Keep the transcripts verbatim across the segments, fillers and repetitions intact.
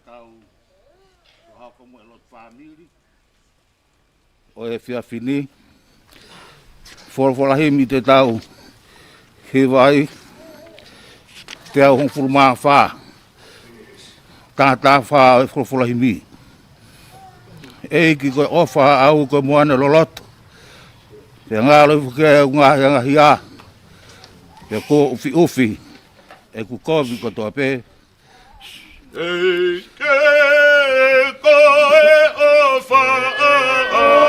Tau hoko mo e lotu fāmili ʻo e efiafi ni. Folofola himi te tau hiva ai, teau hongofulu mā fā, taha taha fā ʻo e folofola himi. ʻEiki ko e ʻofa ʻaʻau ko e moana loloto. Pea ngalo hifo ki ai ʻeku ngaahi angahia. Pea kuo ʻufiʻufi ʻeku kovi kotoa pē. ʻEiki ko e ʻofa ʻaʻau.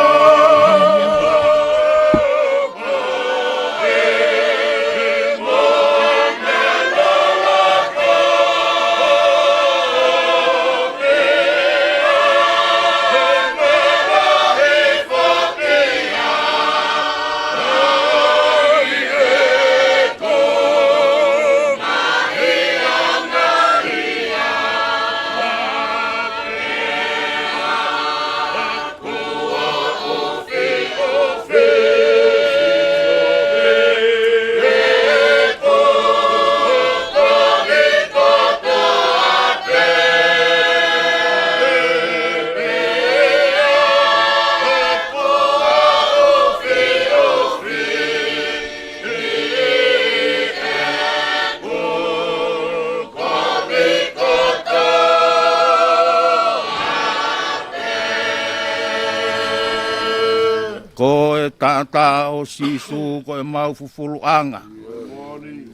Ko e taʻataʻa ʻo Sīsū ko ʻemau fufuluʻanga.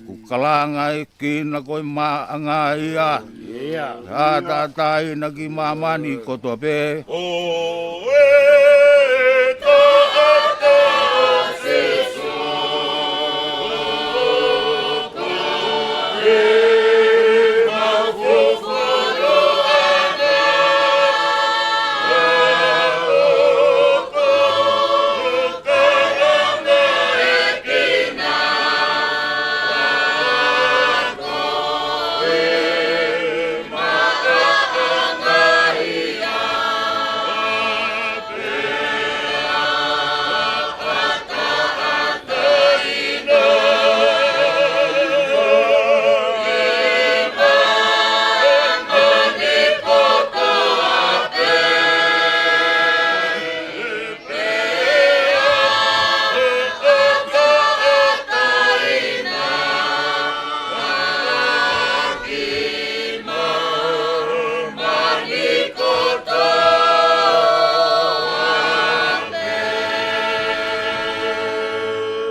Kuo kalanga ʻEiki naʻa ko e maʻanga ia. ʻA taʻataʻa ʻi he māmani kotoa pē. ʻO e taʻataʻa ʻo Sīsū.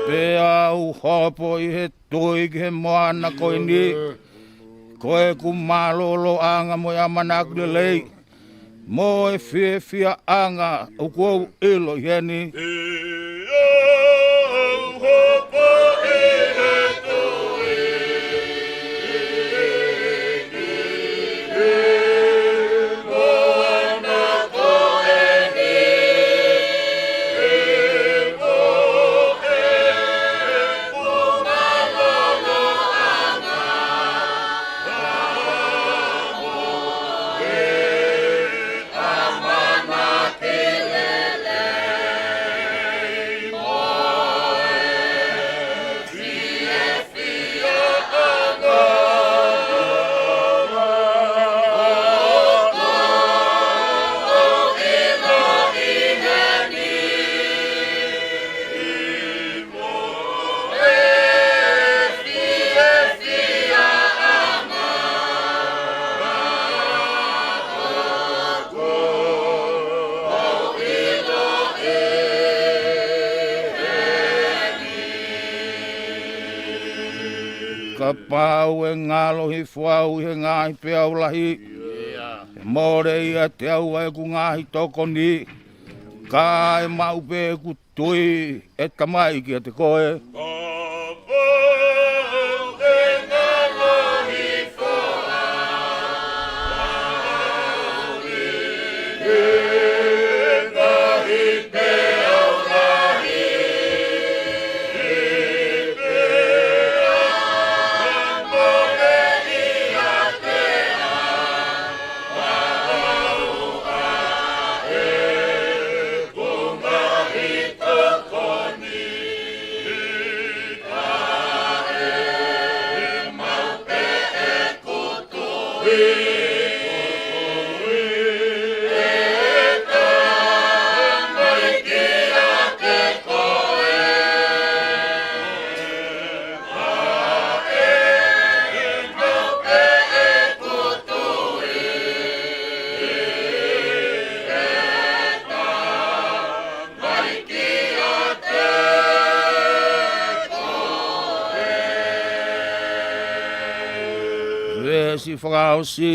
Pea u hopo ʻi he tui ki he moana ko eni, ko ʻeku mālōlōʻanga mo e ʻamanaki lelei, mo e fiefiaʻanga ʻoku ou ʻilo ʻi heni. Kapau ʻe ngalo hifo au ʻi he ngaahi peau lahi, ʻe mole ʻiate au ʻa ʻeku ngaahi tokoni, ka ʻe maʻu pē ʻeku tui, ʻe Tamai, kiate koe. fakaʻosi,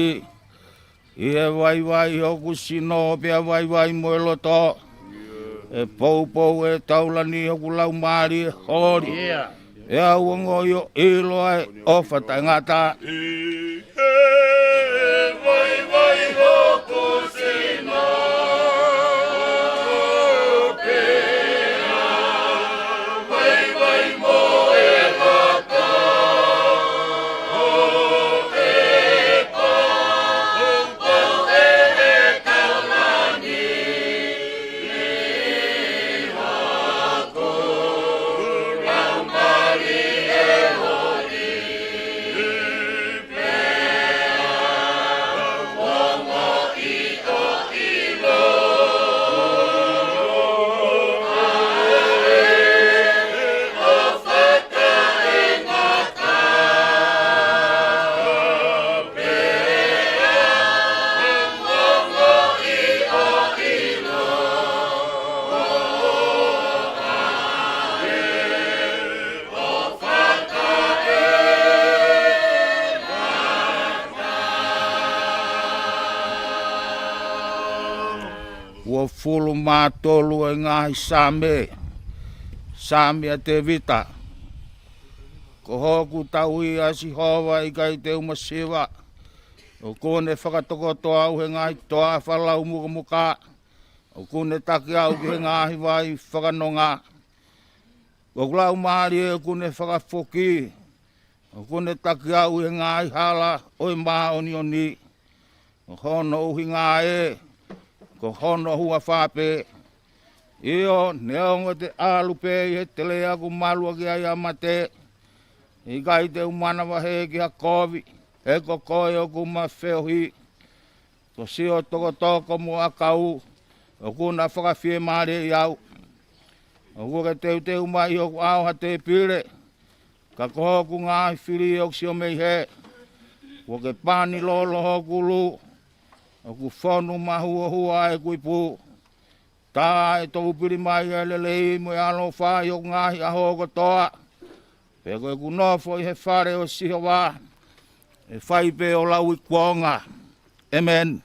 ʻi he vaivai hoku sino pea vaivai mo e loto, ʻe poupou ʻe taulani hoku laumālie holi. Pea u ongoʻi ʻo ʻilo ʻa e ʻofa taʻengata. ʻI he vaivai hoku sino pea vaivai mo e loto, ʻo e poupou ʻe taulani hoku laumālie holi. Uofulu mā tolu ʻo e ngaahi Saame. Saame ʻa Tēvita. Ko hoku tauhi ʻa Sihova, ʻikai te u masiva. ʻOku ne fakatokoto au he ngaahi toafa laumukamuka. ʻOku ne taki au ki he ngaahi vai fakanonga. ʻOku laumālie ʻoku ne fakafoki. ʻOku ne taki au ʻi he ngaahi hala ʻo e māʻoniʻoni. Ko hono ʻuhinga ē, ko hono huafa pē. ʻIo, neongo te u ʻalu pē ʻi he teleʻa ʻoku malu ʻaki ai ʻa mate, ʻikai te u manavahē ki ha kovi, he ko koe ʻoku ma feohi. Ko siʻo tokotoko mo ʻakau, ʻoku na fakafiemālieʻi au. ʻOku ke teuteu mai ʻi hoku ʻao ha tēpile, ka ko hoku ngaahi fili ʻoku sio mei hē. Kuo ke pani lolo hoku ʻulu, ʻoku fonu mahuohua ʻeku ipu. Tā ʻe toupili mai ʻa e lelei mo e ʻaloʻofa ʻi hoku ngaahi ʻaho kotoa. Pea ko ʻeku nofo ʻi he fale ʻo Sihova, ʻe fai pē ʻo lauikuonga. ʻĒmeni.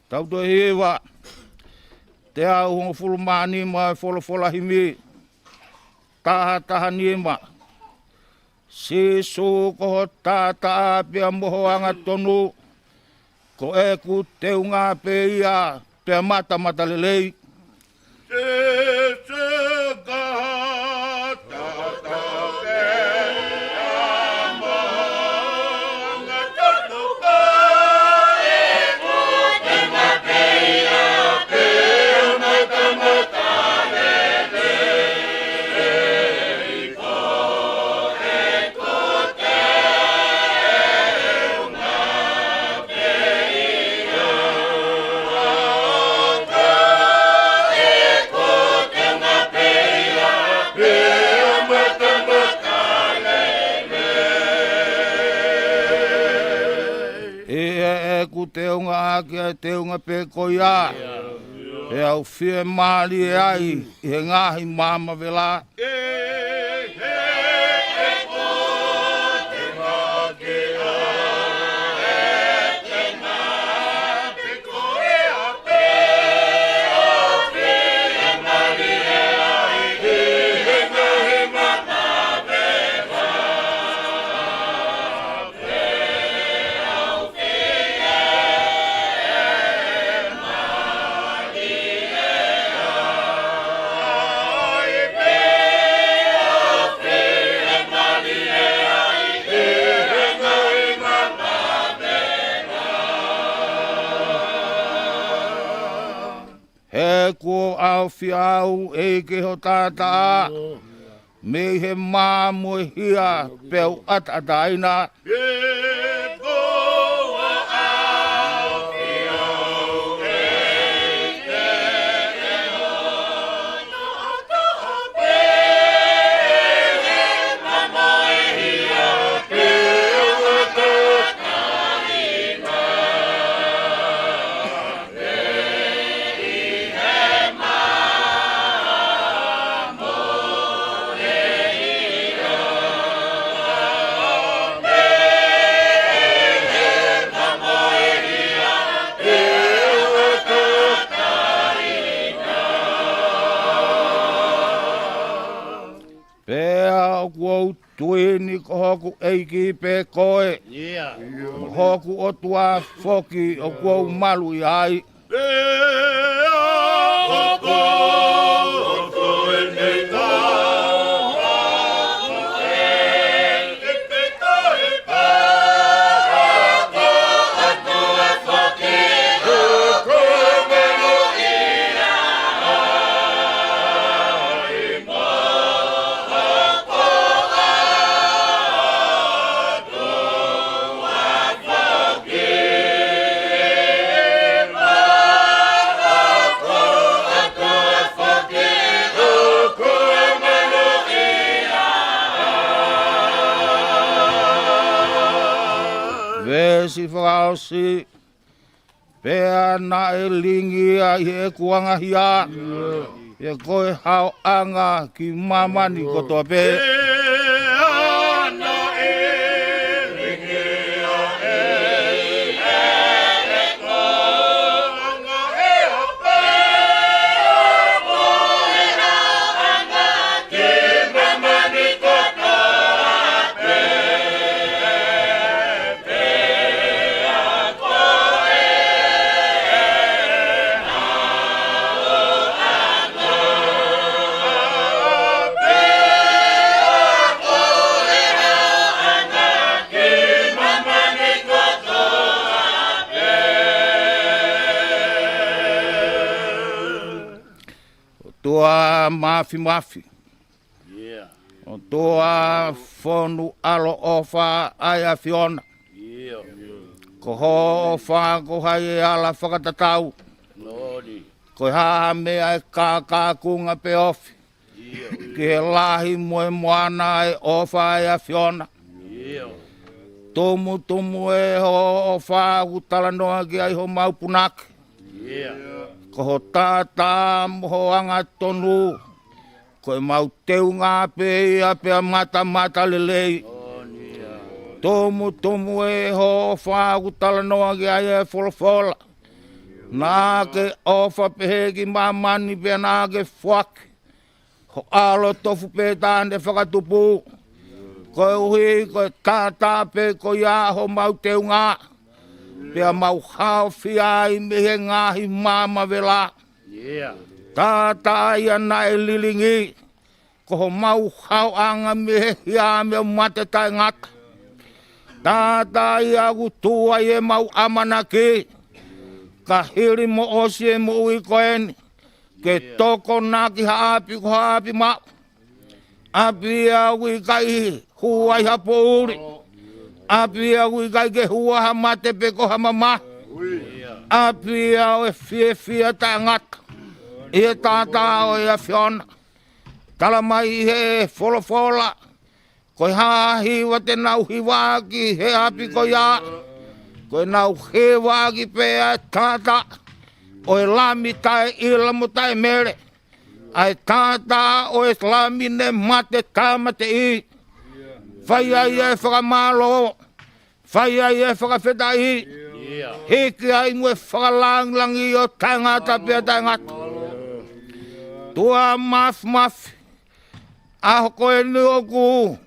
Tau toe hiva, teau hongofulu mā nima ʻo e Folofola Himi, taha taha nima. Sīsū ko ho taʻataʻa pea mo ho angatonu, ko ʻeku teunga pē ia pea matamatalelei. Sīsū ko ho taʻataʻa pea mo ho angatonu, ko ʻeku teunga pē ia pea matamatalelei. ʻI heʻeku teunga ʻaki ʻa e teunga pē ko ia, pea u fiemālie ai ʻi he ngaahi maama vela. He kuo ʻaofia au ʻEiki ho taʻataʻa mei he mā mo e hia, pea u ʻataʻatā ʻi he ʻEiki pē koe. Hoku ʻOtua foki ʻoku ou malu ʻi ai. Veesi fakaʻosi. Pea naʻe lingi ia ʻi heʻeku angahia, pea ko e haoʻanga ki māmani kotoa pē. ʻOtua Māfimafi. ʻOtua fonu ʻaloʻofa ʻa e ʻAfiona. Ko hoʻo ʻofa ko hai ʻe ala fakatatau. Ko e hā ha meʻa ʻe kākākunga pe ofi ki he lahi mo e moana ʻa e ʻofa ʻa e ʻAfiona. Tumutumu ē hoʻo ʻofa ʻoku talanoa ki ai homau punake. Ko ho taʻataʻa mo ho angatonu, ko ʻemau teunga pē ia pea matamatalelei. Tumutumu ē hoʻo ʻofa ʻoku talanoa ki ai e folofola. Naʻa ke ʻofa pehē ki māmani pea naʻa ke foaki ho ʻAlo tofu pē taʻane fakatupu. Koeʻuhi ko e taʻataʻa pē ko ia homau teunga, pea mau haofia ai mei he ngaahi maama vela. Taʻataʻa ia naʻe lilingi, ko homau haoʻanga mei he hia mo e mate taʻengata. Taʻataʻa ia ʻoku tuʻu ai ʻemau ʻamanaki, ka hili mo ʻosi e moʻui ko eni, ke tokonaki ha ʻapi ko ha ʻapi maʻu. ʻApi ia ʻoku ʻikai hū ai ha poʻuli. ʻApi ia ʻoku ʻikai ke hū ai ha mate pe ko ha mamahi. ʻApi ia ʻo e fiefia taʻengata ʻi he taʻataʻa ʻo e ʻAfiona. Tala mai ʻi he folofola, ko e hā ha hiva te nau hivaʻaki he ʻapi ko ia? Ko ʻenau hivaʻaki pē ʻa e taʻataʻa ʻo e Lami taʻeʻila mo taʻemele, ʻa e taʻataʻa ʻo e Lami ne mate tāmateʻi. Fai ai ʻa e fakamālō, fai ai ʻa e fakafetaʻi, hiki ai mo e fakalāngilangi ʻo taʻengata pea taʻengata. ʻOtua Māfimafi, ʻaho ko eni ʻoku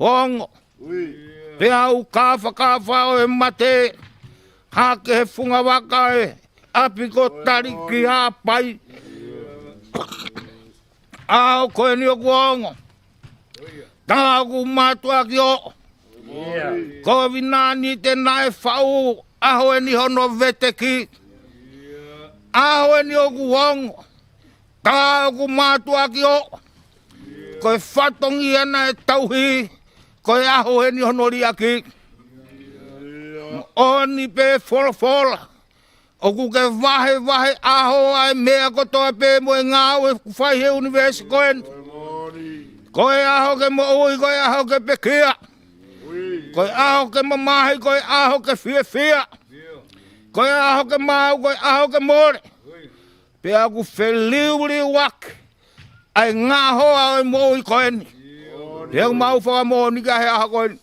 ongo, pea u kāfakafa ʻo e mate, hake he fungavaka e ʻapi ko Talikiapai. ʻAho ko eni ʻoku ongo, tā ʻoku mātuʻaki ʻoʻo. Kovinānite naʻe faʻu, ʻaho eni hono veteki. ʻAho eni ʻoku ongo, tā ʻoku mātuʻaki ʻoʻo. Ko e fatongia naʻe tauhi, ko e ʻaho eni hono liʻaki. Moʻoni pē folofola, ʻoku ke vahevahe ʻaho ʻa e meʻa kotoa pē mo e ngāue ʻoku fai he ʻunivēsi ko eni. Ko e ʻaho ke moʻui, ko e ʻaho ke pekia. Ko e ʻaho ke mamahi, ko e ʻaho ke fiefia. Ko e ʻaho ke maau, ko e ʻaho ke mole. Pea ʻoku feliuliuaki ʻa e ngaohi ʻo e moʻui ko eni. Pea ʻoku mau fakamoʻoni ki he ʻaho ko eni.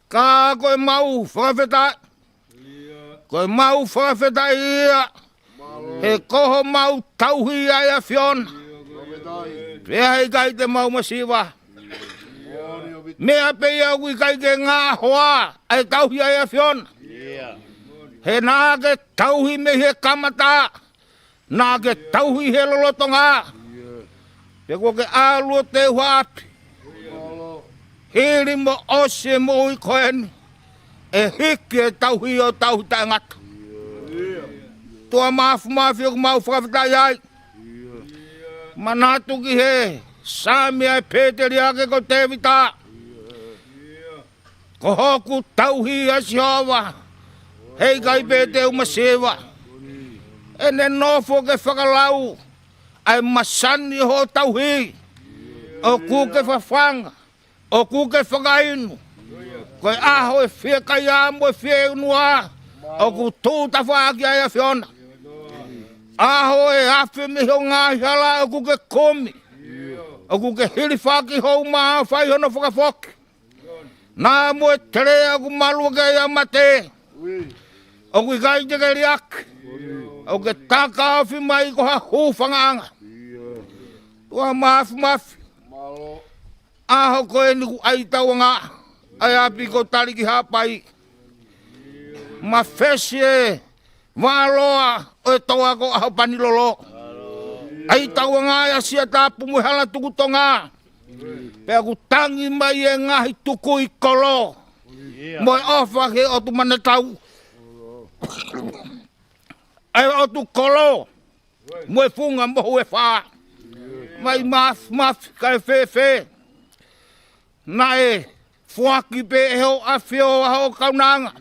Ka ko ʻemau fakafetaʻi, ko ʻemau fakafetaʻi ia, he ko homau tauhi ʻa e ʻAfiona, pea heʻikai te mau masiva. Meʻa pē ia ʻoku ʻikai ke ngaohi ʻa e tauhi ʻa e ʻAfiona. He naʻa ke tauhi mei he kamata, naʻa ke tauhi he lolotonga. Pea kuo ke ʻalu ʻo teu ha ʻapi. Hili mo ʻosi e moʻui ko eni, ʻe hiki e tauhi ʻo tauhi taʻengata. ʻOtua Māfimafi, ʻoku mau fakafetaʻi ai. Manatu ki he Saame ʻa e pēteliake ko Tēvita. Ko hoku tauhi ʻa Sihova, heʻikai pē te u masiva. ʻEne nofo ke fakalau ʻa e masani ʻo hoʻo tauhi. ʻOku ke fafanga, ʻoku ke fakainu. Ko e ʻaho ʻe fiekaia mo e fieinua, ʻoku tuʻu tafaʻaki ʻa e ʻAfiona. ʻAho ʻe afe mei hoʻo ngaahi hala ʻoku ke kumi. ʻOku ke hilifaki hoʻo uma ʻo fai hono fakafoki. Naʻa mo e teleʻa ʻoku malu ʻaki ʻa e mate, ʻoku ʻikai te ke liʻaki. ʻOku ke taka ofi mai ko ha hūfangaʻanga. ʻOtua Māfimafi, ʻaho ko eni kuo ʻai tauangaʻa ʻa e ʻapi ko Tali-ki-Haʻapai. Mafesi e vāloa ʻo e toa ko ʻAhopanilolo. ʻAi tauangaʻa ʻa Siatapu mo e Halatukutonga. Pea ʻoku tangi mai e ngaahi tukui kolo mo e ʻofa ki he ʻotu manakau, ʻa e ʻotu kolo mo e funga mohu ʻe fā. Mai Māfimafi, kae fēfē naʻe foaki pē ʻe hoʻo ʻAfio ʻa hoʻo kaunanga.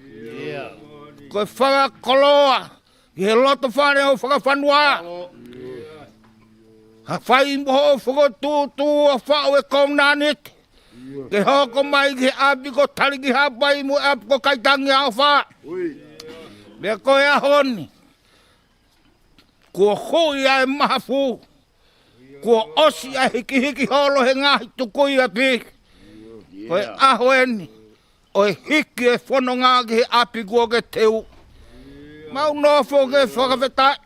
Ko e fakakoloa ki he lotofale ʻo e fakafanua. Hāfai mo hoʻo fokotuʻutuʻu ʻo faʻu e kovinānite ke hoko mai ki he ʻapi ko Tali-ki-Haʻapai mo e ʻapi ko Kaitangi-ʻa-ʻOfa. Pea ko e ʻaho ni, kuo hui ʻa e mahafu. Kuo ʻosi ʻa e hikihiki holo he ngaahi tukui ʻapi. Ko e ʻaho eni ʻo e hiki e fononga ki he ʻapi kuo ke teu. Mau nofo ke fakafetaʻi.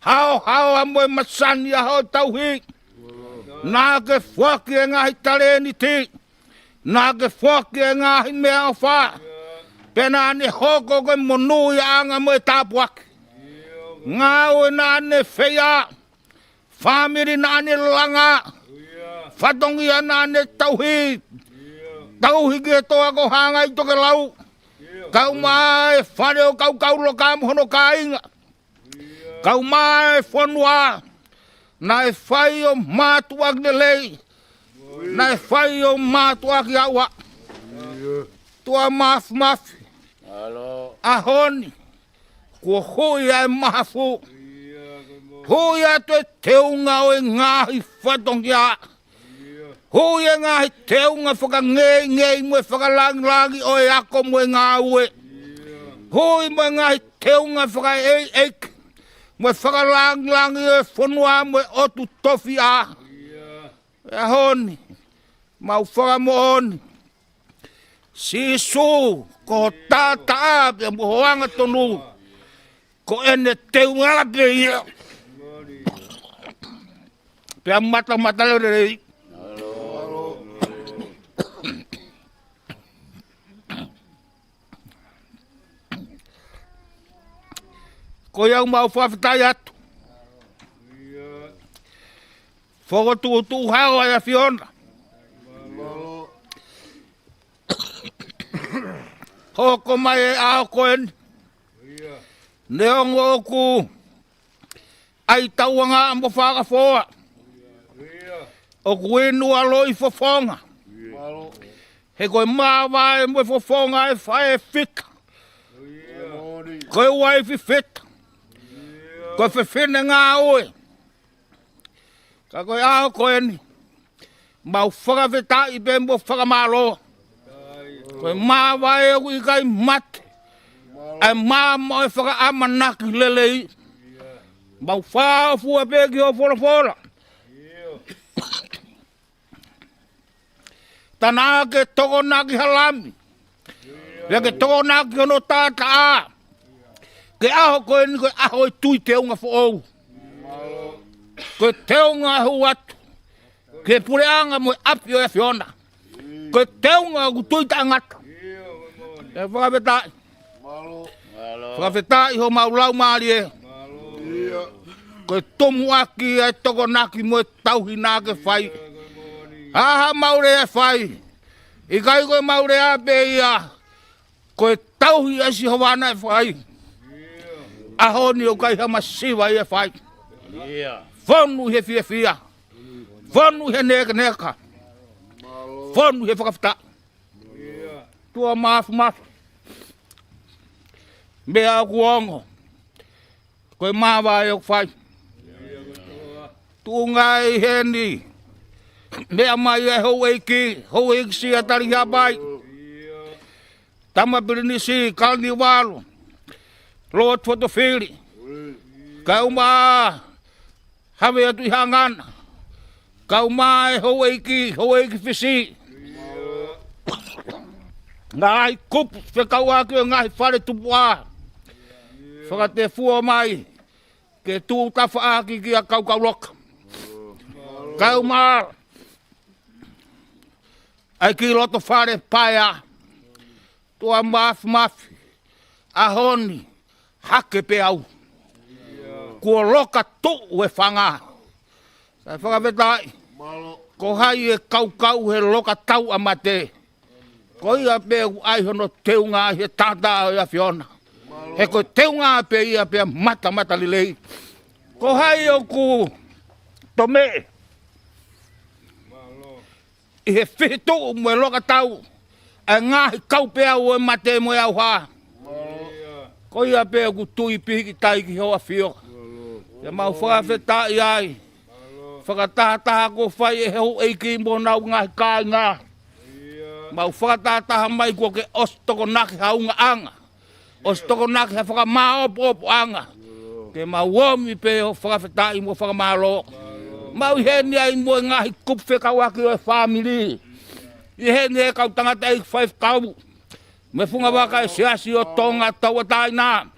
Haohaoa mo e masani ʻa hoʻo tauhi. Naʻa ke foaki e ngaahi talēniti. Naʻa ke foaki e ngaahi meʻaʻofa. Pea naʻa ne hoko ko e monūʻiaʻanga mo e tāpuaki. Ngāue naʻa ne feia. Fāmili naʻa ne langa. Fatongia naʻa ne tauhi. Tauhi ki he toa ko Hangaitokelau. Kau mai e fale ʻo Kaukauloka mo hono kāinga. Kau mai e fonua, naʻe fai ʻo mātuʻaki lelei, naʻe fai ʻo mātuʻaki ʻauʻa. ʻOtua Māfimafi, ʻaho ni, kuo hui ʻa e mahafu, hui atu e teunga ʻo e ngaahi fatongia. Hui e ngaahi teunga fakangeingei mo e fakalāngilangi ʻo e ako mo e ngāue. Hui mo e ngaahi teunga fakaʻeiʻeiki mo e fakalāngilangi ʻo e fonua mo e ʻotu tofiʻa. ʻE ʻaho ni, mau fakamoʻoni, Sīsū, ko ho taʻataʻa pea mo ho angatonu, ko ʻene teunga pē ia. Pea matamata lelei. Ko ia ʻoku mau fakafetaʻi atu. Fokotuʻutuʻu hao ʻa e ʻAfiona. Hoko mai e ʻaho ko eni. Neongo ʻoku ʻai tauangaʻa mo fakafoa, ʻoku inu ʻa loʻi fofonga. He ko e māvae mo e fofonga ʻe fai e fita. Ko e uaifi fita. Ko e fefine ngāue. Ka ko e ʻaho ko eni, mau fakafetaʻi pea mo fakamālō. Ko e māvae ʻoku ʻikai mate, ʻa e maama ʻo e fakaʻamanaki lelei. Mau fāʻofua pē ki hoʻo folofola. Tā naʻa ke tokonaki ha lami, pea ke tokonaki hono taʻataʻa. Ko e ʻaho ko eni ko e ʻaho ʻo e tui teunga foʻou. Ko e teunga hū atu. ki he puleʻanga mo e ʻapi ʻo e ʻAfiona. Ko e teunga ʻoku tui taʻengata. ʻE fakafetaʻi. Fakafetaʻi homau laumālie. Ko e tomuʻaki ʻa e tokonaki mo e tauhi naʻa ke fai. ʻA haʻamau lea ʻe fai. ʻIkai ko ʻemau lea pē ia. Ko e tauhi ʻa Sihova naʻe fai. ʻAho ni ʻoku ʻikai ha masiva ia ʻe fai. Fonu he fiefia. Fonu he nekaneka. Fonu he fakafetaʻi. Tuʻa Mafimafi. Meʻa ʻoku ongo. Ko e māvae ʻoku fai. Tuʻunga ʻi heni. Meʻa mai ʻa e houʻeiki, houʻeiki Siatali Hapai. Tama Pilinisi, Kalaniuvalu, Lord Fotofili. Kae ʻumaʻā Havea Tuʻihangana. Kae ʻumaʻā e houʻeiki, houʻeiki Fisi. Ngaahi kupu fekauʻaki ʻo e ngaahi fale tupuʻa. Fakatefua mai. Ke tuʻu tafaʻaki kia Kaukauloka. Kae ʻumaʻā ʻa e kiʻi loto fale paea. Tuʻa Mafimafi. ʻAho ni, hake pē au. Kuo loka tuʻu e fanga. Sai fakafetaʻi. Ko hai ʻe kaukau he loka tauʻa mate. Ko ia pē ʻoku ʻai hono teunga he taʻataʻa ʻo e ʻAfiona. He ko e teunga pē ia pea matamata lelei. Ko hai ʻoku tomeʻe ʻi he fihituʻu mo e loka tau ʻa e ngaahi kaupeau ʻo e mate mo e ʻauha. Ko ia pē ʻoku tui pikitai ki hoʻo ʻAfio. Pea mau fakafetaʻi ai. Fakatahataha kuo fai ʻe he houʻeiki mo honau ngaahi kāinga. Mau fakatahataha mai kuo ke ʻosi tokonaki ha ungaʻanga. ʻOsi tokonaki ha fakamāʻopoʻopoʻanga. Ke mau omi pē ʻo fakafetaʻi mo fakamālō. Mau ʻi heni ai mo e ngaahi kupu fekauʻaki ʻo e fāmili. ʻI heni e kau tangataʻeiki faifekau. Mo e fungavaka ʻo e Siasi ʻo Tonga Tauʻatāina.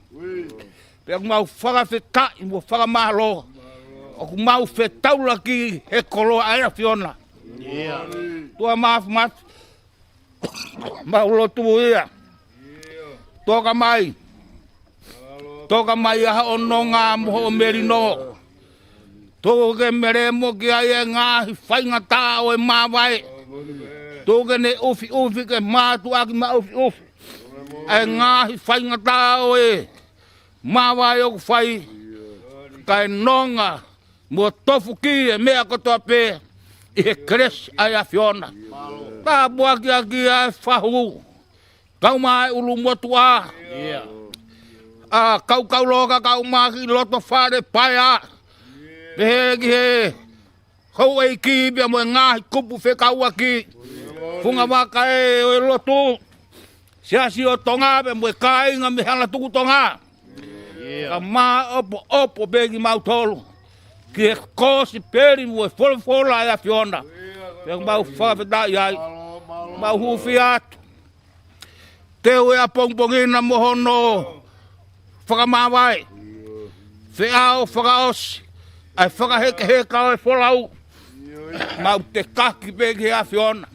Pea ʻoku mau fakafetaʻi mo fakamālō. ʻOku mau fetaulaki he koloa ʻa e ʻAfiona. Tuʻa Mafimafi. Mau lotu ia. Toka mai. Toka mai ʻa hoʻo nonga mo hoʻo melino. Tuku ke melemo ki ai e ngaahi faingataʻa ʻo e māvae. Tuku ke ne ʻufiʻufi ke mātuʻaki maʻufiʻufi ʻa e ngaahi faingataʻa ʻo e māvae ʻoku fai. Kae nonga mo tofuki e meʻa kotoa pē ʻi he kelesi ʻa e ʻAfiona. Tāpuakiʻaki ʻa e fahu. Kae ʻumaʻā e ʻulumotuʻa. ʻA Kaukauloka kae ʻumaʻā e kiʻi loto fale paea. Pehē ki he houʻeiki pea mo e ngaahi kupu fekauʻaki. Fungavaka ē ʻo e lotu. Siasi ʻo Tonga pea mo e kāinga mei Halatuku Tonga. Ka māʻopoʻopo pē kimautolu. Ki he kosipeli mo e folofola ʻa e ʻAfiona. Pea mau fakafetaʻi ai. Mau hūfia atu. Teu e ʻapongipongi na mo hono fakamāvae. Feʻao fakaʻosi. ʻA e fakahekeheka ʻo e folau. Mau tekaki pē ki he ʻAfiona.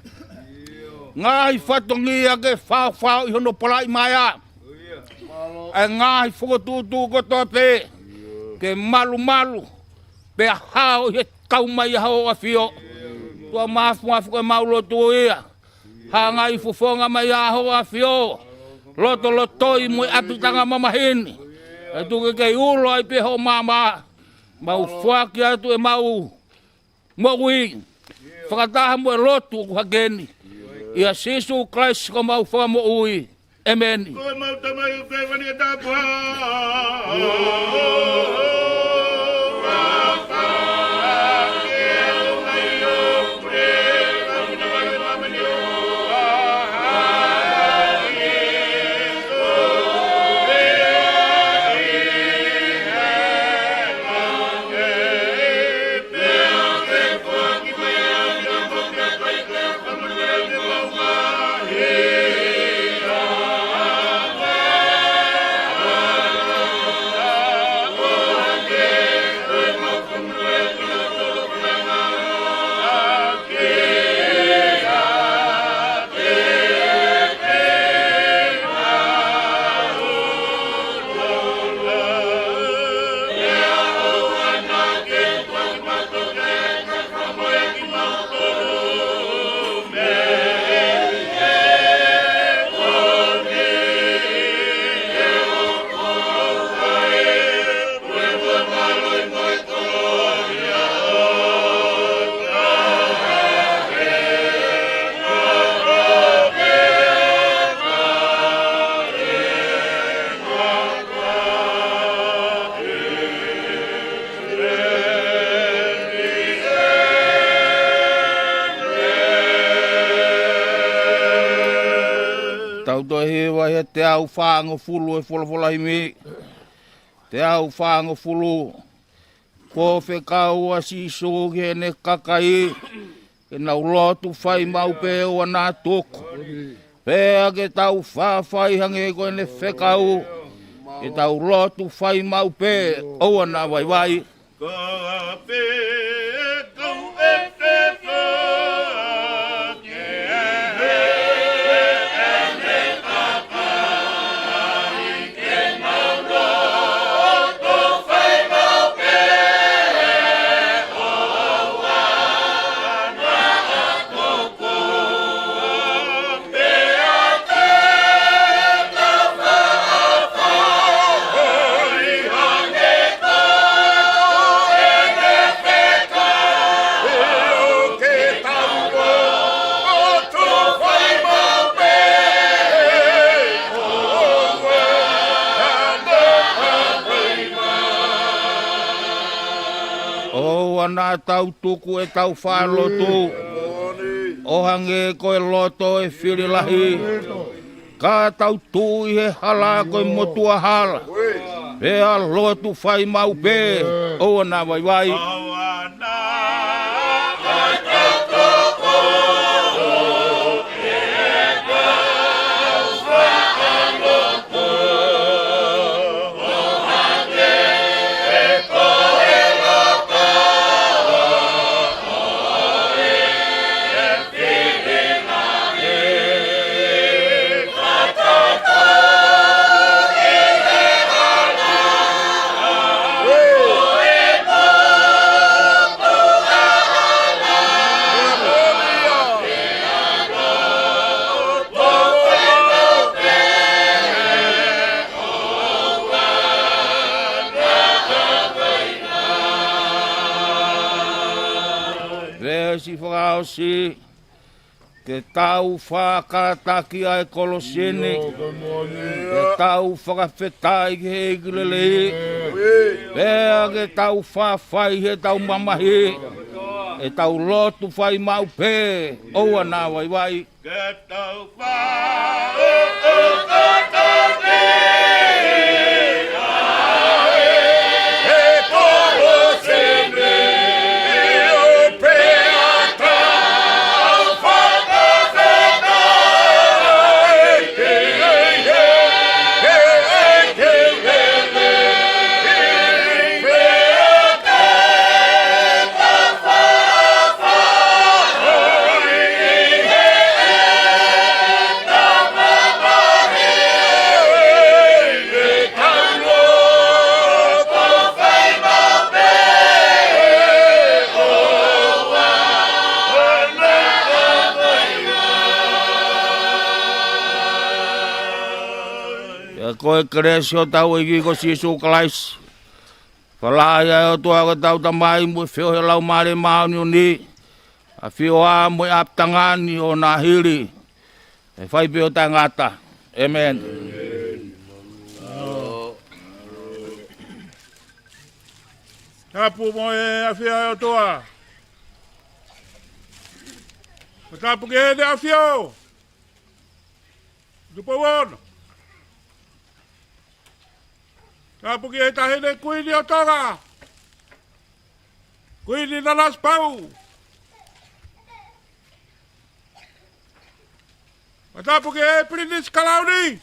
Ngaahi fatongia ke faofao ʻi hono palaʻi mai ā. ʻA e ngaahi fokotuʻutuʻu kotoa pē. Ke malumalu. Pea hao ʻi he kau mai ʻa hoʻo ʻAfio. Tuʻa Mafimafi ko e mau lotu ia. Hangai fofonga mai ʻa hoʻo ʻAfio. Lotolotoi mo e ʻapitanga mamahini. ʻE tuku ke ulo ai pē hoʻo maama. Mau foaki atu e mau moʻui. Fakataha mo e lotu ʻoku hake ni. ʻIa Sīsū Kalaisi ko mau fakamoʻui. ʻEmeni. Ko e mau Tamai ʻoku ʻi he langi, ʻa e tapuhā. Tau toe hiva he teau fāngofulu e folofola himi. Teau fāngofulu. Kuo fekau ʻa Sīsū ki heʻene kakai, ke nau lotu fai maʻu pē ʻoua naʻa tuku. Pea ke tau fāfai hangē ko ʻene fekau, ke tau lotu fai maʻu pē ʻoua naʻa vaivai. ʻOua naʻa tau tuku ʻetau faʻa lotu ʻo hangē ko e loto ʻo e fili lahi. Ka tau tuʻu ʻi he hala ko e motuʻa hala. Pea lotu fai maʻu pē ʻoua naʻa vaivai. Veesi fakaʻosi, ke tau fakataki ʻa e kolosi ni, ke tau fakafetaʻi ki he ʻEiki lelei, pea ke tau fāfai heʻetau mamahi, ʻetau lotu fai maʻu pē ʻoua naʻa vaivai. Ke tau faʻa ʻokoʻoka ki he kolosi ni, pea tau fakafetaʻi ki he ʻEiki lelei, pea ke tau Pea ko e kelesi ʻa hotau ʻEiki ko Sīsū Kalaisi, falala ʻa e ʻOtua ko hotau Tamai mo e feohi ʻa e Laumālie Māʻoniʻoni, ʻafioʻanga mo e ʻapitanga ni ʻo na hili, ʻe fai pē ʻo taʻengata. ʻĒmeni. Tapu mo e ʻafio ʻa e ʻOtua. Tapu ki heʻene ʻafio. Tupou ono. Tapu ki he Taʻahine Kuini ʻo Tonga, Kuini Nanasipauʻu. Tapu ki he Pilinisi Kalauni.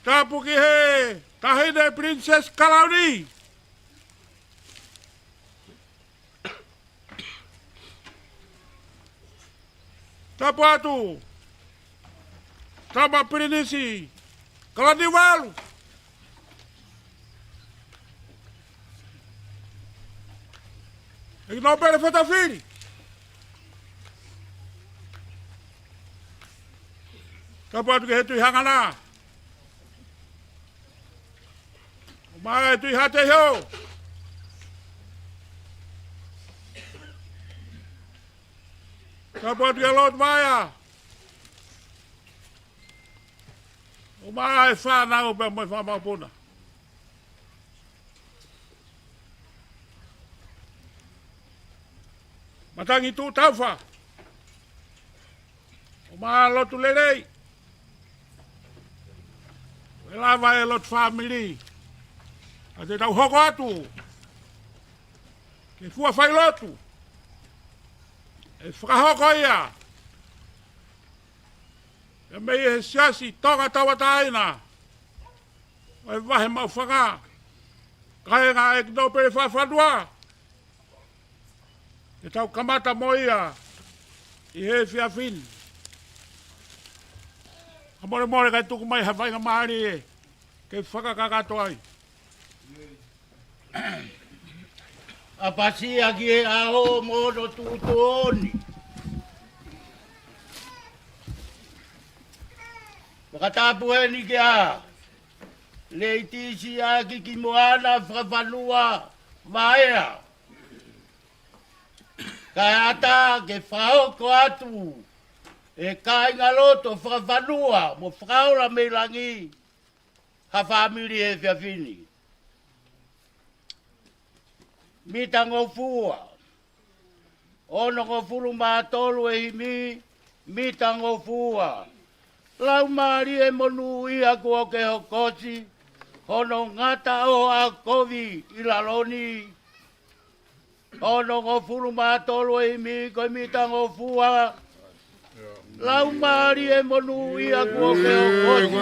Tapu ki he Taʻahine Pilinisesi Kalauni. Tapu atu, Tama Pilinisi Kalaniuvalu, ʻEiki Nōpele Fetafili. Tapu atu ki he Tuʻi Hangana, ʻumaʻā e Tuʻi Haʻateiho. Tapu atu ki he Lord Mayor, ʻumaʻā e fānau pea mo e fanga mokopuna. Matangi Tuʻutaufa. Mālō lotu lelei. ʻE lava e lotu fāmili. ʻA te tau hoko atu ke fua fai lotu. ʻE fakahoko ia ʻe mei he Siasi Tonga Tauʻatāina ʻo e Vahe Maʻufanga, kāinga ʻEiki Nōpele Fakafanua, ke tau kamata mo ia ʻi he efiafi ni. Ka molemole kae tuku mai ha faingamālie ke fakakakato ai. ʻApasia ki he ʻaho mo hono tuʻutuʻuni. Fakatapu eni kia Leitisi ʻAkiki Moana Fakafanua Vaea. Kae ʻatā ke fakahoko atu ʻe he kāingalotu Fakafanua mo Fakaola mei Langi ha fāmili he efiafi ni. Mitangofua. Onongofulu mā tolu e himi, Mitangofua. Laumālie monūʻia kuo ke hokosi, hono ngata ʻohoʻa kovi ʻi lalo ni. Onongofulu mā tolu e himi, ko e Mitangofua. Laumālie monūʻia kuo ke hokosi,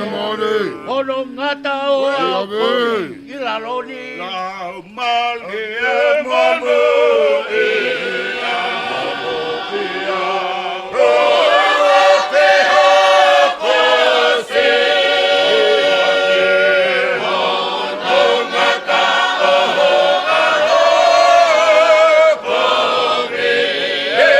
hono ngata ʻohoʻa kovi ʻi lalo ni. Laumālie monūʻia, monūʻia, kuo ke hokosi, hono ngata ʻohoʻa kovi ʻi lalo ni.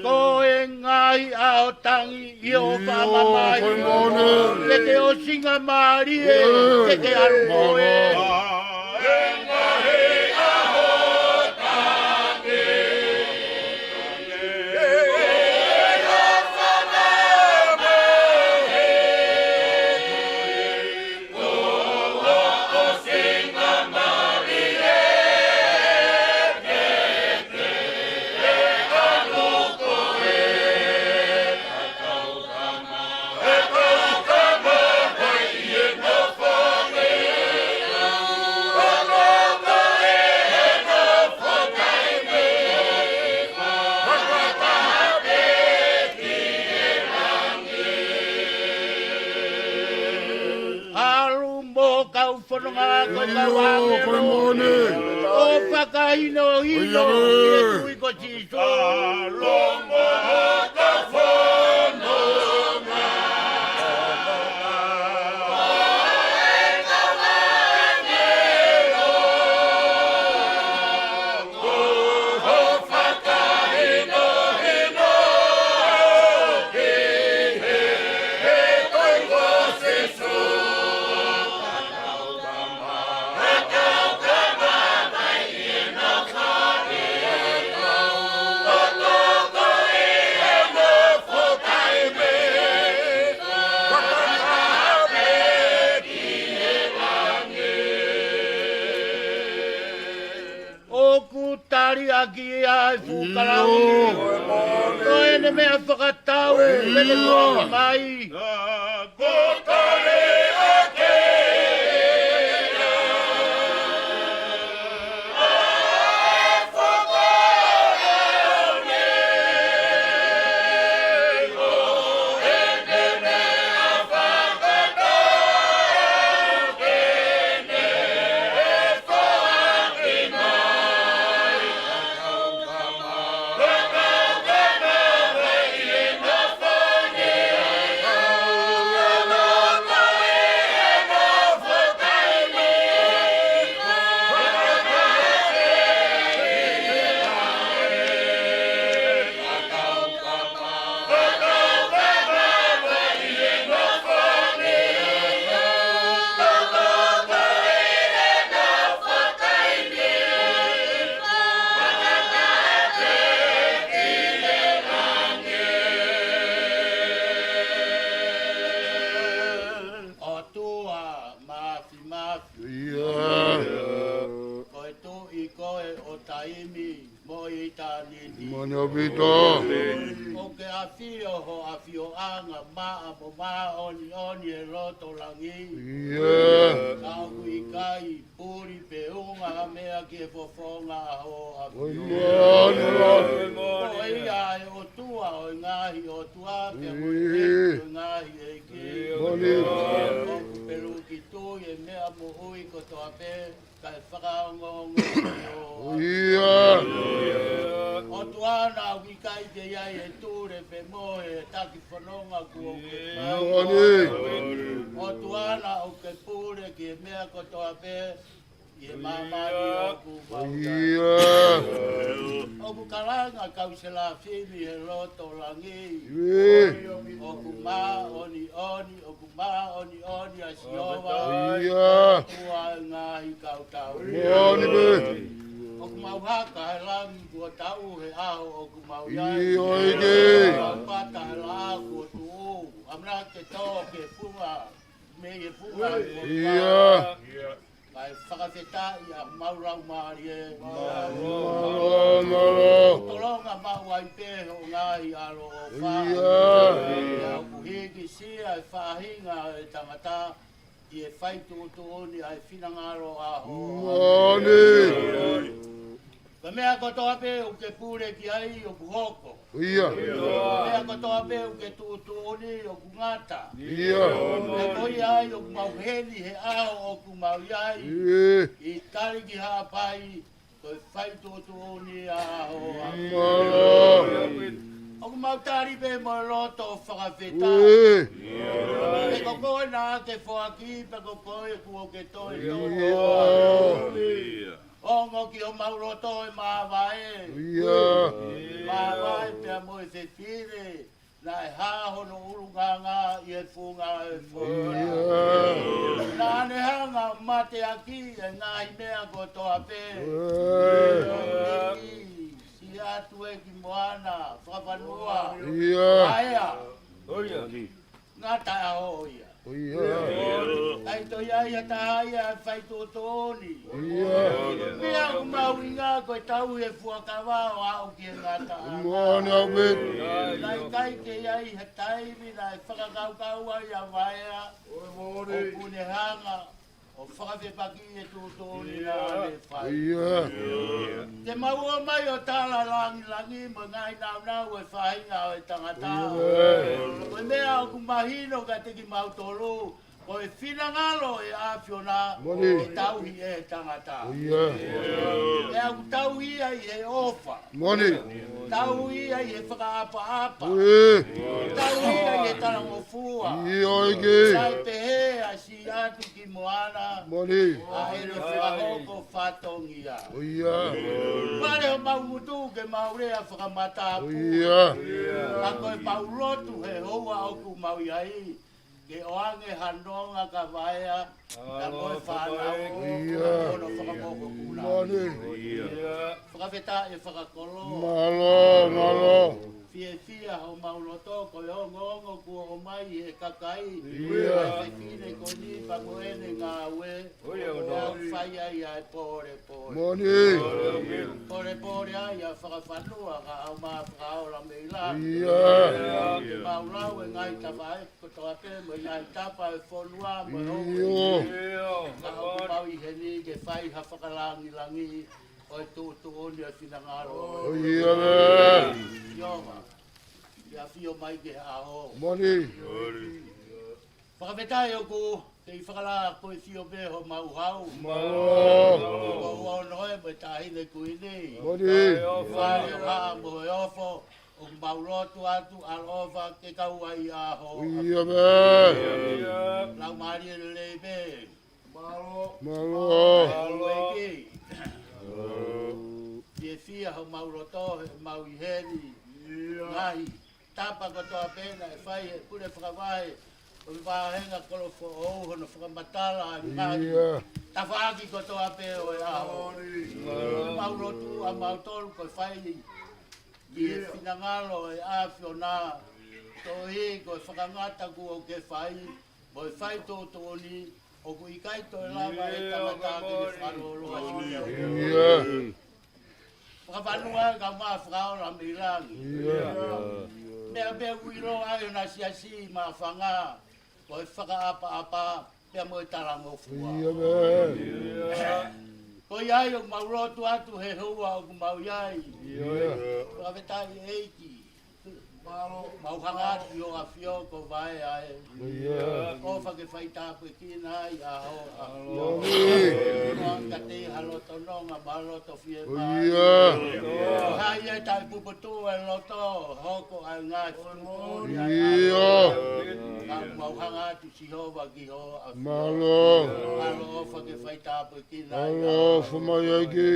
Ko e ngaahi ʻaho tangi ʻi hoʻo fakamamahi, ke ke ʻosinga mālie, ke ke ʻalu mo e. ʻAlu mo kau fononga ko e kau ʻāngelo, ʻo fakahinohino ki he tui ko Sīsū. ʻOku tali ʻaki ia ʻe he fuʻu kalauni. Ko ʻene meʻa fakatau, pele tuʻa mai. Ia. Ko e Tuʻi koe ʻo taimi mo ʻitāniti. Mālie ʻaupito. ʻOku ke ʻafio ho ʻafioʻanga maʻa mo māʻoniʻoni he loto langi. Ia. Ka ʻoku ʻikai puli pe unga ha meʻa ki he fofonga ʻo ho ʻAfio. Mālie. Ko ia ʻa e ʻOtua ʻo e ngaahi ʻotua, pea mo e ʻEiki ʻo e ngaahi ʻeiki. Mālie. ʻOku peluki tui e meʻa moʻui kotoa pē, kae fakaongoongo ʻi ho ʻAfio. Ia. ʻOtua naʻa ʻoku ʻikai ke ʻi ai he tule pe mo e taki fononga kuo ke fai. Mālie. ʻOtua naʻa ʻoku ke pule ki he meʻa kotoa pē ʻi he māmani ʻoku mau ʻi ai. Ia. ʻOku kalanga kau selafimi he loto langi. Ia. ʻOku māʻoniʻoni, ʻoku māʻoniʻoni ʻa Sihova. Ia. ʻOtua ʻo e ngaahi kautau. Mālie. ʻOku mau haka he langi kuo taʻu he ʻaho ʻoku mau ʻi ai. Ia, ʻEiki. Mau pata he laʻā kuo tuʻu. ʻAmanaki ke tō ki he funga, mei he funga. Ia. Kae fakafetaʻi ʻa homau laumālie. Mālō, mālō. Tolonga maʻu ai pē ho ngaahi ʻaloʻofa. Ia. Pea ʻoku hikisia e faʻahinga ʻo e tangata ʻi he fai tuʻutuʻuni ʻa e finangalo ʻo ho. Mālie. Ko e meʻa kotoa pē ʻoku ke pule ki ai ʻoku hoko. Ia. Ko e meʻa kotoa pē ʻoku ke tuʻutuʻuni ʻoku ngata. Ia. Pea ko ia ai ʻoku mau heni he ʻaho ʻoku mau ʻi ai. Ia. ʻI Taliki Haʻapai, ko e fai tuʻutuʻuni ʻa ho. Mālō. ʻOku mau tali pē mo e loto fakafetaʻi. Ia. He ko koe naʻa ke foaki, pea ko koe kuo ke toe tō. Ia. Ongo ki homau loto e māvae. Ia. Māvae pea mo e fefine naʻe hā hono ʻulungaanga ʻi he funga ʻo e foʻi. Ia. Naʻa ne hanga ʻo mateaki e ngaahi meʻa kotoa pē. Ia. Siʻi atu ē ki Moana, fakafanua. Ia. Aea. Ia. Ngata ʻa ho ia. Ia. ʻIkai toe ʻi ai ha taha ia ʻe fai tuʻutuʻuni. Ia. Meʻa ʻoku mahuʻinga ko e tauhi e fuakava ʻo aʻu ki he ngataʻanga. Mālie ʻaupito. Naʻe ʻikai ke ʻi ai ha taimi naʻe fakakaukau ai ʻa Vaea ʻoku ne hanga ʻo fakafepakiʻi e tuʻutuʻuni naʻa ne fai. Ia. Te mau ō mai ʻo tala langilangi mo e ngaahi nāunau ʻo e faʻahinga ʻo e tangata. Ia. Ko e meʻa ʻoku mahino kiate kimautolu, ko e finangalo ʻo e ʻAfiona, mālie, ʻe tauhi ʻe he tangata. Ia. Pea ʻoku tauhi ia ʻi he ʻofa. Mālie. Tauhi ia ʻi he fakaʻapaʻapa. Ia. Tauhi ia ʻi he talangofua. Ia, ʻEiki. Sai pehē ʻa Siʻi atu ki Moana. Mālie. ʻA ʻene fakahoko fatongia. Ia. Vale homau ngutu ke mau lea fakamatapu. Ia. Ka ko e mau lotu he houa ʻoku mau ʻi ai, ke ʻoange ha nonga kia Vaea, pea mo e fānau, ia, ʻi hono fakamokopuna. Mālie. Ia. Fakafetaʻi e fakakolo. Mālō, mālō. Fiefia homau loto ko e ongoongo kuo ʻomai ʻe he kakai, ia, ʻa e fefine ko eni pea mo ʻene ngāue, ia, ʻo fai ai ʻa e polepole. Mālie. Polepole ai ʻa Fakafanua kae ʻumaʻā Fakaola mei langi. Ia. Ke mau lau e ngaahi tafaʻaki kotoa pē mo e ngaahi tapa ʻo e fonua mo e, io, ʻoku, ia, ka ʻoku mau ʻi heni ke fai ha fakalangilangi ʻo e tuʻutuʻuni ʻo e finangalo. ʻO ia ē. Siʻoto, ʻi he ʻafio mai ki he ʻaho. Mālie. Fakafetaʻi ʻoku kei fakalaka ko e sio pē homau hau. Mālō. Ko e ua ono ē mo e Taʻahine Kuini. Mālie. Fale ʻo Haʻa Moheofo, ʻoku mau lotu atu ʻaloʻofa ke kau ai ʻa ho. ʻO ia ē. Laumālie lelei pē. Mālō. Mālō. ʻEiki. Fiefia homau loto he mau ʻi heni. Ia. Ngaahi tapa kotoa pē naʻe fai ʻe he pule fakavahe ʻo e vāhenga kolo foʻou hono fakamatala ʻa e ngaahi, ia, tafaʻaki kotoa pē ʻo e ʻaho. Mālō. Mau lotu ʻa mautolu ko e fai ki he, ia, finangalo ʻo e ʻAfiona, tohi ko e fakangata kuo ke fai, mo e fai tuʻutuʻuni, ʻOku ʻikai toe lava ʻe he tangata ke ne fakalōloa ʻi he ʻEiki. ʻIo. Fakafanua e kau mā fakaola mei langi. ʻIo. Meʻa pē ʻoku ʻiloa ai ʻa e siasi māfana, ko e fakaʻapaʻapa, pea mo e talangofua. ʻIo, meʻa. Ko ia ai ʻoku mau lotu atu he houa ʻoku mau ʻi ai. ʻIo. Fakafetaʻi ʻEiki. Mau hanga atu ki hoʻo ʻAfio ko Vaea ē. ʻIo. ʻOfa ke faitāpuekina ai ʻa hoʻo ʻAfio. ʻIo. Mo ʻikai te ha loto nonga mo ha loto fiemālie. ʻIo. Ko hai ʻe taʻepuputuʻu e loto, hoko ai ngaahi fuʻu moʻoni ai. ʻIo. Ka mau hanga atu Sihova ki hoʻo ʻAfio. Mālō. Mālō ʻofa ke faitāpuekina ai. Mālō ʻofa mai ʻEiki.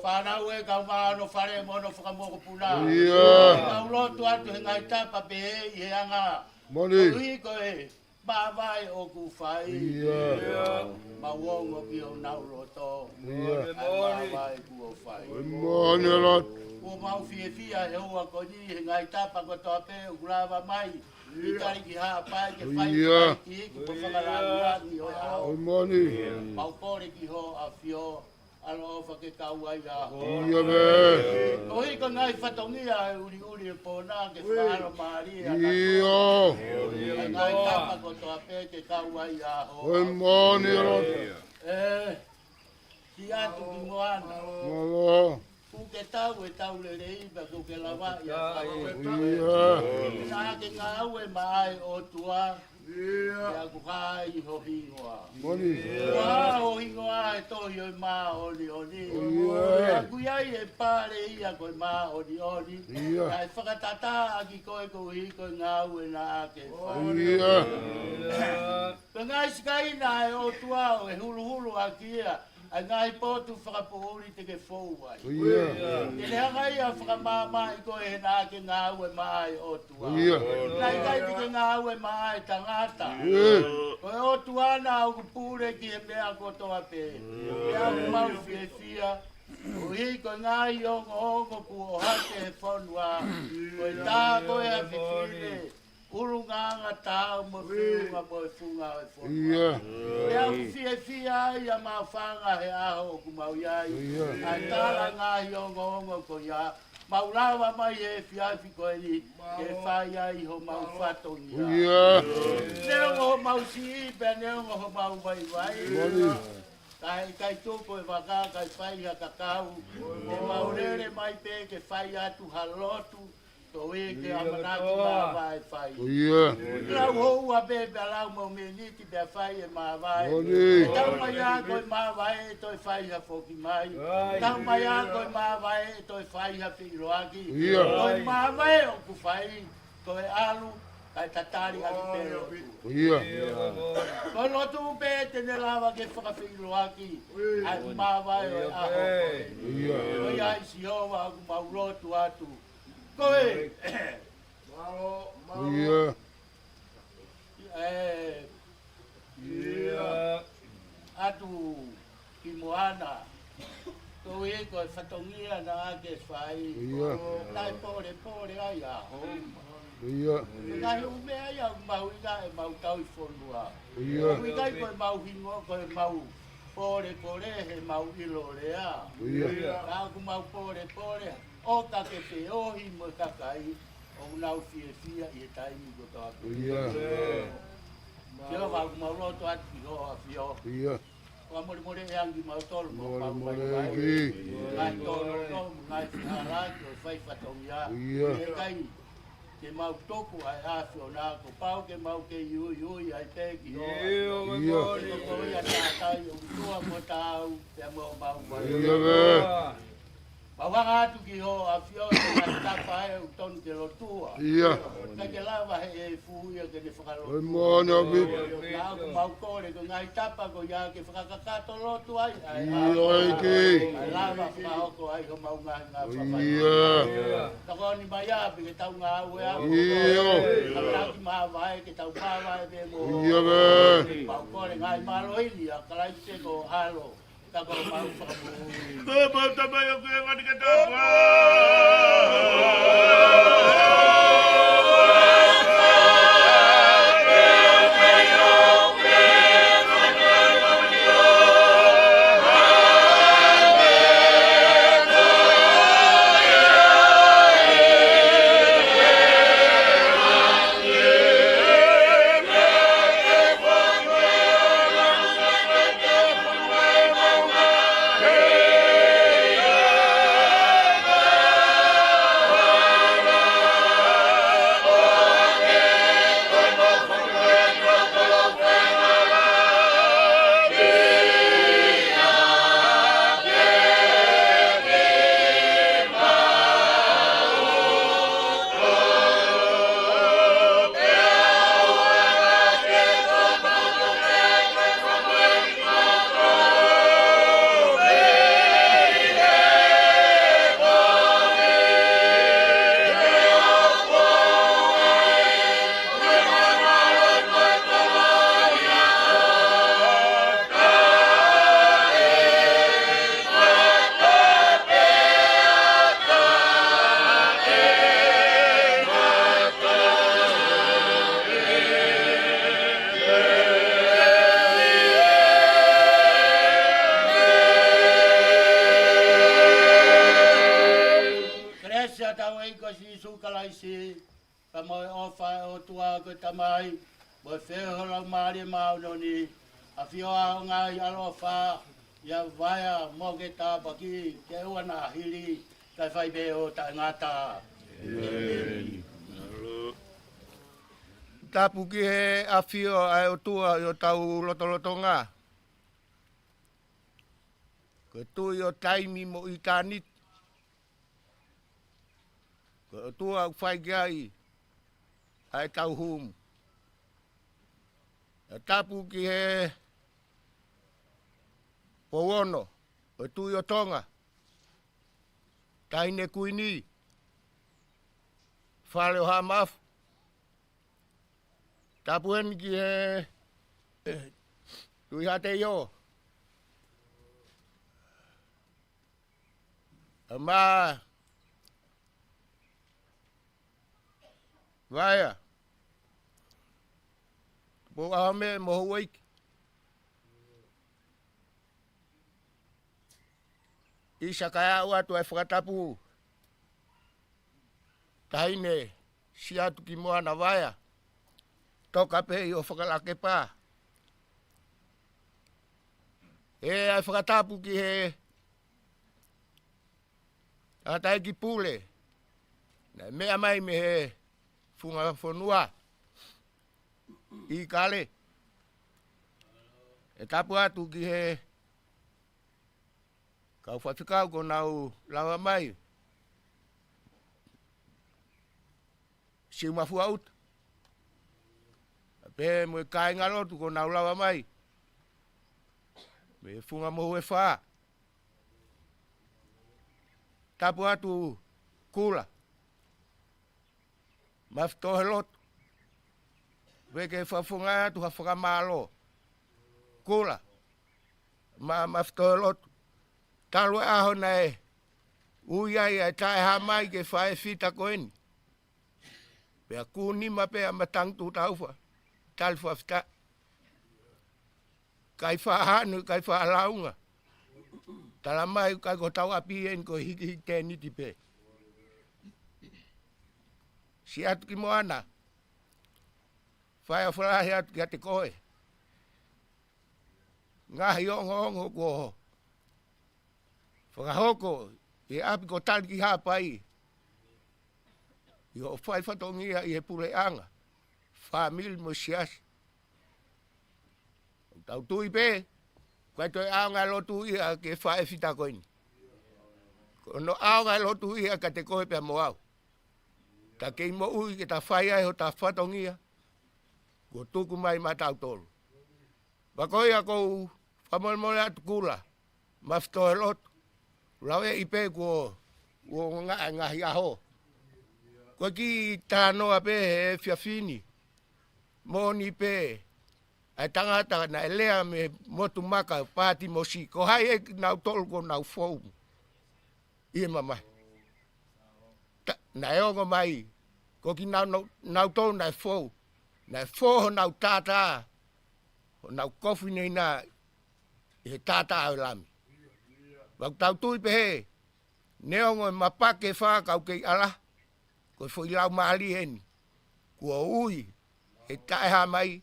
Fānau ē kau mā hono fale mo hono fakamokopuna. ʻIo. Mau lotu atu he ngaahi tapa pehē ʻi he anga. Moʻoni. Koeʻuhi ko e māvae ʻoku fai. ʻIo. Mau ongo ki honau loto. ʻIo. ʻA e māvae kuo fai. Moʻoni lotu. Kuo mau fiefia he houa ko eni he ngaahi tapa kotoa pē ʻoku lava mai. ʻI tali ki Haʻapai ke fai ʻIo. Ki hiki mo fakalāngilangi ʻo e ʻaho. ʻOi moʻoni. Mau kole ki hoʻo ʻAfio, ʻaloʻofa ke kau ai ʻa hoʻo. ʻIo pē. Koeʻuhi ko e ngaahi fatongia ʻe uliuli e pō na ke fakaʻalomālie ʻa e ʻIo. Ngaahi tapa kotoa pē ke kau ai ʻa hoʻo. ʻOi moʻoni lotu. ʻE, siʻi atu ki Moana. Mālō. Kuo ke tau e tau lelei pea kuo ke lavaʻi ʻa e tau. ʻIo. Naʻa ke ngāue maʻa e ʻOtua. ʻIo. Pea kuo hā ai ho hingoa. Moʻoni. Kuo hā ho hingoa he tohi ʻo e māʻoniʻoni. ʻIo. Pea kuo ʻi ai e pale ia ko e māʻoniʻoni. ʻIo. Kae fakatatā ʻaki koe koeʻuhi ko e ngāue naʻa ke fai. ʻIo. Ko e ngaahi sikaina ʻa e ʻOtua ʻoku ke huluhulu ʻaki ia. ʻA e ngaahi potu fakapoʻuli te ke fou ai. ʻIo. Te ne hanga ia ʻo fakamāmaʻi koe he naʻa ke ngāue maʻa e ʻOtua. ʻIo. Naʻe ʻikai te ke ngāue maʻa e tangata. ʻIo. Ko e ʻOtua na ʻoku pule ki he meʻa kotoa pē. Pea ʻoku mau fiefia. Koeʻuhi ko e ngaahi ongoongo kuo ʻohake he fonua. Ko e tā ko ē ʻa e fefine. ʻUlungaanga taau mo e feʻunga mo e funga ʻo e fonua. ʻIo. Pea ʻoku fiefia ai ʻa Māfana he ʻaho ʻoku mau ʻi ai. ʻIo. ʻA e tala ngaahi ongoongo ko ia. Mau lava mai he efiafi ko eni. Ke fai ai homau fatongia. ʻIo. Neongo homau siʻi pea neongo homau vaivai. Moʻoni. Kae ʻikai tuku e vaka, kae fai ha kakau. Ke mau lele mai pē ke fai atu ha lotu. Koeʻuhi ke ʻamanaki māvae fai. ʻIo. Lau houa pē pea lau mo e miniti pea fai e māvae. Moʻoni. Tau mai ā ko e māvae ʻe toe fai ha foki mai. Tau mai ā ko e māvae ʻe toe fai ha feʻiloaki. ʻIo. Ko e māvae ʻoku fai, ko e ʻalu, kae tatali ʻaki pē lotu. ʻIo. Ko e lotu pē te ne lava ke fakafeʻiloaki ʻa e māvae ʻo e ʻaho ko ē. ʻIo. Ko ia ai Sihova ʻoku mau lotu atu. Ko e. ʻIo. ʻE, ʻatu ki Moana. Koeʻuhi ko e fatongia naʻa ke fai. ʻIo. Naʻe pōlepole ai ʻa Homa. ʻIo. Ngaahi ʻū meʻa ia ʻoku mahuʻinga ʻemau tauhi fonua. ʻIo. ʻOku ʻikai ko ʻemau hingoa, ko ʻemau pōlepole heʻemau ʻilo lea. ʻIo. Ka ʻoku mau pōlepole, ʻo ka ke feohi mo e kakai, ʻoku nau fiefia ʻi he taimi kotoa pē. ʻIo. Sihova ʻoku mau lotu atu ki hoʻo ʻAfio. ʻIo. Fakamolemole ʻe angi mautolu mo Molemole pau mai ʻEiki. Ngaahi tōnounou, ngaahi fehālaaki ʻo e fai fatongia. ʻIo. ʻIkai ke mau tuku ʻa e ʻAfiona, kuo pau ke mau kei uiui ai pē ki hoʻo ʻAfio. ʻIo. Ko ia tātai ʻoku tuʻa mo taau, pea mo mau mai. ʻIo, ʻe. Mau hanga atu ki hoʻo ʻAfio, ko e ngaahi tapa ē ʻoku tonu ke lotua. ʻIo. ʻIkai ke lava he efu ia ke ne fakalotu. ʻOi moʻoni ʻaupito. Ka ʻoku mau kole, ko e ngaahi tapa ko ia ke fakakakato lotu ai, ai, ʻIo, ai, ʻEiki. Ai lava fakahoko ai homau ngaahi ngāue. ʻIo. Tokoni mai ā pē ke tau ngāue ā. ʻIo. Ka laki māvae, ke tau māvae pē mo. ʻIo, ʻe. Mau kole ngaahi mālohi ni ʻa Kalaisi ko e ʻAlo. Ka ko mau fakamoʻui. Ko e mau tamai ʻoku ʻi heni ke tau. Sīsū Kalaisi, pea mo e ʻofa ʻa e ʻOtua ko e Tamai, mo e feohi ʻa e Laumālie Māʻoniʻoni, ʻafio ʻo ngāue ʻi he ʻaloʻofa, ʻia Vaea mo ke tāpuaki, ke ʻoua naʻa hili, kae fai pē ʻo taʻengata. ʻĒmeni. Tapu ki he ʻafio ʻa e ʻOtua ʻi hotau lotolotonga. Ko e Tuʻi ʻo taimi mo ʻitāniti. Ko e ʻOtua ʻoku fai ki ai ʻa e tauhumu. ʻA tapu ki he Pouono, ko e Tuʻi ʻo Tonga, Taʻahine Kuini, Fale ʻo Haʻamafu. Tapu eni ki he Tuʻi Haʻateiō, ʻa Mā Vaea, Tupou ʻAhomeʻe mo houʻeiki. ʻIsa, kae ʻoatu ʻa e fakatapu, Taʻahine Siatukimoana Vaea, toka pē ʻi hoʻo fakalakepa. ʻE, ʻa e fakatapu ki he ʻa e Taʻahine Pule, naʻe meʻa mai mei he funga fonua ʻIkale. ʻE tapu atu ki he kau faifekau kuo nau lava mai, Siumafua ʻUta, pea mo e kāingalotu kuo nau lava mai mei he funga mohu ʻe fā. Tapu atu Kula Mafitohelotu, pea ke fakafofonga atu ha fakamālō. Kula Mā Mafitohelotu, talu e ʻaho naʻe ui ai ʻa e taʻehāmai ki he faʻē fita ko eni, pea kū nima pē ʻa matangi tuʻu taufa, tali fakafetaʻi. ʻIkai faʻa hanu, ʻikai faʻa lāunga. Tala mai ʻikai ko hotau ʻapi eni, ko e hikihiki tēniti pē. Siatukimoana, fai ʻa e fakalahi atu kiate koe. Ngaahi ongoongo kuo fakahoko ʻi he ʻapi ko Talikihapai, ʻi hoʻo fai fatongia ʻi he puleʻanga, fāmili mo e siasi. ʻOku tau tui pē, ʻikai toe ʻaonga e lotu ia ki he faʻē fita ko eni. Ko hono ʻaonga e lotu ia kiate koe pea mo au. Ta kei moʻui ke ta fai ai hota fatongia kuo tuku mai maʻatautolu. Pea ko ia ʻoku ou fakamolemole atu Kula Mafitohelotu, ʻoku laueʻi pē kuo, kuo ngaahi, ngaahi ʻaho. Ko e kiʻi talanoa pē he efiafi ni, moʻoni pē ʻa e tangata naʻe lea mei he motu maka, Pātimosi, ko hai ʻe kinautolu kuo nau fou ʻi he mamahi. Ta, naʻe ongo mai, ko kinau, nau, nautolu naʻe fou, naʻe fō honau tātā, honau kofu hinehina ʻi he tātā ʻo e Lami. Pea ʻoku tau tui pehē, neongo e mapake fā kau kei ʻala, ko e foʻi laumālie eni kuo ui he taʻehāmai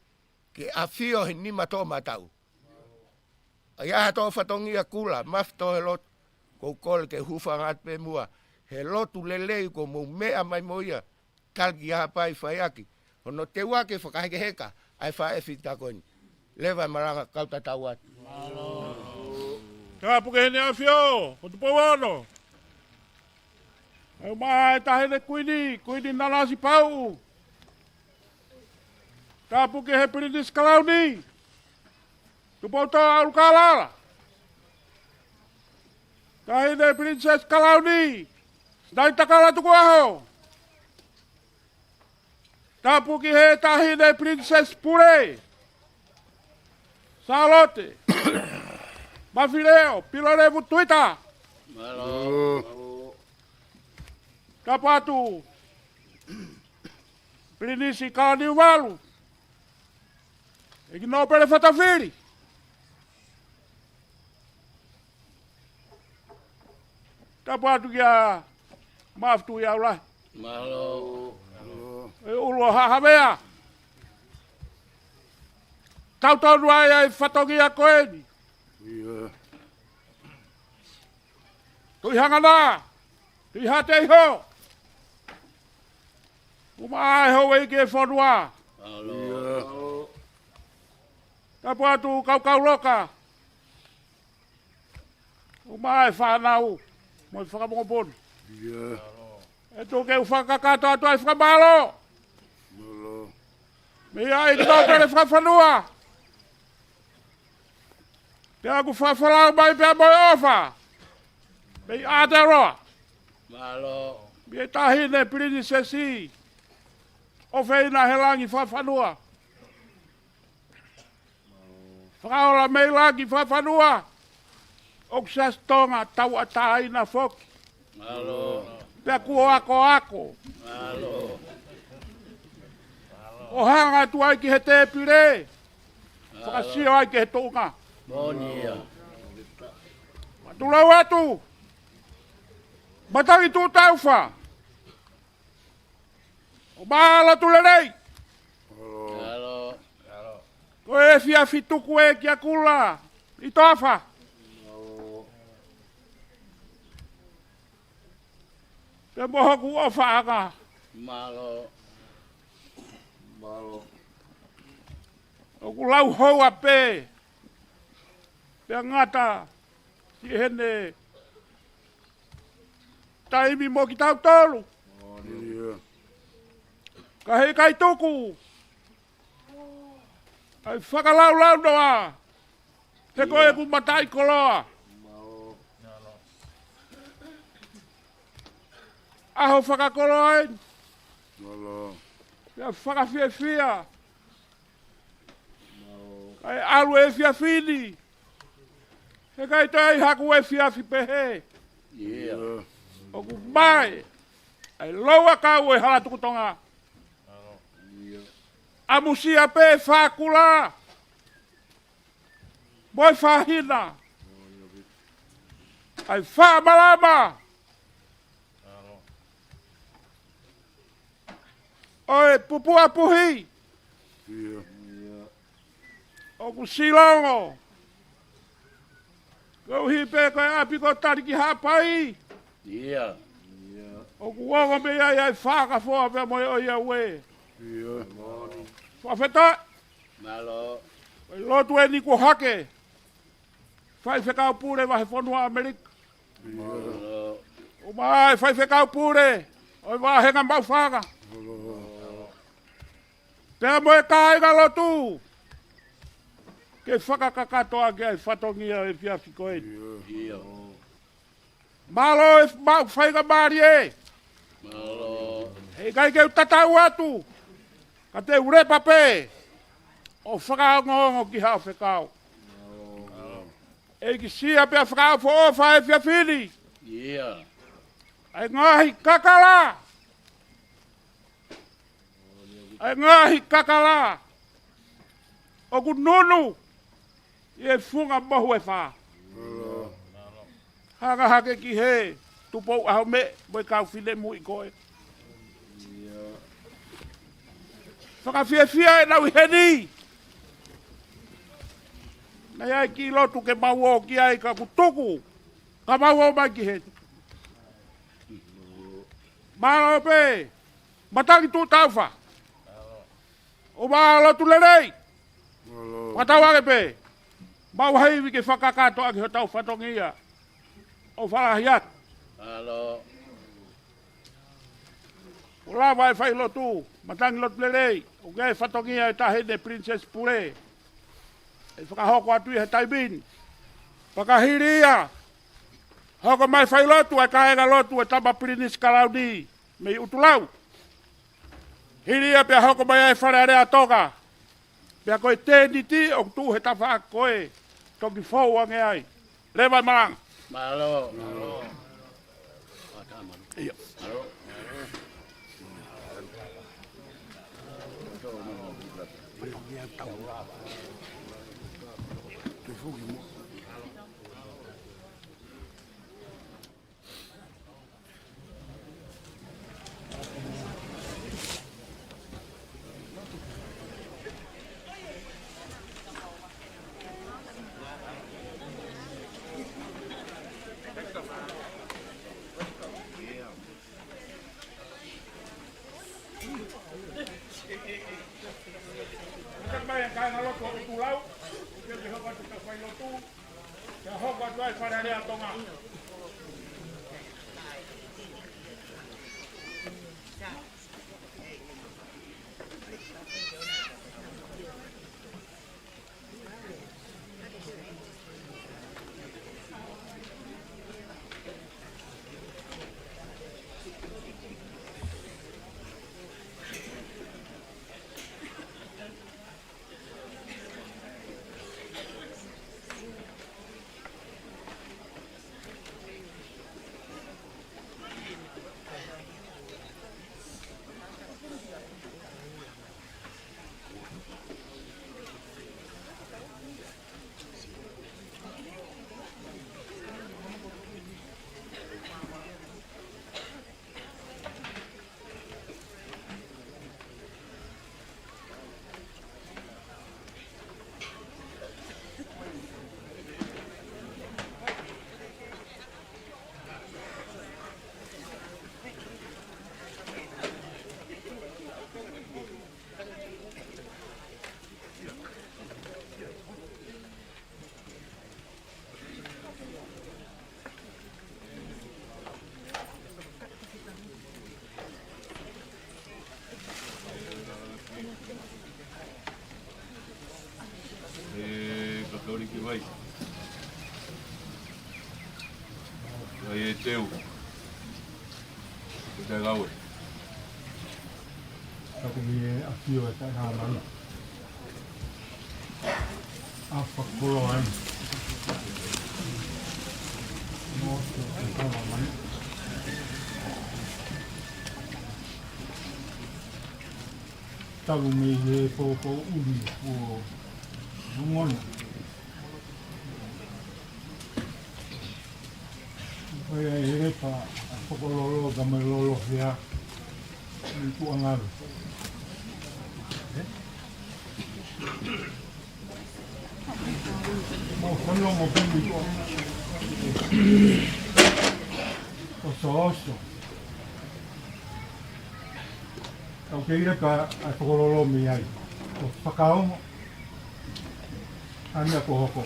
ke ʻafio he nima toʻomataʻu. ʻA ia ʻa hoto fatongia Kula Mafitohelotu, ʻoku ou kole ke hūfanga atu pē muʻa he lotu lelei kuo mou meʻa mai mo ia, Talikihapai, fai ʻaki hono teuaki fakahekeheka ʻa e faʻē fita ko eni. Leva e malanga, kau tatau atu. Tapu ki Heʻene ʻAfio ʻo Tupou Ono. ʻUmaʻā e Taʻahine Kuini, Kuini Nanasipauʻu. Tapu ki he Pilinisi Kalauni, Tupoutoʻa ʻUlukalala. Taʻahine Pilinisesi Kalauni, Sinaitakala Tukuʻaho. Tapu ki he Taʻahine Pilinisesi Pule, Sālote Mafileʻo Pilolevu Tuita. Mālō. Tapu atu Pilinisi Kalaniuvalu, ʻEiki Nōpele Fatafili. Tapu atu kia Mafitu ia Ula. Mālō. ʻE ʻUluʻahaʻa Havea. Tautonu ai ʻa e fatongia ko eni. ʻIo. Tuʻi Hanganā, Tuʻi Haʻateiho. ʻUmaʻā e houʻeiki e fonua. Mālō. Tapu atu Kaukauloka. ʻUmaʻā e fānau mo e fanga mokopuna. ʻIo. ʻE tuku ke u fakakakato atu ai e fakamālō. Mālō. Mei he ʻEiki Tokoni Fakafonua. Pea ʻoku fakafolau mai pea mo e ʻofa mei Aotearoa. Mālō. Mei he Taʻahine Pilinisesi ʻofeina he langi fakafonua. Fakaola mei langi fakafonua. ʻOku Siasi Tonga tauʻatāina foki. Mālō. Pea kuo akoako. Mālō. ʻO hanga atu ai ki he tēpile. Mālō. Fakasio ai ki he tuʻunga. Moʻoni ia. Tuʻu lau atu. Matangi Tuʻu Taufa. ʻUmaʻā e lotu lelei. Mālō. Ko e efiafi tuku ē kia Kula ʻi Toafa. Mālō. Pea mo hoku ʻofaʻanga. Mālō. Mālō. ʻOku lau houa pē. Pea ngata siʻi heʻene taimi mo kitautolu. ʻIo. Ka heʻikai tuku ʻa e fakalaulaunoa. He ko ʻeku mataʻikoloa. ʻAho fakakoloa eni. Mālō. Pea fakafiefia. Kae ʻalu e efiafi ni. Heʻikai toe ʻi ai haku efiafi pehē. ʻIo. ʻOku mae ʻa e lou ʻakau ʻo e Hala Tuku Tonga. ʻIo. ʻAmusia pē Fākula mo e Fāhina. ʻA e faʻa malama ʻo e Pupuʻa Puhi. ʻIo. ʻOku silongo. Koeʻuhi pē ko e ʻapi ko Taliki Haʻapai. ʻIo. ʻOku ongo mei ai ʻa e Fakafoa pea mo e ʻOiauē. ʻIo. Fakafetaʻi. Mālō. Ko e lotu eni kuo hake. Faifekau Pule Vahefonua ʻAmelika. ʻUmaʻā e Faifekau Pule ʻo e Vāhenga Maʻufanga. Pea mo e kāinga lotu. Ke fakakakato ʻaki ʻa e fatongia ʻo e efiafi ko eni. ʻIo. Mālō e maʻu faingamālie. Mālō. Heʻikai ke u tatau atu. Ka te u lepa pē ʻo fakaongoongo ki haʻo fekau. ʻEiki Sia pea fakaʻofoʻofa e efiafi ni. ʻIo. ʻA e ngaahi kakala. ʻA e ngaahi kakala ʻoku nunu ʻi he funga mohu ʻe fā. Hanga hake ki he Tupou ʻAhomeʻe mo e kau finemuʻa ko ē. Fakafiefia ʻenau ʻi heni. Naʻe ʻi ai e kiʻi lotu ke mau ō ki ai ka kuo tuku. Ka mau ō mai ki heni. Mālō pē. Matangi Tuʻu Taufa. ʻUmaʻā e lotu lelei. Mālō. Fakatauange pē. Mau ha ivi ke fakakakato ʻaki hotau fatongia. ʻOfa lahi atu. Mālō. ʻO lava e fai lotu. Matangi lotu lelei. ʻOku ʻi ai e fatongia e Taʻahine Pilinisesi Pule. ʻE fakahoko atu ia he taimi ni. Pea ka hili ia, hoko mai e fai lotu ʻa e kāinga lotu ʻo e Tama Pilinisi Kalauni mei ʻUtulau. Hili ia pea hoko mai ai e Fale Alea ʻa Tonga. Pea ko e tēniti ʻoku tuʻu he tafaʻaki ko ē, toki fou ange ai. Leva e malanga. Mālō. ʻIo. Fale Alea Tonga. E, Katoliki vai. Vai e teu. Ko te lau e. Ka ko e ʻafio e taʻehāmani. ʻA fakakoloa ai. Mo te talamai. Talu mei he poupou ʻuli ʻo Longona. ʻOku ʻi ai e lepa ʻa Fokololo ka mai lolo hea ʻi Tuʻangalu. Mo fanongo pē ʻi Tuʻangalu. Osooso. Tau kei lepa ʻa Fokololo mei ai. ʻO fakaongo ʻa e meʻa kuo hoko.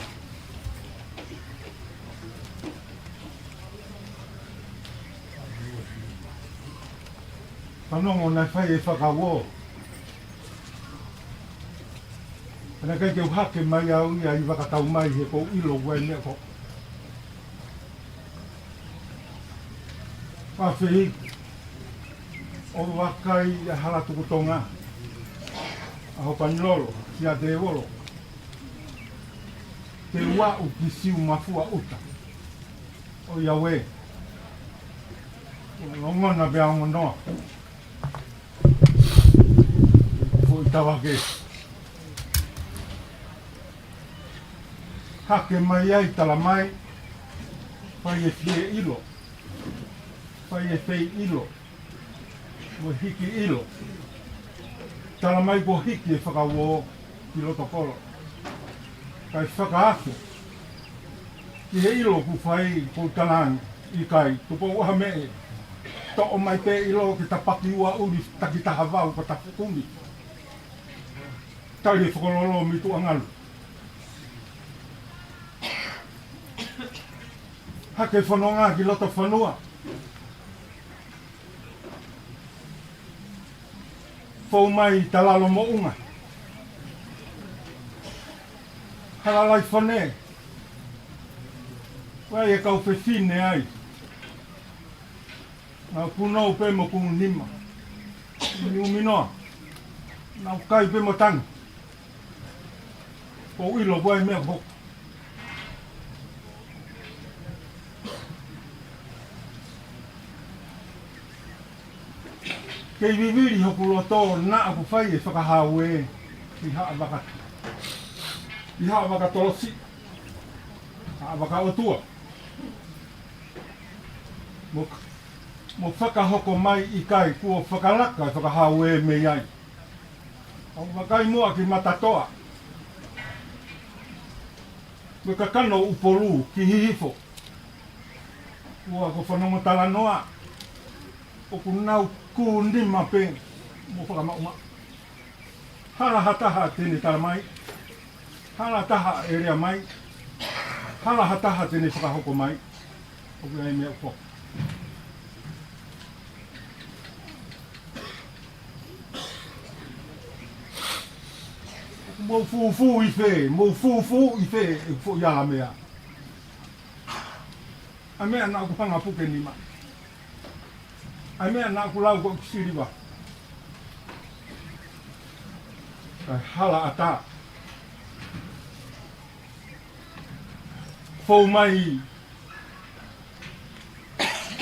Fanongo naʻe fai e fakauō. Pea naʻe ʻikai ke u hake mai au ia ʻi Vakataumai he ʻoku ou ʻilo ʻoku ʻi ai e meʻa ko. Pafehi, ʻo vakai ʻa Halatukutonga, ʻa Hopanilolo, Siatēvolo. Ke u aʻu ki Siumafua ʻuta. ʻOiauē. Longona pea ongo noa. Foʻi tavake. Hake mai ai talamai, fai e fie ʻilo, fai e fei ʻilo, mo e hiki ʻilo. Talamai kuo hiki e fakauō ki loto kolo. Kae fakaafe ki he ʻilo kuo fai, kuo u talaange, ʻikai, Tupou ʻAhomeʻe. Toʻo mai pē ʻilo ke tapaki ua ʻuli takitaha vau ko Tafukumi. Tali e Fokololo mei Tuʻangalu. Hake fononga ki loto fonua. Fou mai Talalomoʻunga. Hala Laifone. Vai e kau fefine ai. Nau punou pē mo kū nima. Niuminoa. Nau kai pē mo tangi. ʻOku ou ʻilo ʻoku ʻi ai e meʻa hoko. Kei vivili hoku loto naʻa ku fai e fakahauē ʻi Haʻavaka, ʻi Haʻavaka Tolosi, Haʻavaka ʻOtua. Mo, mo fakahoko mai ʻikai kuo fakalaka e fakahauē mei ai. ʻOku vakai muʻa ki Matatoa. Mo e kakano ʻUpolu ki Hihifo. Ua ko fanongo talanoa. ʻOku nau kū nima pē mo fakamaʻumaʻu. Hala ha taha te ne tala mai. Hala taha ʻe lea mai. Hala ha taha te ne fakahoko mai. ʻOku ʻi ai e meʻa ʻoku hoko. Mou fūfū ʻi fē, mou fūfū ʻi fē, ʻeku foʻi ala meʻa. ʻA e meʻa naʻa ku hanga puke nima. ʻA e meʻa naʻa ku lau ko ʻeku siliva. Kae hala ʻatā. Fou mai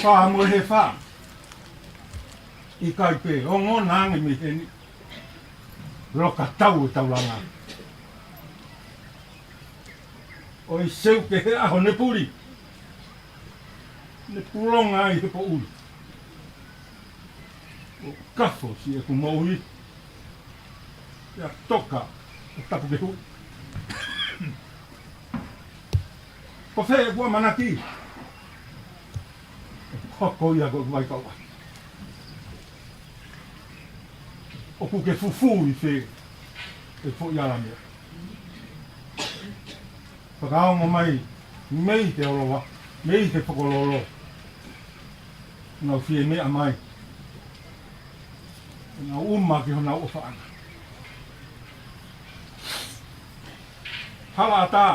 fā mo e fā. ʻIkai pē, ongona ange mei heni. Loka tau e taulanga. ʻOi, seuke he ʻaho ne puli. Ne pulonga ai he poʻuli. ʻO kafo siʻeku moʻui. Ia toka, ʻo tapu ke hu. Ko fē ʻeku ʻamanaki. Hoko ia ko ʻeku vai kau ai. ʻOku ke fūfū ʻi fē, ʻeku foʻi ala meʻa. Fakaongo mai, mei he ʻolova, mei he fokololo. Nau fie meʻa mai. Nau uma ki honau ʻofaʻanga. Hala ʻatā.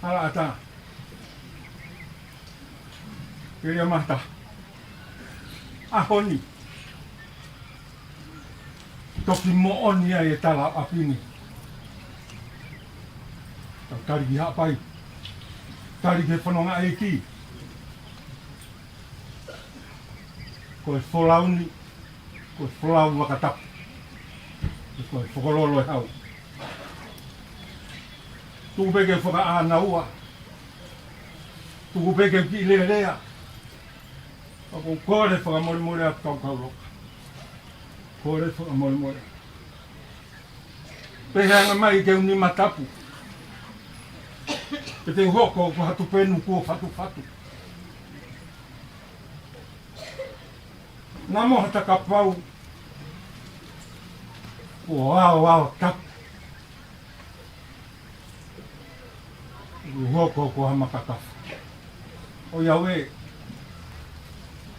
Hala ʻatā. Kelia mata. ʻAho ni. Toki moʻoni ai e tala ʻapi ni. Tau tali ki Haʻapai. Tali ki he fononga ʻeiki. Ko e folau ni, ko e folau vakatapu. Ko e fokololo e hau. Tuku pē ke fakaʻānaua. Tuku pē ke kiʻi lelea. ʻOku ou kole fakamolemole atu kau kau loka. Kole fakamolemole. Pehē ange mai ke u nima tapu. Ke te u hoko ko ha tupenu kuo fatufatu. Naʻa mo ha takapau kuo aoao tapu. Kuo hoko ko ha makakafu. ʻOiauē,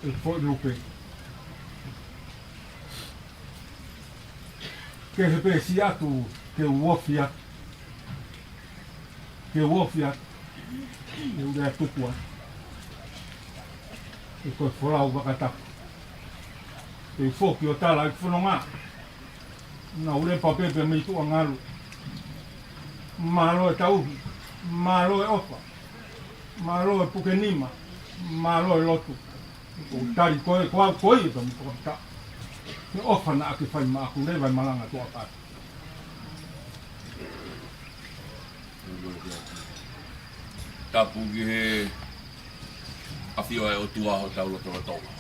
ʻe foʻi lupe. Ke he pē siʻi atu, ke u ofi atu. Ke u ofi atu. Ke u lea tuku atu. ʻE ko e folau vakatapu. Ke u foki ʻo tala ʻi fononga. Naʻa u lepa pē pē mei tuʻa ngalu. Mālō e tauhi. Mālō e ʻofa. Mālō e puke nima. Mālō e lotu. Ko tali koe, ko au koe, ka mo toka ta. He ʻofa naʻa ke fai maʻaku leva e malanga tuʻa pā. Tapu ki he ʻafio ʻa e ʻOtua ʻi hotau lotolotonga.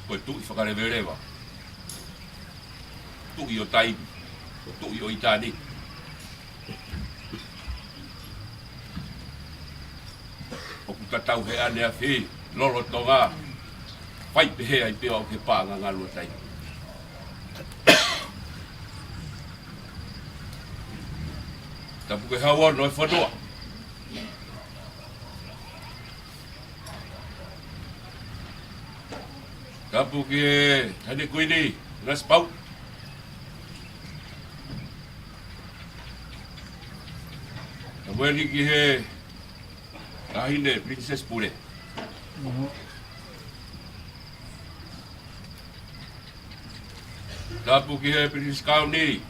Ko e Tuʻi fakaleveleva. Tuʻi ʻo taimi. Tuʻi ʻo ʻitāniti. ʻOku tatau he ʻaneafi lolotonga. Fai pehē ai pē ʻo aʻu ki he paʻanga ngaluʻi taimi. Tapu ki he Hau Ono ʻo e fonua. Tapu ki he Taʻahine Kuini, Nanasipauʻu. Tapu eni ki he Taʻahine Pilinisesi Pule. Tapu ki he Pilinisesi Kauni.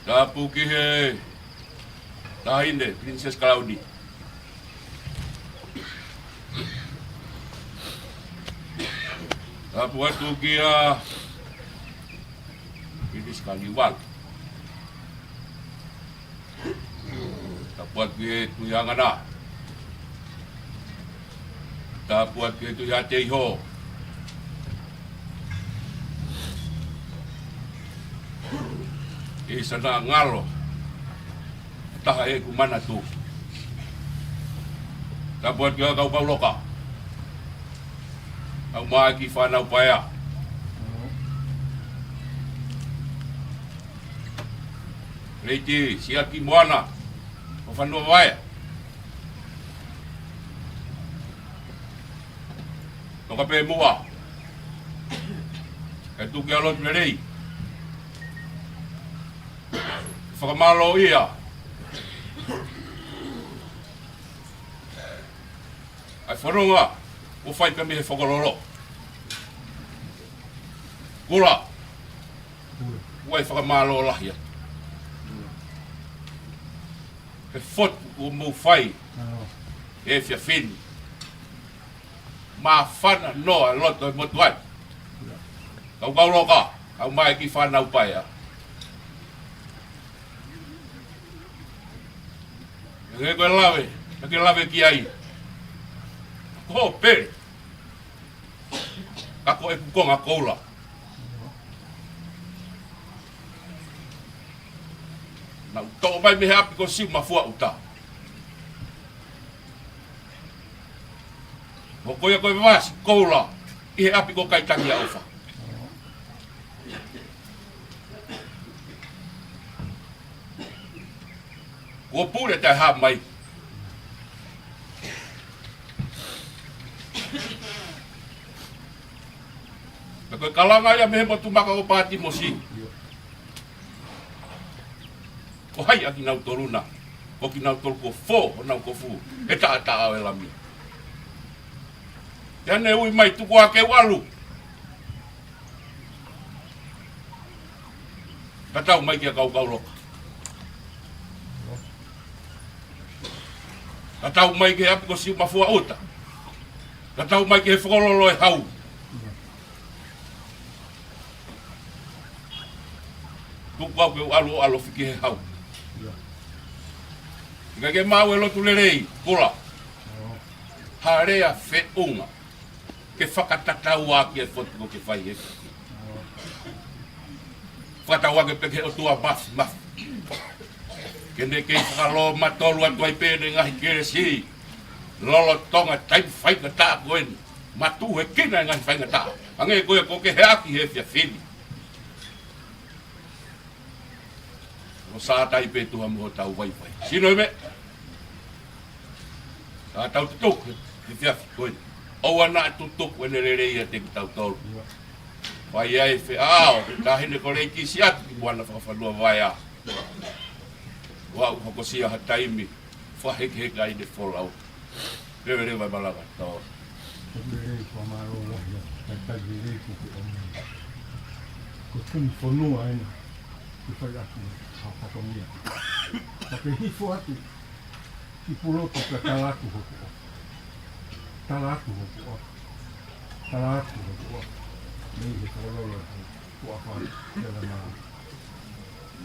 Tapu ki he Taʻahine Pilinisesi Kalauni. Tapu atu kia Pilinisesi Kaliuala. Tapu atu ki he Tuʻi Hangana. Tapu atu ki he Tuʻi Haʻateiho. ʻI sana ngalo. Taha ʻeku manatu. Tapu atu ki he kau Pauloka. Kau mai ki Fānau Paea. Lady Siaki Moana ʻo Fānau Paea. Toka pē muʻa. Kae tuku ke ʻalu atu lelei. Fakamālō ia. ʻA e fononga ʻoku fai pē mei he Fokololo. Kula. ʻOku ou fakamālō lahi atu he fotu ʻoku mou fai he efiafi ni. Māfana noa loto e motuʻa ni. Kau Kauloka, kau mai ki Fānau Paea. Hangē ko e lave naʻa ke lave ki ai, ko hoʻo pele, ka ko ʻeku konga koula. Naʻá ku toʻo mai mei he ʻapi ko Siumafua ʻUta. Mo ko ia ko e vasi koula ʻi he ʻapi ko Kaitangi ʻa ʻOfa. Kuo pule taʻe hā mai. Pea ko e kalanga ia mei he motu maka ko Pātimosi. Ko hai ʻa kinautolu na? Ko kinautolu kuo fō honau kofu he taʻataʻa ʻo e Lami. Pea ne ui mai, tuku ā ke u ʻalu. Tatau mai kia Kau Kauloka. Tatau mai ki he ʻapi ko Siumafua ʻUta. Tatau mai ki he Fokololo e Hau. Tuku au ke u ʻalu ʻo ʻalofi ki he hau. ʻIkai ke maʻu e lotu lelei, Kula. Ha lea feʻunga ke fakatatau ʻaki e fotu ʻoku ke fai he. Fakatauange pē ki he ʻOtua Mafimafi ke ne kei fakalōmatolu atu ai pē ʻene ngaahi kelesi lolotonga e taimi faingataʻa ko eni. Matuʻuekina e ngaahi faingataʻa. Hangē ko ia ʻoku ke heʻaki he efiafi ni. ʻO sātai pē tuha mo hotau vaivai. Sino e meʻa. Ka tau tutuku he efiafi ko eni. ʻOua naʻa tutuku ʻene lelei ʻiate kitautolu. Fai ai e feʻao, taʻahine ko Lady Siaki Moana Fakafānau Paea. ʻOku ou hokosia ha taimi fakahekeheka ai ʻene folau. Pea leva e malanga tau. Pea lelei, fakamālō lahi atu, kae talitali lelei ʻoku ke ʻomai. Ko e kumi fonua ena ke fai atu ha fatongia. Ka ke hifo atu ki Pulotu pea tala atu hoku ʻofa. Tala atu hoku ʻofa. Tala atu hoku ʻofa. Mei he Fokololo e Hau. Kuo ʻafā, pea mālō.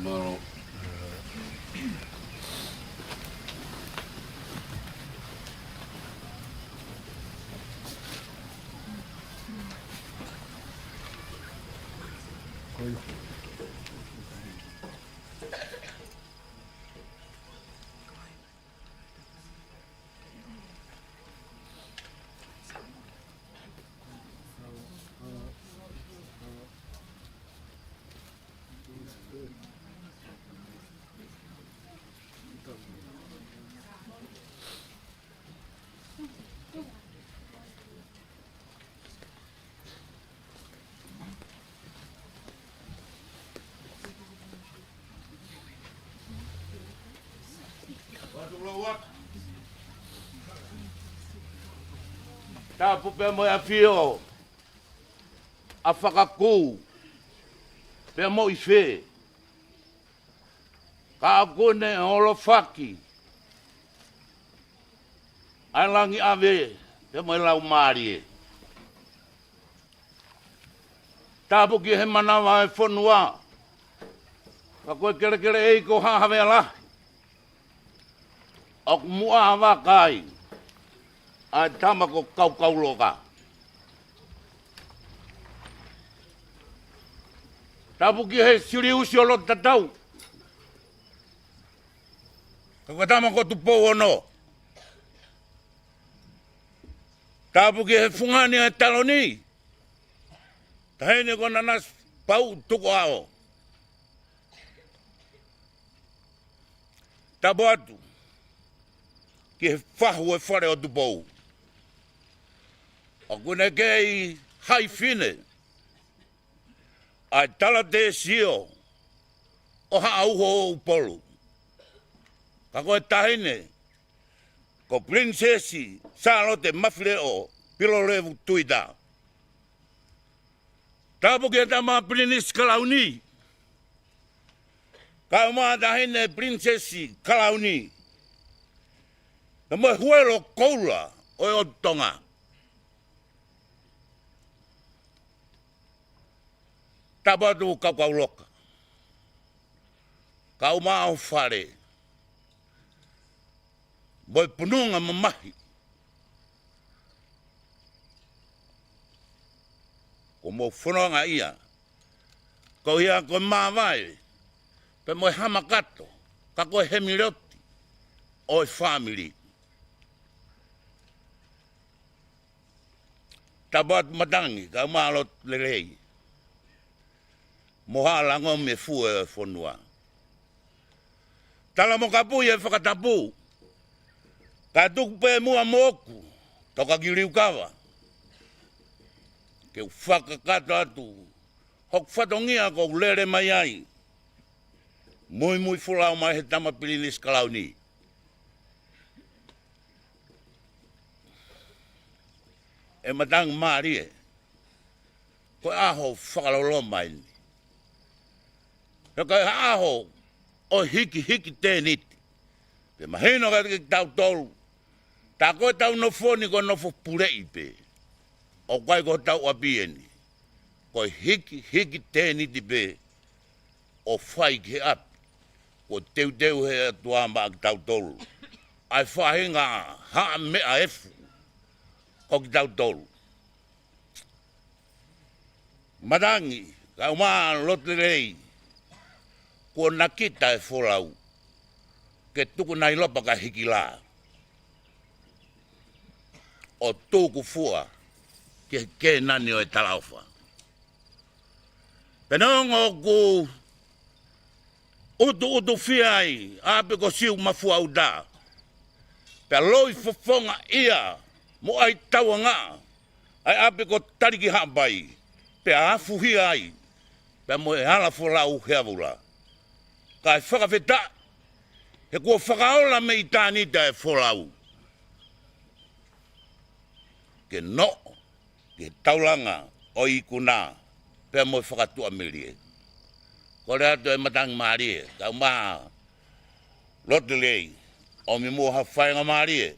Mālō. Tapu pea mo e ʻafio ʻa Fakakū, pea mo ʻIfe, ka ʻoku ne holofaki ʻa e langi ʻave pea mo e laumālie. Tapu ki he manava e fonua, ka ko e kelekele ʻeiki ko Haʻa Havea Lahi, ʻoku muʻa vaka ai ʻa e tama ko Kaukauloka. Tapu ki he Siliusi ʻo Lototatau, ka ko e tama ko Tupou Ono. Tapu ki he fungani ʻa e taloni, Taʻahine ko Nanasipauʻu Tukuʻao. Tapu atu ki he fahu ʻo e Fale ʻo Tupou. ʻOku ne kei haʻi fine ʻa e Talatēsio ʻo Haʻauho ʻo Upolu. Ka ko e taʻahine ko Pilinisesi Sālote Mafileʻo Pilolevu Tuita. Tapu ki he tama Pilinisi Kalauni, kae ʻumaʻā Taʻahine Pilinisesi Kalauni, pea mo e Huelo Koula ʻo e ʻOtu Tonga. Tapu atu Kaukauloka, kae ʻumaʻā ho fale, mo e pununga mamahi kuo mou fononga ai, ko ia ko e māvae, pea mo e hamakato, ka ko e hemiloti ʻo e fāmili. Tapu atu Matangi, kae ʻumaʻā Lotulelei, mo Haʻa Lango mei he fue ʻo e fonua. Tala mo kapuʻi e fakatapu, kae tuku pē muʻa moʻoku, Tokakiliukava, ke u fakakakato atu hoku fatongia ʻoku ou lele mai ai, muimui folau mai he tama Pilinisi Kalauni. ʻE Matangi mālie, ko e ʻaho fakaloloma eni. He ko e ʻaho ʻo e hikihiki tēniti. Pea mahino kiate kitautolu, tā ko ʻetau nofo ni ko e nofo puleʻi pē. ʻOku ʻikai ko hotau ʻapi eni. Ko e hikihiki tēniti pē ʻo fai ki he ʻapi kuo teuteu ʻe he ʻOtua maʻa kitautolu, ʻa e faʻahinga haʻa meʻa efu ko kitautolu. Matangi, kae ʻumaʻā Lotulelei, kuo nakita e folau ke tuku Nailopa kae hiki lā ʻo tuku fua ki he Kēnani ʻo e talaʻofa. Pea neongo ʻoku ʻutuʻutufia ai ʻa ʻapi ko Siumafuaʻuta, pea loi fofongaʻia mo ʻai tauangaʻa ʻa e ʻapi ko Talikihaʻapai, pea afuhia ai pea mo e hala folau Heavula. Kae fakafetaʻi he kuo fakaola mei ʻitāniti ʻa e folau ke noʻo ki he taulanga ʻo e ikuna pea mo e fakatuʻamelie. Kole atu ʻe Matangi mālie, kae ʻumaʻā Lotulelei, ʻomi muʻa ha faingamālie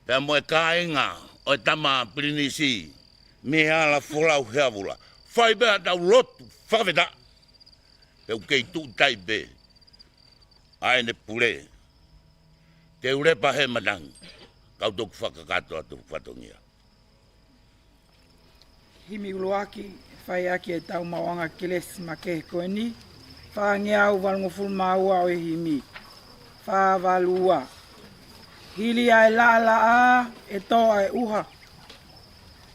pea mo e kāinga ʻo e tama Pilinisi mei he hala folau Heavula. Fai pē haʻatau lotu fakafetaʻi, pea ʻoku kei tuʻu tai pē ʻa ʻene pule. Te u lepa he Matangi, kau toki fakakakato atu fatongia. Himi ʻuluaki, fai ʻaki ʻetau maʻuʻanga kelesi makehe ko eni, fāngeau valungofulu mā ua ʻo e himi. Fā valu ua. Hili ʻa e laʻalaʻā ʻe tō ʻa e ʻuha.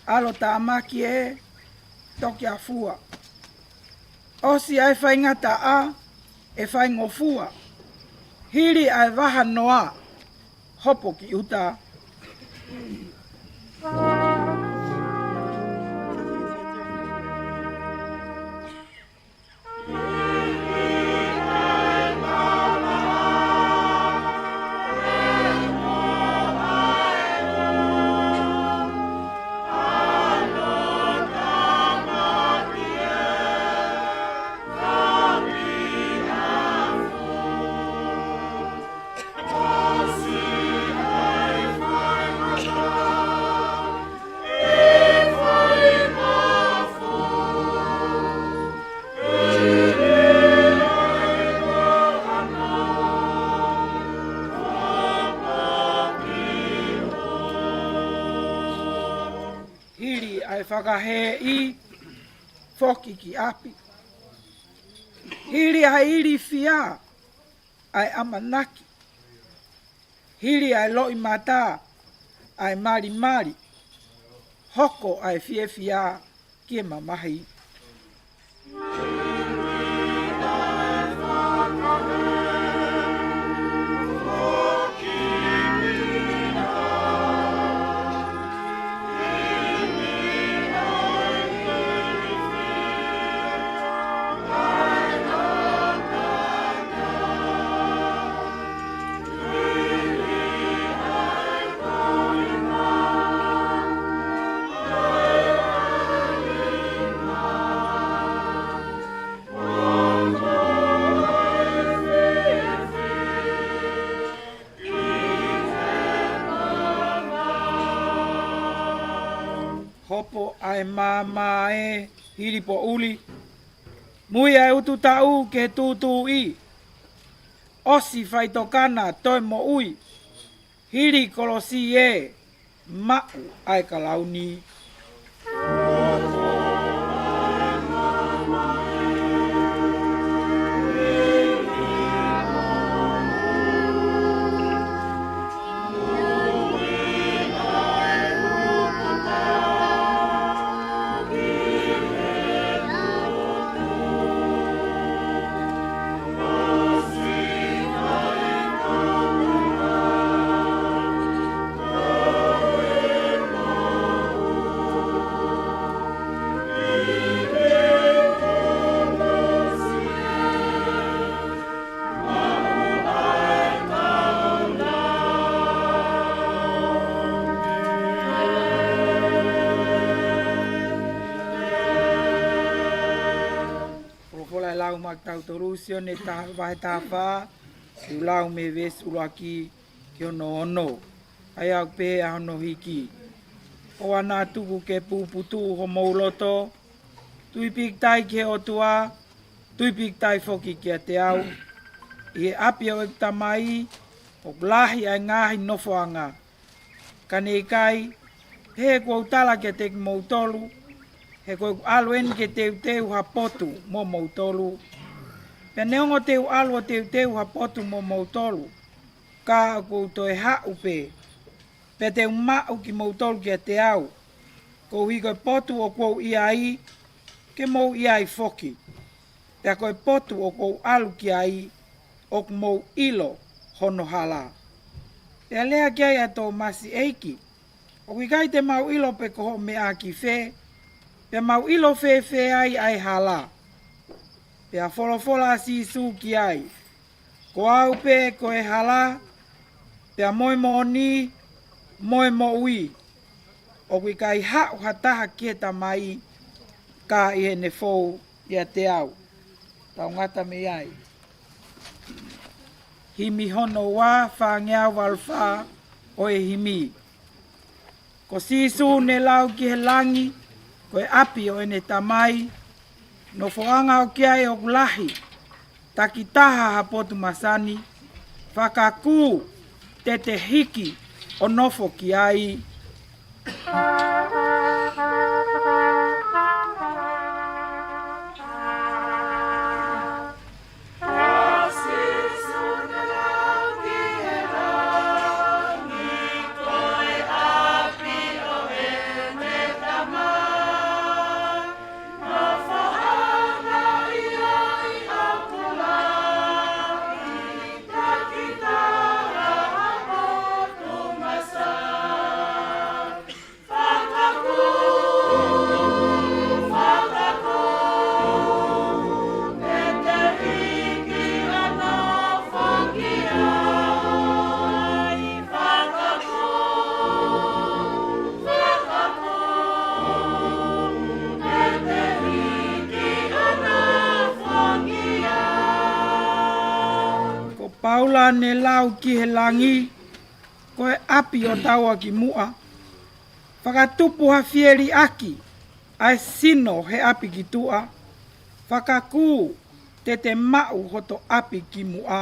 ʻAlo tāmaki ʻe toki afua. ʻOsi ʻa e faingataʻa ʻe faingofua. Hili ʻa e vaha noa, hopo ki ʻuta. Hili ʻa e fakahēʻi, foki ki ʻapi. Hili ʻa e ilifia, ʻa e ʻamanaki. Hili ʻa e loʻimata, ʻa e malimali, hoko ʻa e fiefia ki he mamahi. Hopo ʻa e maama ē, hili poʻuli. Mui ʻa e ututaʻu ki he tūtuuʻi. ʻOsi faitokana toe moʻui. Hili kolosi ē, maʻu ʻa e kalauni. Folofola ʻe lau maʻa kitautolu, Sione taha, vahe taha fā, ʻoku lau mei he veesi ʻuluaki ki hono ono. ʻA ia ʻoku pehē ʻa hono hiki: ʻOua naʻa tuku ke puputuʻu homou loto, tui pīkitai ki he ʻOtua, tui pīkitai foki kiate au. ʻI he ʻapi ʻo ʻeku Tamai ʻoku lahi ʻa e ngaahi nofoʻanga. Ka ne ʻikai, he ʻoku ou tala kiate kimoutolu, he ko ʻeku ʻalu eni ke teuteu ha potu mo moutolu. Pea neongo te u ʻalu ʻo teuteu ha potu mo moutolu, ka ʻoku ou toe haʻu pē, pea te u maʻu kimoutolu kiate au, koeʻuhi ko e potu ʻoku ou ʻi ai, ke mou ʻi ai foki. Pea ko e potu ʻoku ou ʻalu ki ai, ʻoku mou ʻilo hono hala. Pea lea ki ai ʻa Tōmasi, ʻEiki, ʻoku ʻikai te mau ʻilo pe ko hoʻo meʻa ki fē, pea mau ʻilo fēfē ai ʻa e hala? Pea folofola ʻa Sīsū ki ai, Ko au pē ko e hala, pea mo e moʻoni, mo e moʻui. ʻOku ʻikai haʻu ha taha ki he Tamai, ka ʻi heʻene fou ʻiate au. Tau ngata mei ai. Himi hono ua, fāngeau valu fā ʻo e himi. Ko Sīsū ne lau ki he langi, ko e ʻapi ʻo ʻene Tamai, nofoʻanga ʻoku ʻi ai ʻoku lahi, takitaha ha potu masani, fakakū, te te hiki ʻo nofo ki ai. Ko Paula ne lau ki he langi, ko e ʻapi ʻo taua ki muʻa. Fakatupu ha fie liʻaki ʻa e sino he ʻapi ki tuʻa. Fakakū, te te maʻu hoto ʻapi ki muʻa.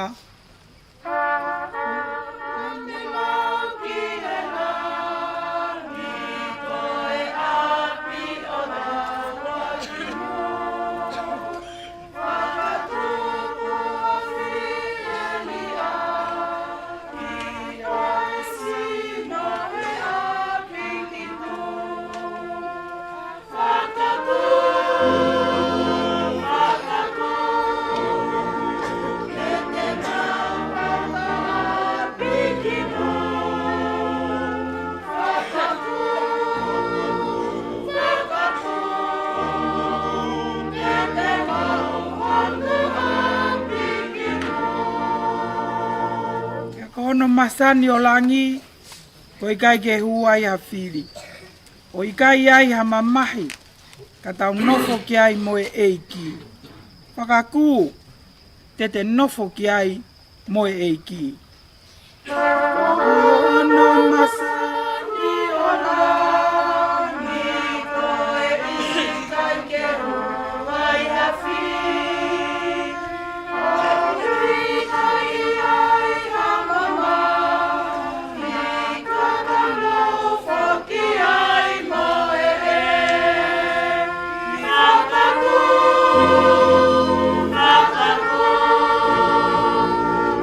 Hono masani ʻo langi, ko e ʻikai ke hū ai ha fili, ʻo ʻikai ai ha mamahi ka tau nofo ki ai mo e ʻEiki. Fakakū, te te nofo ki ai mo e ʻEiki. Hono masani ʻo langi, ko e ʻikai ke hū ai ha fili, ʻo ʻikai ai ha mamahi ka tau nofo ki ai mo e ʻEiki. Fakakū, fakakū,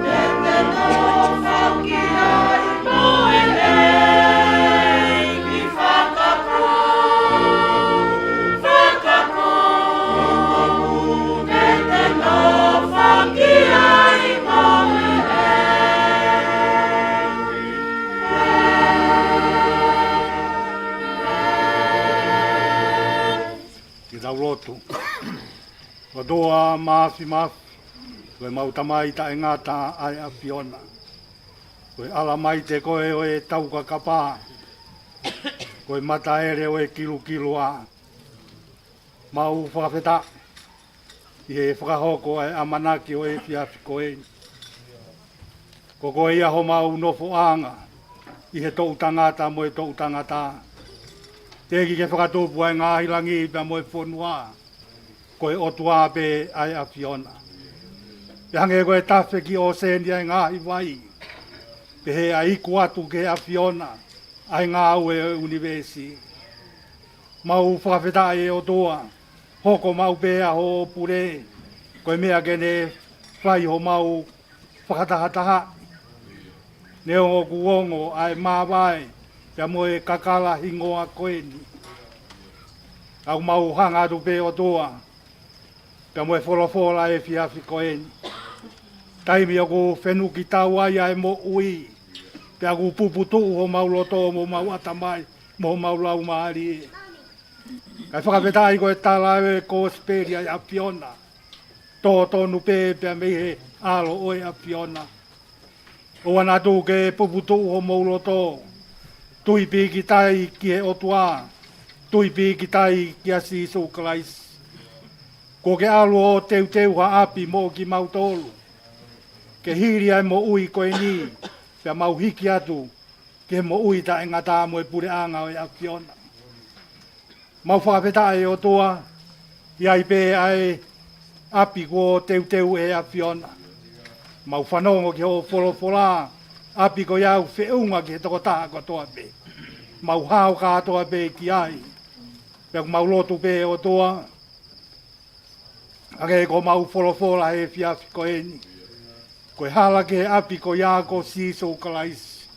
te te nofo ki ai mo e ʻEiki. Fakakū, fakakū, te te nofo ki ai mo e ʻEiki. Ke tau lotu. ʻOtua Māfimafi, ko ʻemau Tamai taʻengata ʻa e ʻAfiona. Ko e ʻAlamaite koe ʻo e taukakapa, ko e Mataele ʻo e kilukiluʻa. Mau fakafetaʻi ʻi he fakahoko ʻa e ʻamanaki ʻo e efiafi ko eni. Ko koe ia homau nofoʻanga ʻi he toʻu tangata mo e toʻu tangata. Teʻeki ke fakatupu ʻa e ngaahi langi pea mo e fonua, ko e ʻOtua pē ʻa e ʻAfiona. Pea hangē ko e tafe ki ʻōseni ʻa e ngaahi vai, pehē ʻa e iku atu ki he ʻAfiona ʻa e ngāue ʻo e ʻunivēsi. Mau fakafetaʻi ʻe ʻOtua, hoko maʻu pē ʻa hoʻo pule, ko e meʻa ke ne fai homau fakatahatahaʻi. Neongo ʻoku ongo ʻa e māvae pea mo e kakala hingoa ko eni, ka ʻoku mau hanga atu pē ʻOtua pea mo e folofola ʻo e efiafi ko eni. Taimi ʻoku fenuki tau ai ʻa e moʻui, pea ʻoku puputuʻu homau loto mo homau ʻatamai mo homau laumālie. Kae fakafetaʻi ko e tala ʻo e kosipeli ʻa e ʻAfiona, tō tonu pē pea mei he ʻAlo ʻo e ʻAfiona. ʻOua naʻa tuku ke puputuʻu homou loto. Tui pīkitai ki he ʻOtua. Tui pīkitai kia Sīsū Kalaisi. Kuo ke ʻalu ʻo teuteu ha ʻapi moʻo kimautolu, ke hili ʻa e moʻui ko eni, pea mau hiki atu ki he moʻui taʻengata mo e puleʻanga ʻo e ʻAfiona. Mau fakafetaʻi ʻe ʻOtua, ʻi ai pē ʻa e ʻapi kuo teuteu ʻe he ʻAfiona. Mau fanongo ki hoʻo folofola, ʻapi ko ia ʻoku feʻunga ki he tokotaha kotoa pē. Mau hao kātoa pē ki ai. Pea ʻoku mau lotu pē ʻe ʻOtua, hangē ko homau folofola he efiafi ko eni, ko e hala ki he ʻapi ko ia ko Sīsū Kalaisi.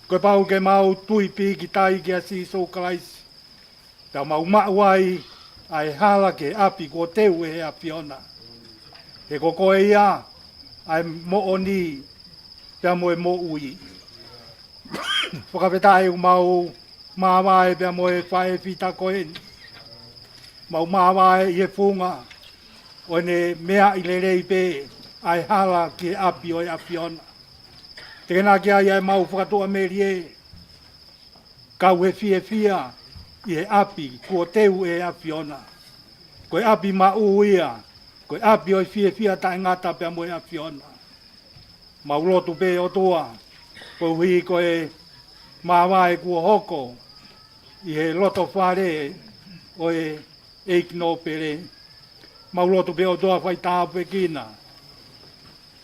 Ko e pau ke mau tui pīkitai kia Sīsū Kalaisi, pea mau maʻu ai ʻa e hala ki he ʻapi kuo teu ʻe he ʻAfiona. He ko koe ia ʻa e moʻoni pea mo e moʻui. Fakafetaʻi ʻoku mau māvae pea mo e faʻē fita ko eni. Mau māvae ʻi he funga ʻo ʻene meaʻi lelei pē ʻa e hala ki he ʻapi ʻo e ʻAfiona. Tekenaki ai ʻa ʻemau fakatuʻamelie, kau he fiefia ʻi he ʻapi kuo teu ʻe he ʻAfiona. Ko e ʻapi maʻu ia, ko e ʻapi ʻo e fiefia taʻengata pea mo e ʻAfiona. Mau lotu pē ʻOtua, koeʻuhi ko e māvae kuo hoko ʻi he loto fale ʻo e ʻEiki Nōpele. Mau lotu pē ʻOtua fai tāpuekina.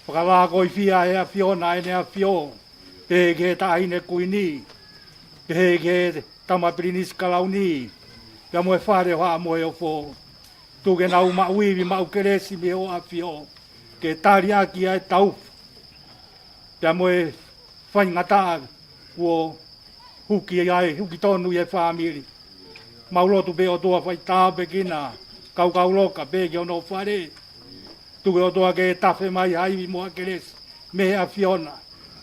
Fakalākoifia ʻe he ʻAfiona ʻa ʻEne ʻAfio, pehē ki he Taʻahine Kuini, pehē ki he Tama Pilinisi Kalauni, pea mo e Fale ʻo Haʻa Moheofo. Tuku ke nau maʻu ivi, maʻu kelesi mei hoʻo ʻAfio, ke tali ʻaki ʻa e taufu pea mo e faingataʻa kuo huki ai, huki tonu ʻi he fāmili. Mau lotu pē ʻOtua fai tāpuekina Kaukauloka pea ki hono fale. Tuku ʻOtua ke tafe mai ha ivi mo ha kelesi mei he ʻAfiona.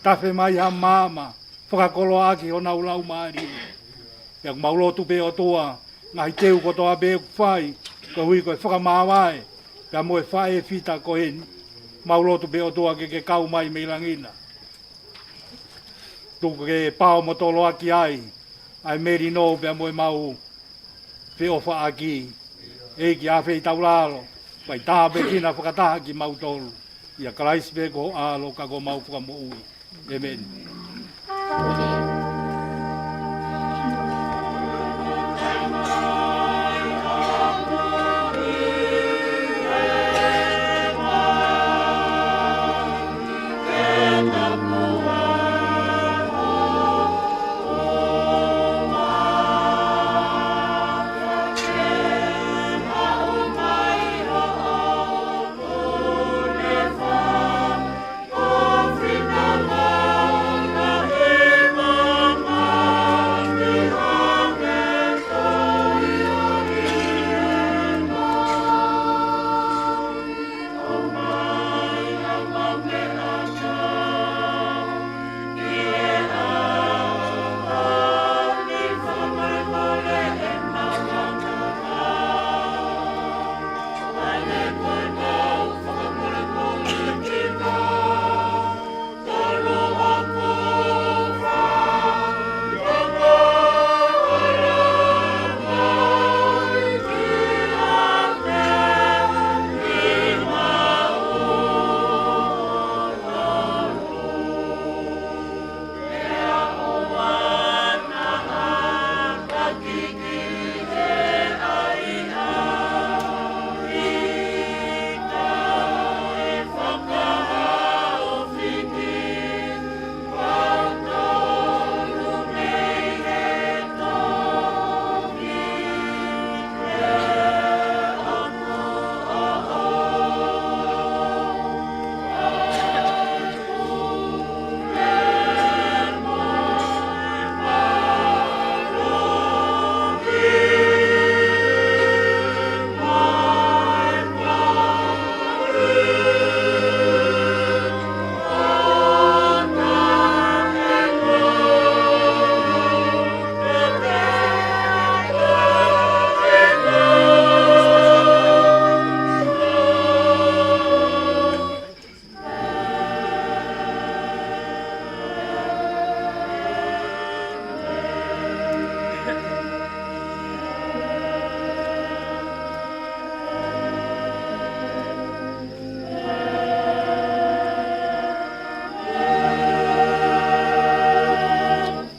Tafe mai ha maama, fakakoloa ʻaki honau laumālie. Pea ʻoku mau lotu pē ʻOtua, ngaahi teu kotoa pē ʻoku fai, koeʻuhi ko e fakamāvae pea mo e faʻē fita ko eni. Mau lotu pē ʻOtua ke ke kau mai mei langi na. Tuku ke pao mo toloaki ai ʻa e melino pea mo e mau feʻofaʻaki. ʻEiki, ʻafeitaulalo, fai tāpuekina fakataha kimautolu, ʻia Kalaisi pē ko ho ʻAlo ka ko homau Fakamoʻui. ʻĒmeni.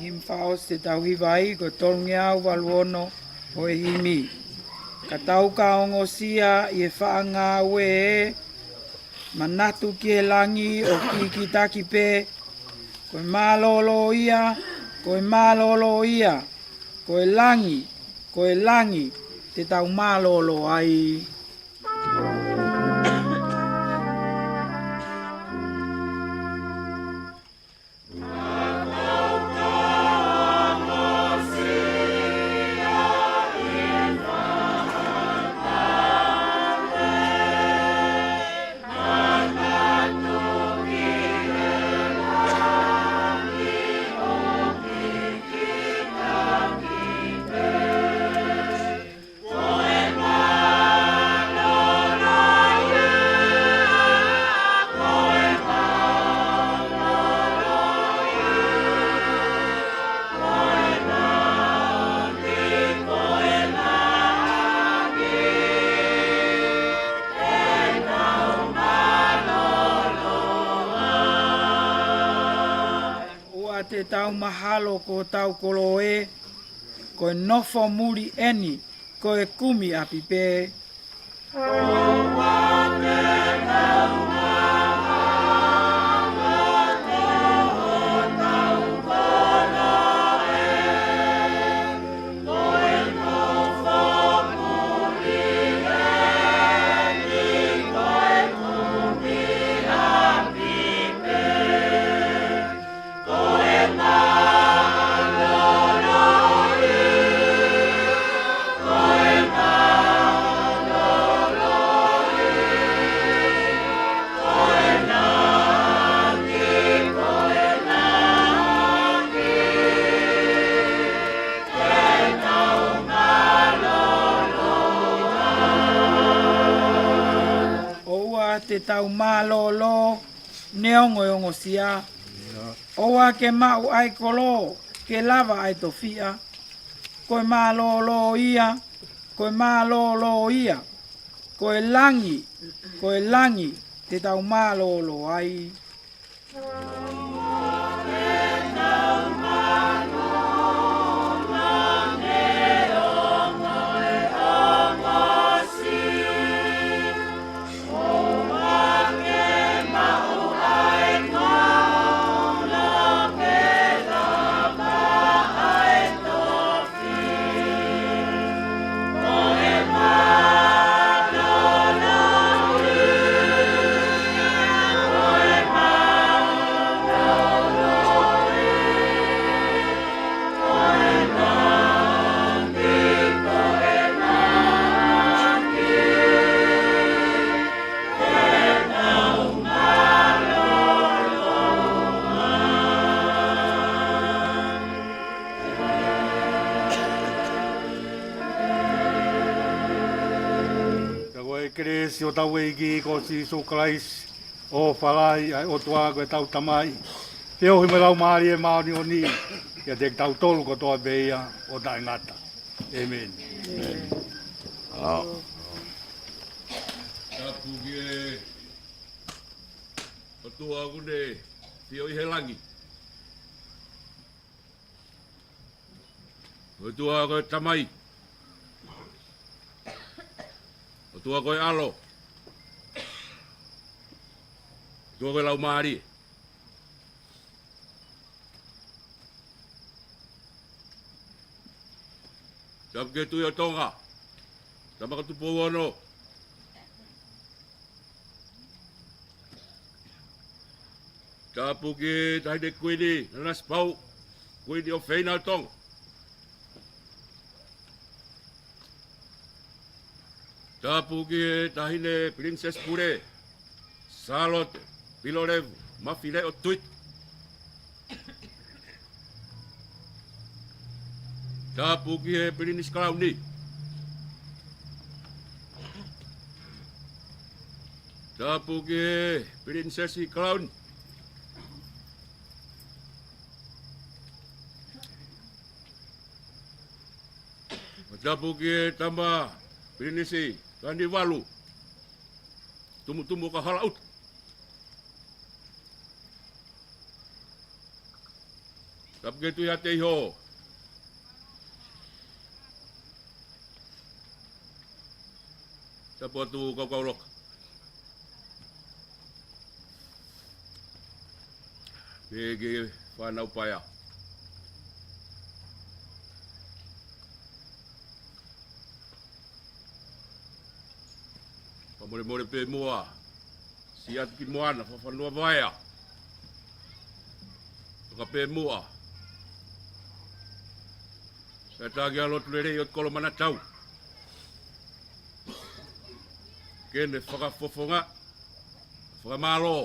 Himi fakaʻosi te tau hiva ai ko e tolungeau valu ono ʻo e himi. Ka tau ka ongosia ʻi he faʻa ngāue ē, manatu ki he langi ʻo kikitaki pē, ko e mālōlō ia, ko e mālōlō ia, ko e langi, ko e langi, te tau mālōlō ai. ʻOua te tau mahalo ko hotau koloa ē, ko e nofo muli eni, ko e kumi ʻapi pē. ʻOua te tau mālōlō, neongo e ongosia. ʻOua ke maʻu ʻa e kolo, ke lava ʻa e tofiʻa. Ko e mālōlō ia, ko e mālōlō ia. Ko e langi, ko e langi, te tau mālōlō ai. Ka ko e kelesi ʻa hotau ʻEiki ko Sīsū Kalaisi, ʻofa lahi ʻa e ʻOtua ko ʻetau Tamai, feohi mo e Laumālie Māʻoniʻoni, ʻiate kitautolu kotoa pē ia ʻo taʻengata. ʻĒmeni. Tapu ki he ʻOtua ʻoku ne ʻafio ʻi he langi. ʻOtua ko e Tamai. ʻOtua ko e ʻAlo. ʻOtua ko e Laumālie. Tapu ki he Tuʻi ʻo Tonga, Tama ko Tupou Ono. Tapu ki he Taʻahine Kuini Nanasipauʻu, Kuini ʻofeina ʻo Tonga. Tapu ki he Taʻahine Pilinisesi Pule, Sālote Pilolevu Mafileʻo Tuita. Tapu ki he Pilinisi Kalauni. Tapu ki he Pilinisesi Kalauni. Tapu ki he Tama Pilinisi Tanivalu Tumutumu ʻo Kahalaʻuta. Tapu ki he Tuʻi ʻa Teiho. Tapu atu Kaukauloka. Pea ki he fānau paea. Fakamolemole pē muʻa, siʻi atu ki Moana, Fakafanua Vaea. Toka pē muʻa. Pea tā ki he lotu lelei ʻo Kolomanatau. Ke ne fakafofonga, fakamālō.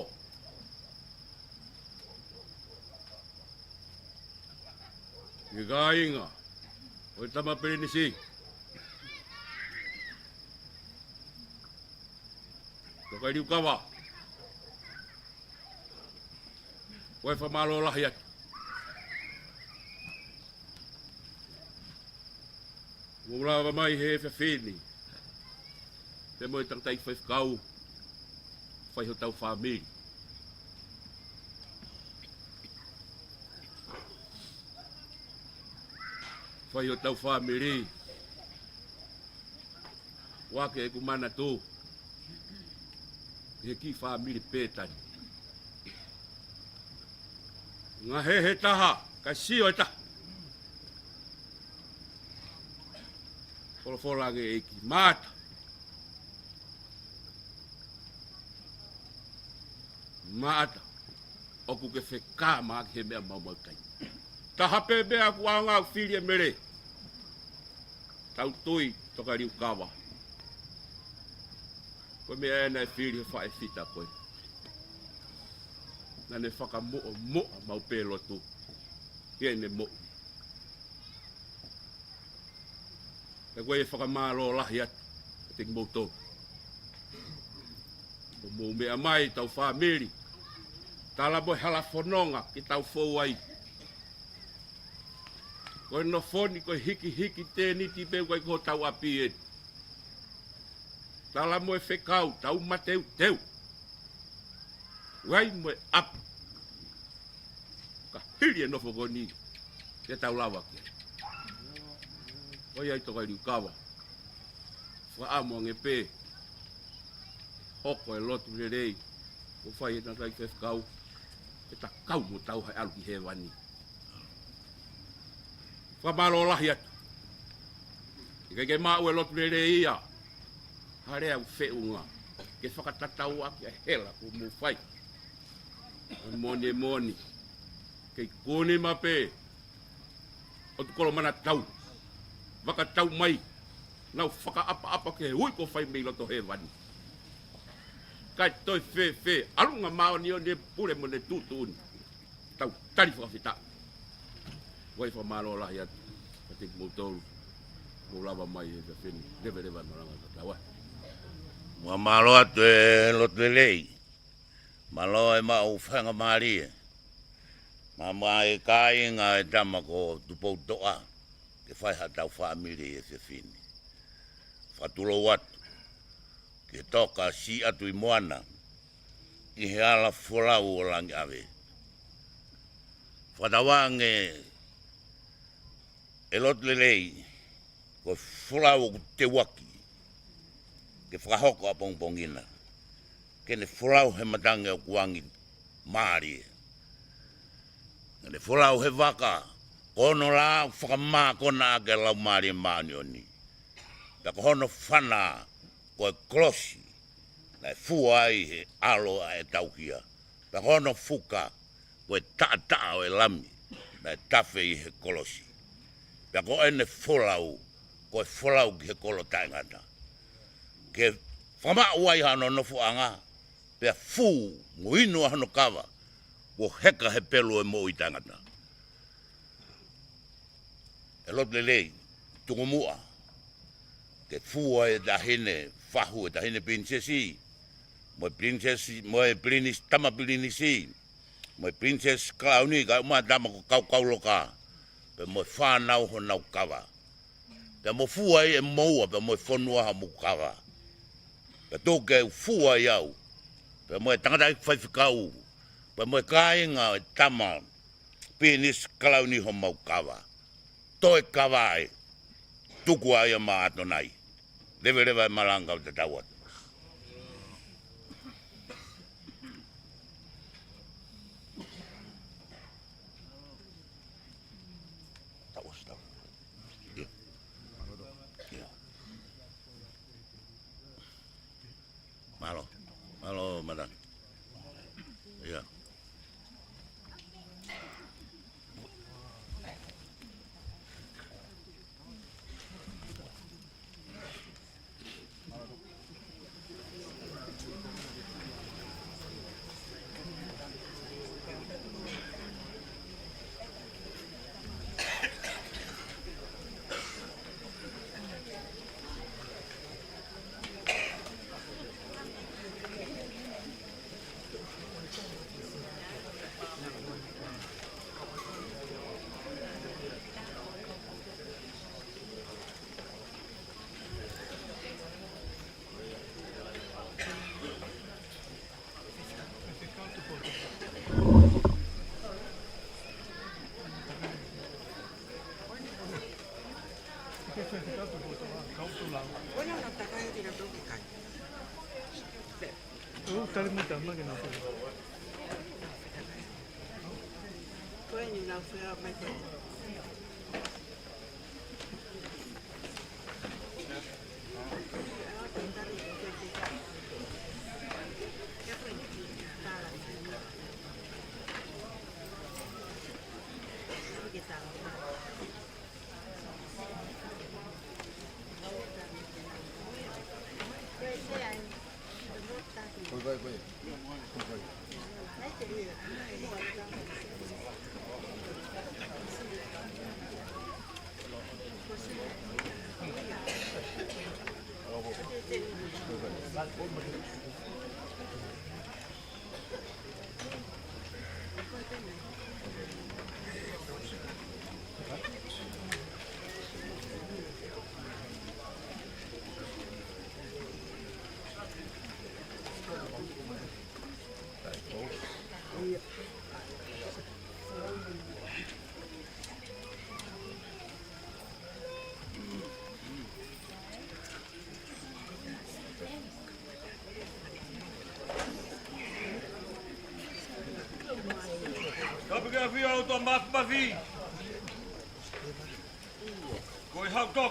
Ki he kāinga ʻo e Tama Pilinisi. Tokaliʻukava. Ko e fakamālō lahi atu. Mou lava mai he efiafi ni. Pea mo e tangataʻeiki faifekau. Fai hotau fāmili. Fai hotau fāmili. ʻOku ʻikai ke u manatu ki he kiʻi fāmili pē tani. Ngaohi ʻe he taha, kae sio ʻe he taha. Folofola ange ʻEiki, Maʻata. Maʻata. ʻOku ke fekama ki he meʻa maumauʻi taimi. Taha pē meʻa ʻoku ʻaonga ʻoku fili ʻe Mele. Tau tui, Tokaliʻukava. Ko e meʻa ē naʻe fili he faʻē fita ko ē. Naʻa ne fakamuʻomuʻa maʻu pē lotu. Ki heʻene moʻui. Pea ko e fakamālō lahi atu kiate kimoutolu. ʻOku mou meʻa mai tau fāmili. Tala mo e hala fononga ke tau fou ai. Ko e nofo ni ko e hikihiki tēniti pē, ʻoku ʻikai ko hotau ʻapi eni. Tala mo e fekau, tau mateuteu. Vai mo e ʻapi. Ka hili e nofo ko eni ke tau lava ki ai. ʻOiauē, Tokaimaʻa, Liukava. Fakaʻamu ange pē, hoko e lotu lelei, ʻo fai ʻe he tangataʻeiki faifekau, ke ta kau mo tau ʻi he ʻalu ki hēvani. Fakamālō lahi atu. ʻIkai ke maʻu e lotu lelei ia ha lea ʻoku feʻunga ke fakatatauʻaki ʻa e hela kuo mou fai. Moʻoni, moʻoni. Kei kune maʻu pē ʻo tu kolo mana tau, vaka tau mai, nau fakaʻapaʻapa ki he ui kuo fai mei loto hēvani. Kae toe fēfē, ʻalunga māʻoniʻoni e pule mo ʻene tuʻutuʻuni. Tau tali fakafetaʻi. Vai fakamālō lahi atu kiate kimoutolu, mou lava mai he efiafi ni. Leveleva e malanga, tatau ai. Fakamālō atu e lotu lelei. Mālō e maʻu faingamālie. Maʻa e kāinga e tama ko Tupoutoʻa, ke fai haʻatau fāmili he efiafi ni. Fakatulou atu ki he toka siʻi atu ʻi Moana, ʻi he ala folau ʻo Langiʻave. Fakatauange e lotu lelei, ko e folau ʻoku teuaki ke fakahoko ʻapongipongi na, ke ne folau he matangi ʻoku angi mālie. Ke ne folau he vaka, ko hono lao fakamākona ʻaki e Laumālie Māʻoniʻoni. Pea ko hono fana ko e kolosi naʻe fua ai he ʻAlo ʻa e Tauhia. Pea ko hono fuka ko e taʻataʻa ʻo e Lami naʻe tafe ʻi he kolosi. Pea ko ʻene folau, ko e folau ki he kolo taʻengata, ke fakamaʻu ai hano nofoʻanga, pea fū mo inu ʻa hono kava, kuo heka he pelu e moʻui taʻengata. E lotu lelei, tuku muʻa ke fua e taʻahine fahu, e taʻahine pilinisesi, mo e pilinisesi, mo e pilinis-, tama pilinisi, mo e pilinisesi kalauni, kae ʻumaʻā e tama ko Kaukauloka, pea mo e fānau honau kava. Pea mo fua ai e moua, pea mo e fonua homou kava. Pea tuku ke u fua ai au, pea mo e tangataʻeiki faifekau, pea mo e kāinga e tama pilinisi kalauni homau kava. Toe kava ai, tuku ai ʻa e maʻa ʻAtonai. Leveleva e malanga, tatau atu. Tau ʻosi, tau. ʻIo. ʻIo. Mālō. Mālō, Madam. ʻIo.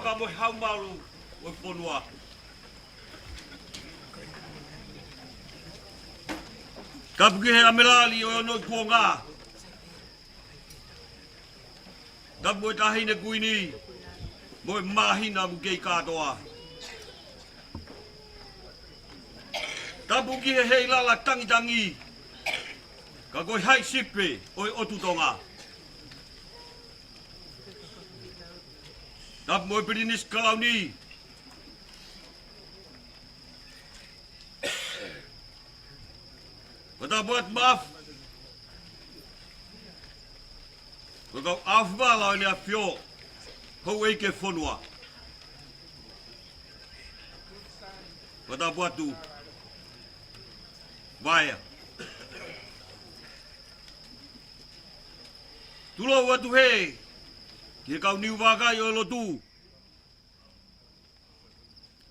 Mo e hau malu ʻo e fonua. Tapu ki he ʻAmelali ʻo e ono kuonga. Tapu mo e Taʻahine Kuini, mo e māhina ʻoku kei kātoa. Tapu ki he heilala tangitangi, ka ko e haʻi sipe ʻo e ʻotu Tonga. Tapu mo e Pilinisi Kalauni. Fakatapu atu maʻafu ko e kau ʻaofivala ʻo e ʻAfio, houʻeiki e fonua. Fakatapu atu Vaea. Tulou atu hē ki he kau niu vakai ʻo e lotu,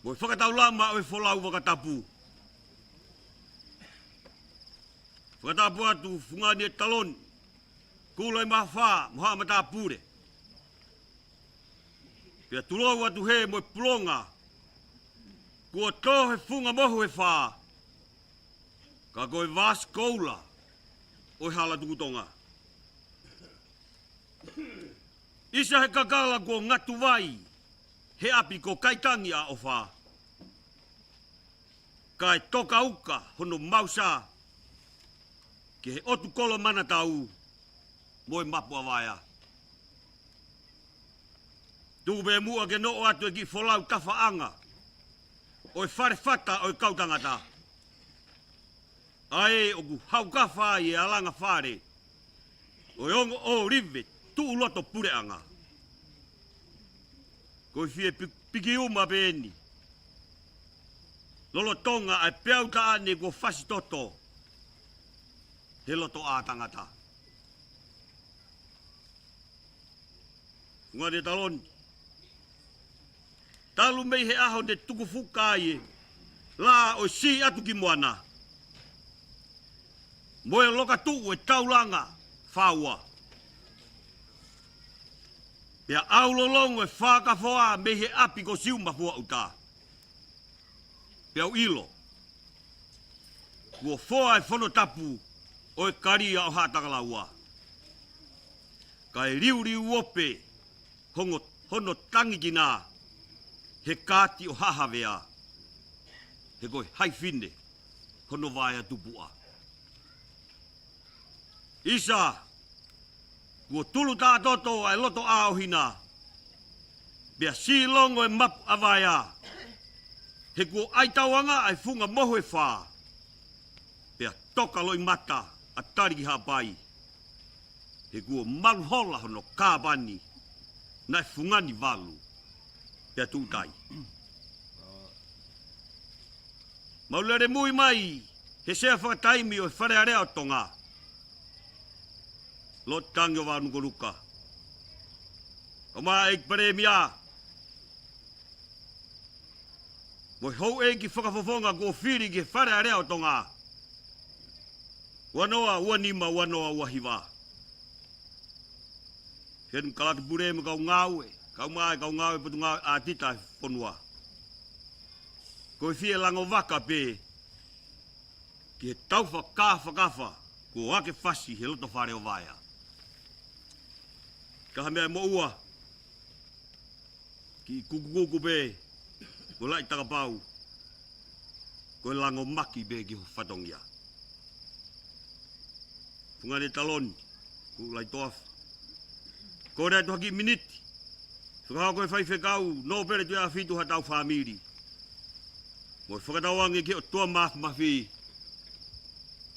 mo e fakataulama ʻo e folau fakatapu. Fakatapu atu Fungani e Taloni, Kula ʻi Mahafa, mo haʻa matāpule. Pea tulou atu hē mo e pulonga, kuo tō he funga mohu e fā, ka ko e vasi koula ʻo e hala tuku Tonga. ʻIsa he kakala kuo ngatu vai, he ʻapi ko Kaitangi ʻa ʻOfa. Kae toka uka hono mausā ki he ʻotu kolo Manatau mo e mapu ʻa Vaea. Tuku pē muʻa ke noʻo atu e kiʻi folau tafaʻanga ʻo e fale fata ʻo e kau tangata, ʻa ē ʻoku haukafa ai e alanga fale ʻo e ongo ʻōlive tuʻu loto puleʻanga. Ko e fie pi-, piki uma pē eni lolotonga ʻa e peau taʻane kuo fasi toto he loto ʻa tangata. Fungani e Taloni, talu mei he ʻaho ne tuku fuka ai e lā ʻo e sī atu ki Moana, mo e loka tuʻu e taulanga fāua, pea ʻaulolongo e fakafoa mei he ʻapi ko Siuma Fuaʻuta. Pea u ʻilo kuo foa e fono tapu ʻo e kalia ʻo Haʻatakalaua, kae liuliu ope hongo, hono tangikina he kaati ʻo Haʻa Havea, he ko e haifine hono vaea tupuʻa. ʻIsa, kuo tulu tātoto ʻa e loto ʻaohina, pea sīlongo e mapu ʻa Vaea, he kuo ʻai tauanga ʻa e funga mohu e fā, pea toka loʻimata ʻa Tali ki Haʻapai, he kuo malu hola hono kāpani naʻe fungani valu pea tuʻu tai. Mau lele mui mai he sea fakataimi ʻo e Fale Alea ʻo Tonga, Lord Tangiʻovaonukunuka, ʻo maʻa e ʻEiki Palēmia mo e houʻeiki fakafofonga kuo fili ki he Fale Alea ʻo Tonga, ua noa ua nima, ua noa ua hiva. Henu kalati pule mo e kau ngāue, kau maʻa e kau ngāue, potungāue ʻātita e fonua. Ko e fie lango vaka pē ki he tau fakafakafa kuo ake fasi he loto fale ʻo Vaea. Ka ha meʻa moʻua, kiʻi kukukuku pē mo laʻi takapau, ko e lango maki pē ki ho fatongia. Fungani Taloni, kuʻu laitoafa, ko e ʻai atu ha kiʻi miniti, fakahoko e faifekau nōpele tuʻi ʻafitu ha tau fāmili, mo e fakatauange ki he ʻOtua Māfimafi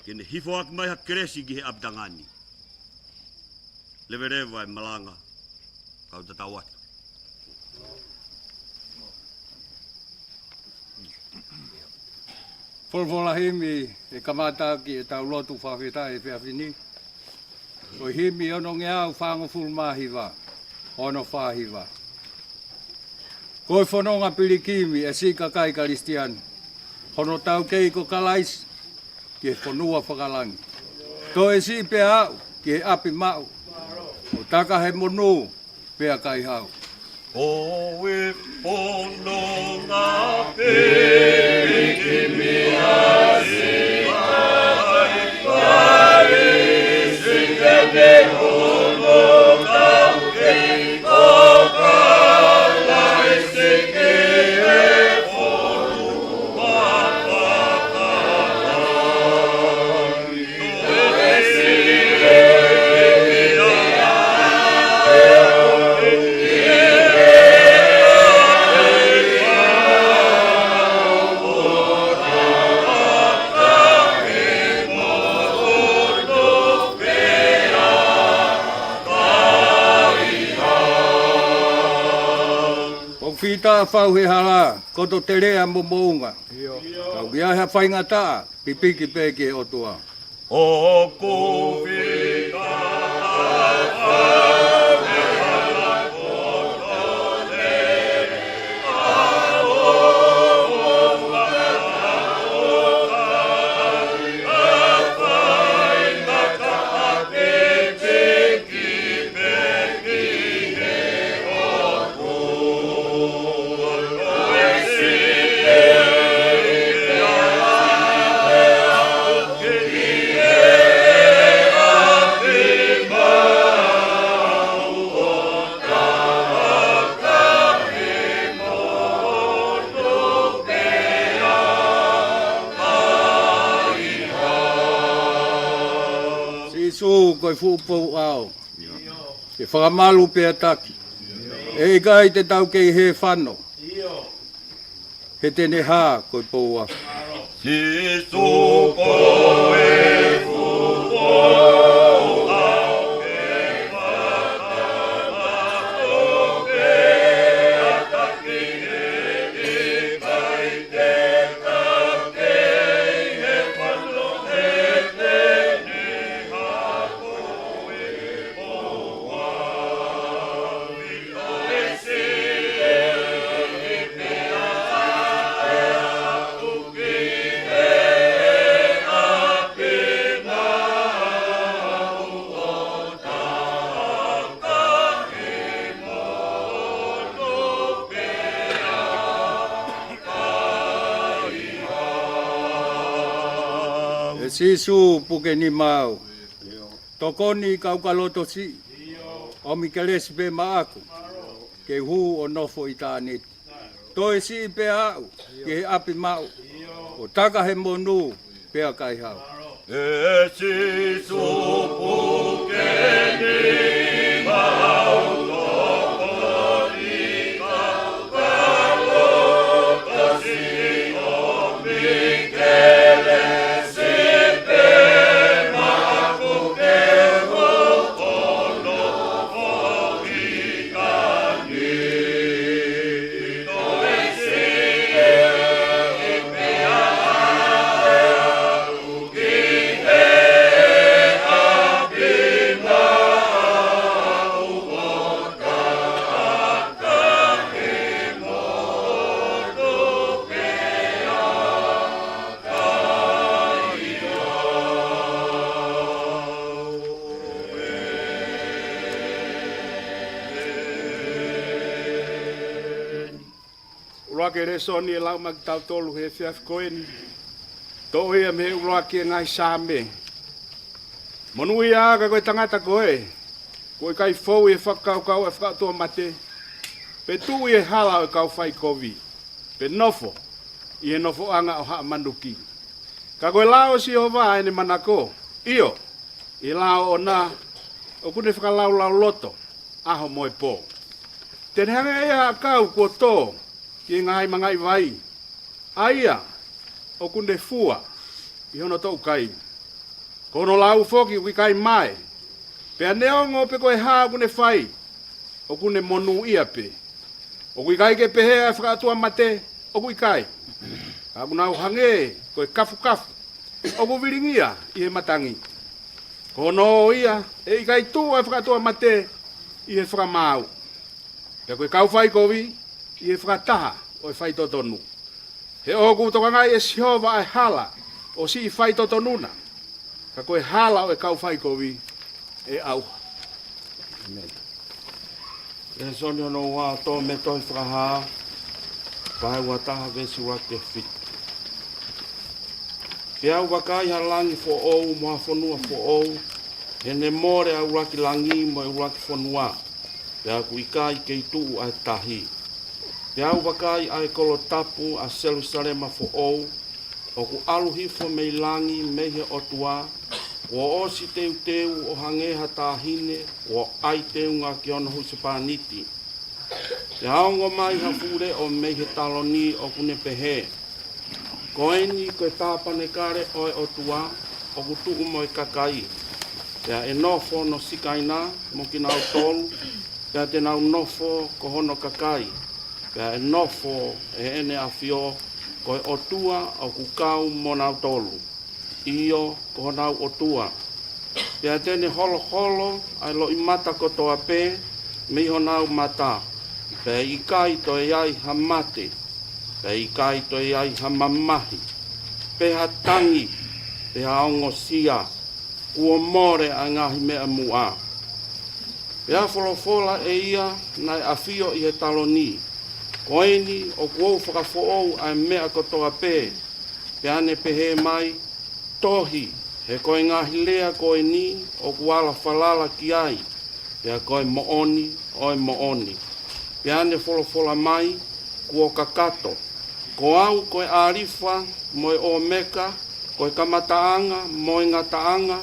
ke ne hifoaki mai ha kelesi ki he ʻapitanga ni. Leveleva e malanga, kau tatau atu. Folofola himi ʻe kamata ʻaki e tau lotu fakafetaʻi he efiafi ni. Ko e himi ono ngeau fāngofulu mā hiva, ono fā hiva. Ko e fononga pilikimi ʻa e siʻi kakai Kalisitiane, hono taukei ko Kalaisi ki he fonua fakalangi. Toe siʻi pea aʻu ki he ʻapi maʻu, ʻo taka he monū pea kaihau. Ko e fononga pē ki mea si ai, ai si ke ne hono kau kei ko Kalaisi ki he fonua fakalangi. ʻOku fita fau he hala, koto teleʻa mo moʻunga. Ka ʻoku ʻi ai ha faingataʻa, pipiki pē ki he ʻOtua. ʻOku fita fau he hala, koto teleʻa mo moʻunga, ka ʻoku ʻi ai ha faingataʻa, pipiki Sīsū ko e fuʻu pou ʻao. Ke fakamalu pea taki. ʻE ʻikai te tau kei hē fano. He te ne hā ko e pou ʻaho. Sīsū ko e fuʻu pou ʻao. ʻE Sīsū, puke nima au. Tokoni kau ka loto siʻi. ʻOmi kelesi pē maʻaku. Ke u hū ʻo nofo ʻitāniti. Toe siʻi pē aʻu ki he ʻapi maʻu, ʻo taka he monū pea kaihau. ʻE Sīsū, puke nima au, tokoni kau ka loto siʻi, ʻomi kelesi pē maʻaku, ke u hū ʻo nofo ʻitāniti. ʻUluaki lēsoni ʻe lau maʻa kitautolu he efiafi ko eni. Toʻo ia mei he ʻuluaki ʻo e ngaahi Saame. Monūʻia ā ka ko e tangata ko ē kuo ʻikai fou ʻi he fakakaukau ʻa e fakaʻotuamate, pe tuʻu ʻi he hala ʻo e kau faikovi, pe nofo ʻi he nofoʻanga ʻo haʻa manuki. Ka ko e lao ʻo Sihova ʻa ʻene manako, ʻio, ʻi he lao ʻoʻona ʻoku ne fakalaulauloto ʻaho mo e pō. Te ne hangē ia ha ʻakau kuo tō ki he ngaahi mangaʻi vai, ʻa ia ʻoku ne fua ʻi hono toʻukai. Ko hono lau foki ʻoku ʻikai mae, pea neongo pe ko e hā ʻoku ne fai, ʻoku ne monūʻia pē. ʻOku ʻikai ke pehē ʻa e fakaʻotuamate, ʻoku ʻikai. Ka ʻoku nau hangē ko e kafukafu ʻoku vilingia ʻi he matangi. Ko hono ō ia, ʻe ʻikai tuʻu ʻa e fakaʻotuamate ʻi he fakamaau, pea ko e kau faikovi ʻi he fakataha ʻo e faitotonu. He ʻoku tokangaʻi ʻe Sihova ʻa e hala ʻo siʻi faitotonu na, ka ko e hala ʻo e kau faikovi ʻe ʻauha. ʻĒmeni. Lēsoni hono ua, toʻo mei he tohi Fakahā, vahe ua taha veesi ua ki he fitu. Pea u vakai ha langi foʻou mo ha fonua foʻou, he ne mole ʻa e ʻuluaki langi mo e ʻuluaki fonua, pea ʻoku ʻikai kei tuʻu ʻa e tahi. Pea u vakai ʻa e kolo tapu, ʻa Selūsalema foʻou, ʻoku ʻalu hifo mei langi mei he ʻOtua, kuo ʻosi teuteu ʻo hangē ha taʻahine kuo ʻai teunga ki hono husepāniti. Pea ongo mai ha fuʻu leʻo mei he taloni ʻoku ne pehē, Ko eni ko e tāpanekale ʻo e ʻOtua ʻoku tuʻu mo e kakai. Pea ʻe nofo hono Sikaina mo kinautolu, pea te nau nofo ko hono kakai. Pea ʻe nofo ʻe heʻene ʻAfio ko e ʻOtua ʻoku kau mo nautolu, ʻio, ko honau ʻOtua. Pea te ne holoholo ʻa e loʻimata kotoa pē mei honau mata, pea ʻe ʻikai toe ʻi ai ha mate, pea ʻe ʻikai toe ʻi ai ha mamahi, pe ha tangi, pe ha ongosia, kuo mole ʻa e ngaahi meʻa muʻa. Pea folofola ʻe ia naʻe ʻafio ʻi he taloni, Ko eni ʻoku ou fakafoʻou ʻa e meʻa kotoa pē. Pea ne pehē mai, Tohi, he ko e ngaahi lea ko eni ʻoku ala falala ki ai, pea ko e moʻoni ʻo e moʻoni. Pea ne folofola mai, Kuo kakato. Ko au ko e ʻAlifa mo e ʻOmeka, ko e kamataʻanga mo e ngataʻanga.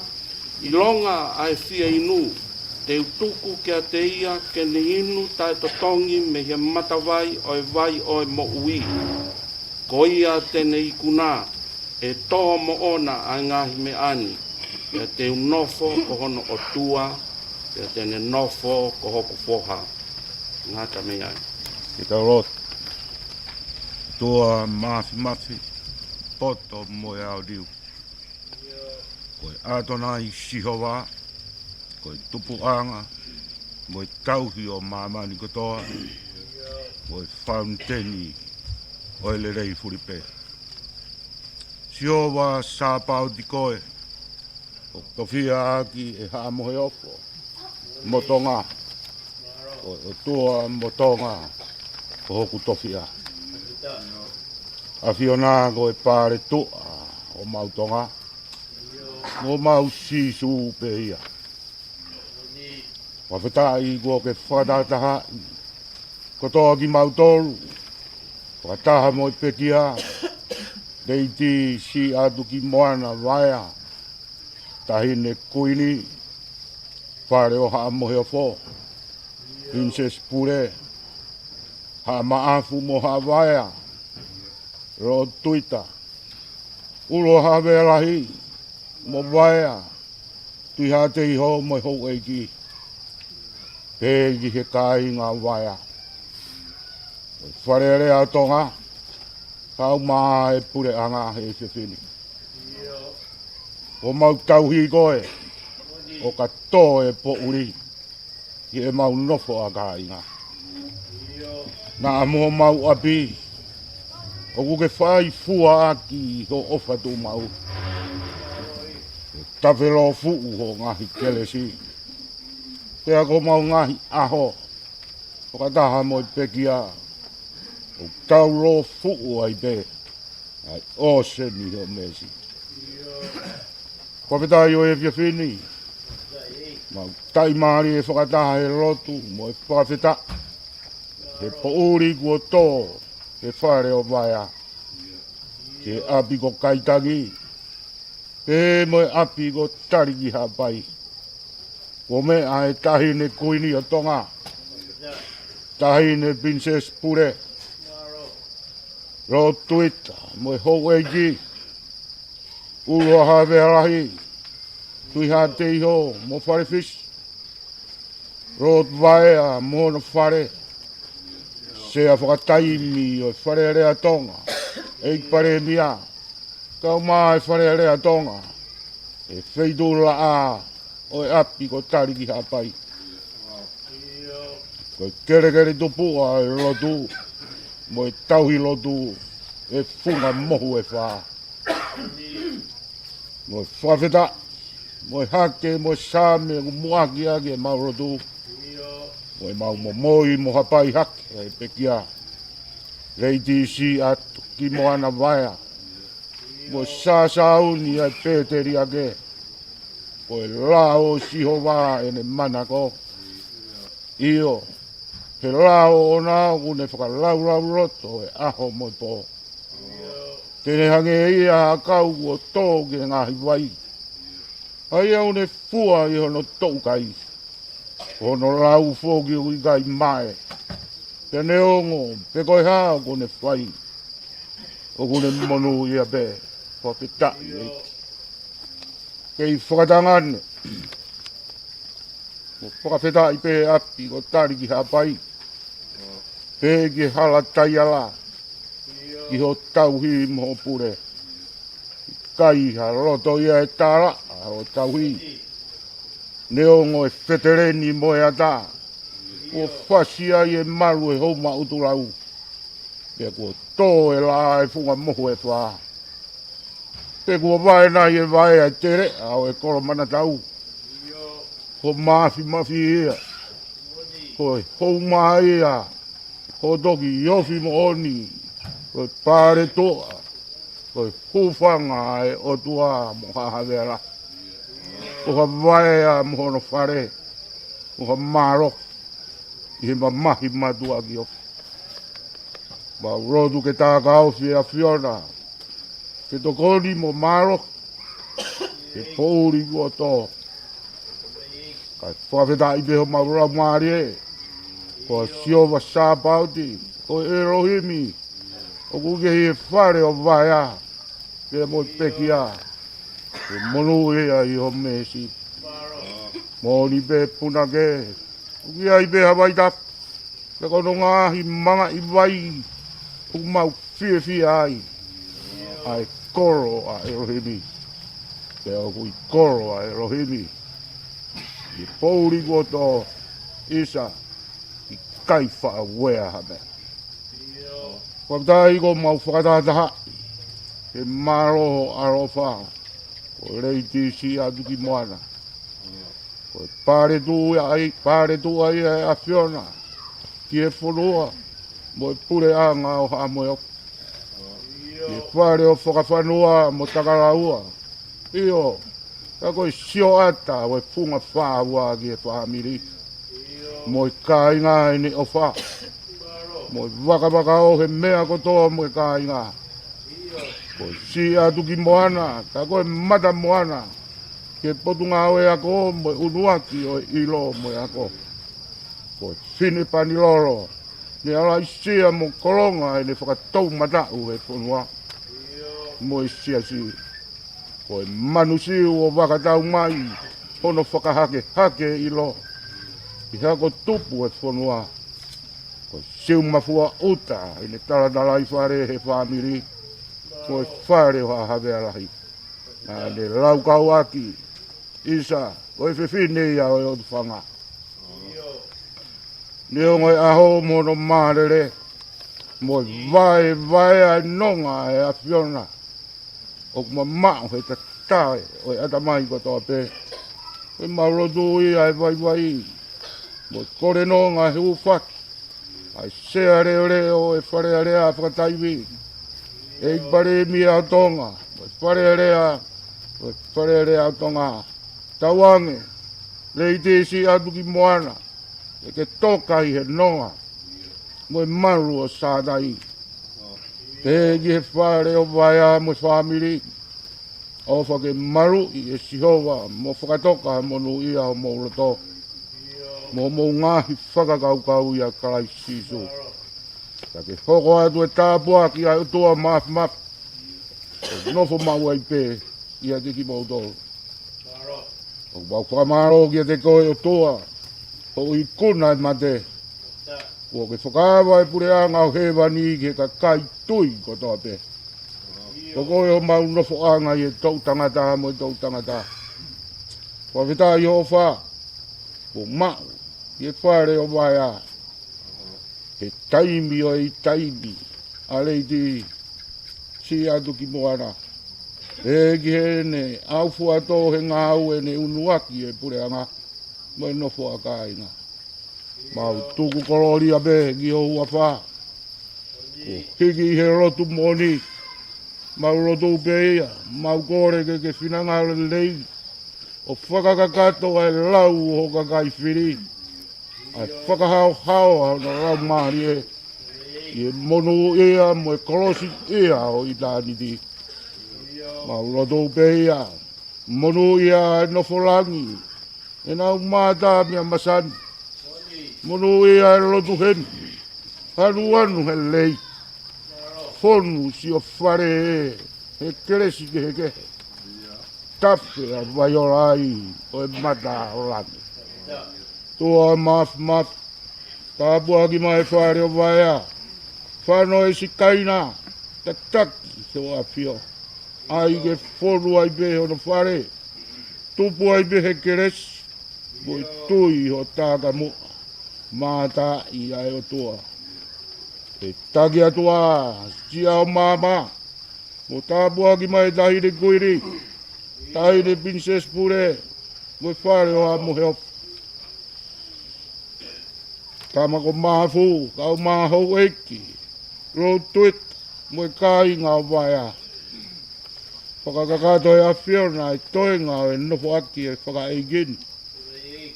ʻIlonga ʻa e fie inu, te u tuku kiate ia ke ne inu taʻetotongi mei he matavai ʻo e vai ʻo e moʻui. Ko ia te ne ikuna, ʻe tō moʻona ʻa e ngaahi meʻa ni, pea te u nofo ko hono ʻOtua, pea te ne nofo ko hoku foha. Ngata mei ai. Ke tau lotu. ʻOtua Māfimafi, poto mo e ʻao liu. Ko e ʻAtonai Sihova, ko e tupuʻanga mo e tauhi ʻo māmani kotoa, ko e fauniteni ʻo e lelei fuli pē. Sihova, Sāpaoti koe, ʻoku tofiʻa ʻaki ʻe Haʻa Moheofo mo Tonga, ko e ʻOtua mo Tonga ko hoku tofiʻa. ʻAfiona ko e Paletuʻa ʻo homau Tonga, mo homau Sīsū pē ia. Fakafetaʻi kuo ke fakatahatahaʻi kotoa kimautolu, fakataha mo e pekia, Leiti Siʻatuki Moana Vaea, Taʻahine Kuini, Fale ʻo Haʻa Moheofo, Pilinisesi Pule, Haʻa Maʻafu mo Haʻa Vaea, Lord Tuita, ʻUlu ʻo Havea Lahi mo Vaea, Tuʻi Haʻateiho mo e houʻeiki, pehē ki he kāinga Vaea. Fale Alea ʻo Tonga, kae ʻumaʻā e puleʻanga he efiafi ni. ʻOku mau tauhi koe, ʻo ka tō e poʻuli ki heʻemau nofo ʻa kāinga. Naʻa mo homau ʻapi, ʻoku ke fai fua ʻaki ho ʻofa tuʻumaʻu. Tafe lōfuʻu ho ngaahi kelesi. Pea ko homau ngaahi ʻaho, fakataha mo e pekia, ʻoku tau lōfuʻu ai pē ʻa e ʻōseni ho meesi. Fakafetaʻi ʻo e efiafi ni, mau taʻimālie fakataha he lotu mo e fakafetaʻi he poʻuli kuo tō he Fale ʻo Vaea, ki he ʻapi ko Kaitangi, pehē mo e ʻapi ko Talikihaʻapai. Kuo meʻa e Taʻahine Kuini ʻo Tonga, Taʻahine Pilinisesi Pule, Lord Tuita mo e houʻeiki, ʻUlu ʻo Havea Lahi, Tuʻi Haʻateiho mo Fale Fisi, Lord Vaea mo hono fale, Sea Fakataimi ʻo e Fale Alea ʻo Tonga, ʻEiki Palēmia, kae ʻumaʻā e Fale Alea ʻo Tonga, e feituʻu laʻā ʻo e ʻapi ko Talikihaʻapai. Ko e kelekele tupuʻa ʻo e lotu mo e tauhi lotu, e funga mohu ʻe fā. Mo e fakafetaʻi, mo e hake, mo e saame, ʻoku muʻaki ʻaki ʻemau lotu. Ko e mau momoi mo hapai hake ʻa e pekia. Leitisi atu ki Moana Vaea. Mo sāsāuni ʻa e pēteliake. Ko e lao ʻo Sihova ʻene manako. ʻIo, he lao ʻoʻona ʻoku ne fakalaulauloto e ʻaho mo e pō. Te ne hangē ia ha kau kuo tō ki he ngaahi vai. ʻA ia ʻoku ne fua ʻi hono toʻukai. Ko hono lau foki ʻoku ʻikai mae. Pea neongo pe ko e hā ʻoku ne fai, ʻoku ne monūʻia pē. Fakafetaʻi ʻEiki. Kei fakatangane mo fakafetaʻi pē ʻapi ko Tali ki Haʻapai, pē ki he hala taiala, ki hoʻo tauhi mo hoʻo pule. ʻIkai ha loto ia ʻe tālaʻa hoʻo tauhi. Neongo e feteleni mo e ata, kuo fasi ai e malu ʻo e houmaʻutulau. Pea kuo tō e laʻā ʻo e funga mohu ʻe fā. Pea kuo vae nai e vaea ʻa e teleʻa ʻo e kolo manatau. Ko Mafimafi ia. Ko e houmā ia. Ko e toki ofi moʻoni. Ko e paletuʻa. Ko e hūfanga ʻa e ʻOtua mo Haʻa Havea Lahi. Ko ha vaea mo hono fale. Ko ha mālohi ʻi he mamahi mātuʻaki ofi. Mau lotu ke takaofi ʻa e ʻAfiona, ke tokoni mo mālohi he poʻuli kuo tō. Kae fakafetaʻi pē homau laumālie, ko Sihova Sāpaoti, ko ʻElohimi, ʻoku ke ʻi he fale ʻo Vaea, pea mo e pekia, ke monūʻia ʻi hoʻo meesi. Moʻoni pē punake, ʻoku ʻi ai pē ha vaitapu, pea ko hono ngaahi mangaʻi vai ʻoku mau fiefia ai, ʻa e kolo ʻa ʻElohimi. Pea ʻoku ʻi kolo ʻa ʻElohimi ʻi he poʻuli kuo tō, ʻisa, ʻikai faʻa uea ha meʻa. Fakafetaʻi ko mau fakatahatahaʻi he mālohi ʻaloʻofa, ko Leitisi atu ki Moana. Ko e paletuʻa ia, paletuʻa ia ʻa e ʻAfiona ki he fonua mo e puleʻanga ʻo Haʻa Moheofo. Ki he fale ʻo Fakafanua mo Takalaua. ʻIo, ka ko e sioʻata ʻo e funga fāua ki he fāmili mo e kāinga ʻene ʻofa. Mo e vakavaka ʻo e meʻa kotoa mo e kāinga. Ko e siʻi atu ki Moana, ka ko e mata Moana, ki he potungāue ako mo e ʻunuaki ʻo e ʻilo mo e ako. Ko e fine panilolo, ne ala ʻi Sia mo Kolonga ʻene fakatoumataʻu he fonua mo e siasi. Ko e manusiu ʻo vakatau mai hono fakahakehake ʻilo ʻi he ako tupu e fonua. Ko e siumafua ʻuta ʻene talatalaifale he fāmili, ko e fale ʻo Haʻa Havea Lahi. Naʻa ne laukau ʻaki, ʻisa, ko e fefine ia ʻo e ʻOtu Fanga. Neongo e ʻaho mo hono mālele, mo e vaevae ʻa e nonga ʻa e ʻAfiona, ʻoku mamaʻo he tatae ʻo e ʻatamai kotoa pē. Ko e mau lotu ia ʻa e vaivai, mo e kole nonga he ʻū faki ʻa e Sea Leoleo ʻo e Fale Alea fakataivi, ʻEiki Palēmia ʻo Tonga, mo e Fale Alea, mo e Fale Alea ʻo Tonga. Tauange, Leitisi atu ki Moana, ʻe ke toka ʻi he nonga mo e malu ʻo Sātai. Pehē ki he fale ʻo Vaea mo e fāmili, ʻofa ke maluʻi ʻe Sihova mo fakatoka monūʻia homou loto mo hoʻomou ngaahi fakakaukau ʻia Kalaisi Sīsū. Ka ke hoko atu e tāpuaki ʻa e ʻOtua Mafimafi, ʻo nofo maʻu ai pē ʻiate kimoutolu. ʻOku mau fakamālō kiate koe ʻOtua, hoʻo ikuna e mate. Kuo ke fakaava e puleʻanga ʻo hēvani ki he kakai tui kotoa pē. Ko koe homau nofoʻanga ʻi he toʻu tangata mo e toʻu tangata. Fakafetaʻi hoʻo ʻofa kuo maʻu ʻi he fale ʻo Vaea he taimi ʻo e taimi ʻa Leitisi atu ki Moana. Pehē ki heʻene ʻaufuatō he ngāue ʻene ʻunuaki e puleʻanga mo e nofo ʻa kāinga. Mau tuku kolōlia pē ki ho huafa. Kuo hiki ʻi he lotu moʻoni. Mau lotu pē ia, mau kole ke ke finangalo lelei ʻo fakakakato ʻa e lau ʻo ho kakai fili, ʻa e fakahaohaoa ʻo hono laumālie ʻi he monūʻia mo e kolosiʻia ʻo ʻitāniti. Mau lotu pē ia, monūʻia ʻa e nofo langi, ʻenau mātā meʻa masani. Monūʻia ʻa e lotu heni, anuanu he lelei. Fonu siʻo fale ʻe he kelesi kehekehe, tafe ʻa e vai ʻo e laʻā ʻo e mata ʻo langi. ʻOtua Māfimafi, tāpuakiʻi mai e fale ʻo Vaea, fano ʻe Sikaina, tataki ʻe ho ʻAfio, ʻai ke fonu ai pē hono fale, tupu ai pē he kelesi mo e tui ʻi ho takamuʻa, mātā ʻi ai ʻOtua. ʻE taki atu ā siʻa ʻo māmā, mo tāpuakiʻi mai e Taʻahine Kuini, Taʻahine Pilinisesi Pule, mo e fale ʻo Haʻa Moheofo. Tama ko Mafu, kau mai houʻeiki, Lord Tuita, mo e kāinga ʻo Vaea. Fakakakato ʻe he ʻAfiona e toenga ʻo e nofoʻaki ʻo e fakaʻeiki ni,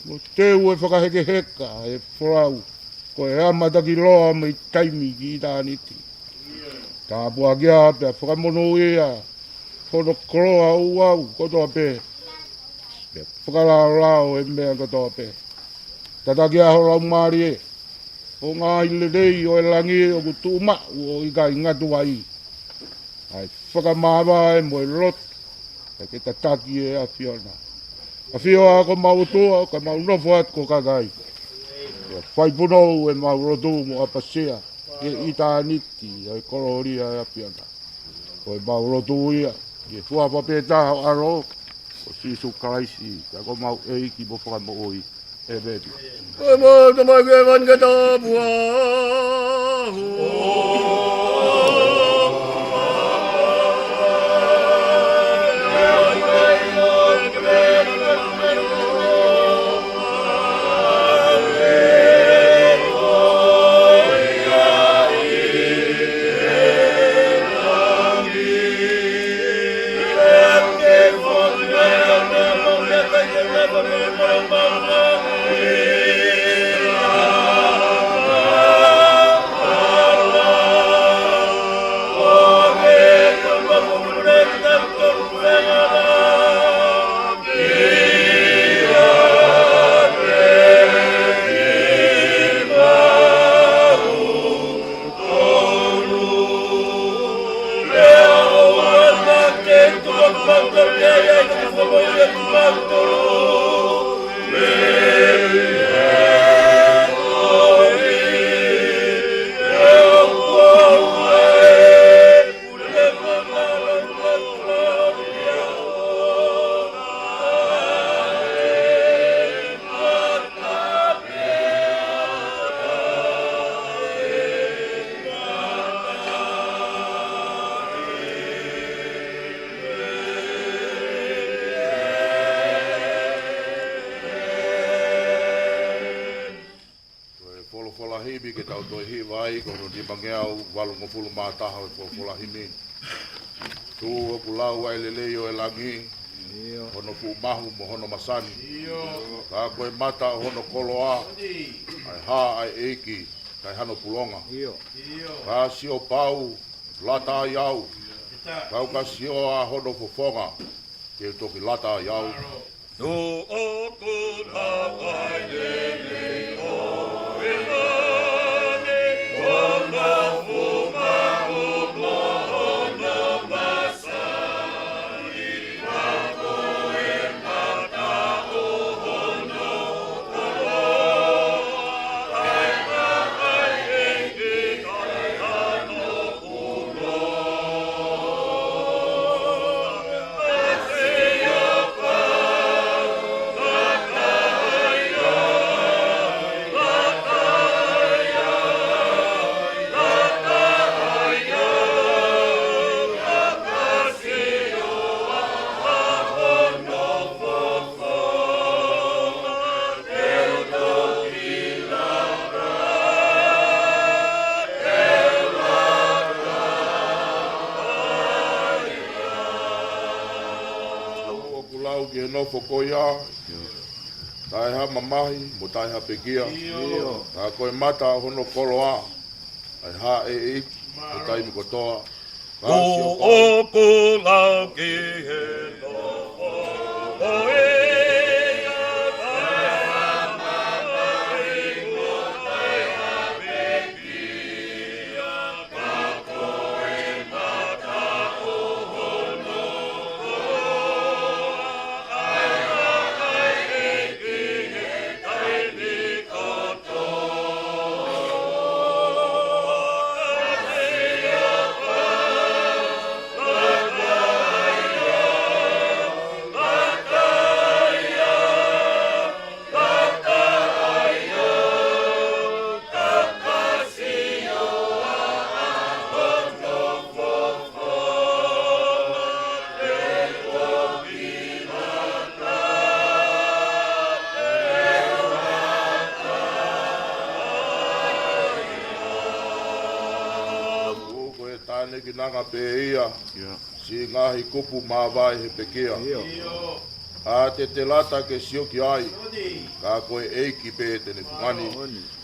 mo teu e fakahekeheka ʻe he folau, ko e amatakiloa mei taimi ki ʻitāniti. Tāpuakiʻi pea fakamonūʻia hono koloa ʻo ʻauʻau kotoa pē, pea fakalaolao e meʻa kotoa pē. Tataki ā ho laumālie, ʻo ngaahi lelei ʻo e langi ʻoku tuʻu maʻu ʻo ʻikai ngata ai, ʻa e fakamāvae mo e lotu, kae ke tataki ʻe he ʻAfiona. ʻAfio ā ko homau ʻOtua, ka mau nofo atu ko e kakai, ʻo fai punou ʻemau lotu mo ʻapasia ʻi ʻitāniti ʻa e kolōlia ʻo e ʻAfiona. Ko ʻemau lotu ia ʻi he huafa pē taha ʻo ho ʻAlo ko Sīsū Kalaisi, ko homau ʻEiki mo Fakamoʻui. ʻĒmeni. Ko e mau tamai ke vani ke tāpuhā. Ko e folofola himi ke tau toe hiva ai, ko hono nimangeau valungofulu mā taha ʻo e folofola himi. Tuʻu ʻoku lau ʻa e lelei ʻo e langi, ʻio, hono fuʻu mahu mo hono masani. ʻIo. Ka ko e mata ʻo hono koloa, ʻa e hā ʻa e ʻEiki, kae hano pulonga. ʻIo. Ka sio pau, lata ai au. Ka u ka sio ʻa hono fofonga, ke u toki lata ai au. Tuʻu ʻoku lau ʻa e lelei ʻo e langi, hono fuʻu mahu mo hono masani, ka ko e mata ʻo hono koloa, ʻa e hā ʻa e ʻEiki, kae hano Au ki he nofo ko ia, taʻe ha mamahi, mo taʻe ha pekia. Ka ko e mata ʻo hono koloa, ʻa e hā ʻe ʻi he taimi kotoa. Ka sio pau. Kuo ʻoku lau ki he nofo ko ia, taʻe ha mamahi, mo taʻe ha pekia. Kuo ko e tānekinanga pē ia. Siʻi ngaahi kupu māvae he pekia. ʻA te te lata ke sio ki ai, ka ko e ʻEiki pē te ne fungani.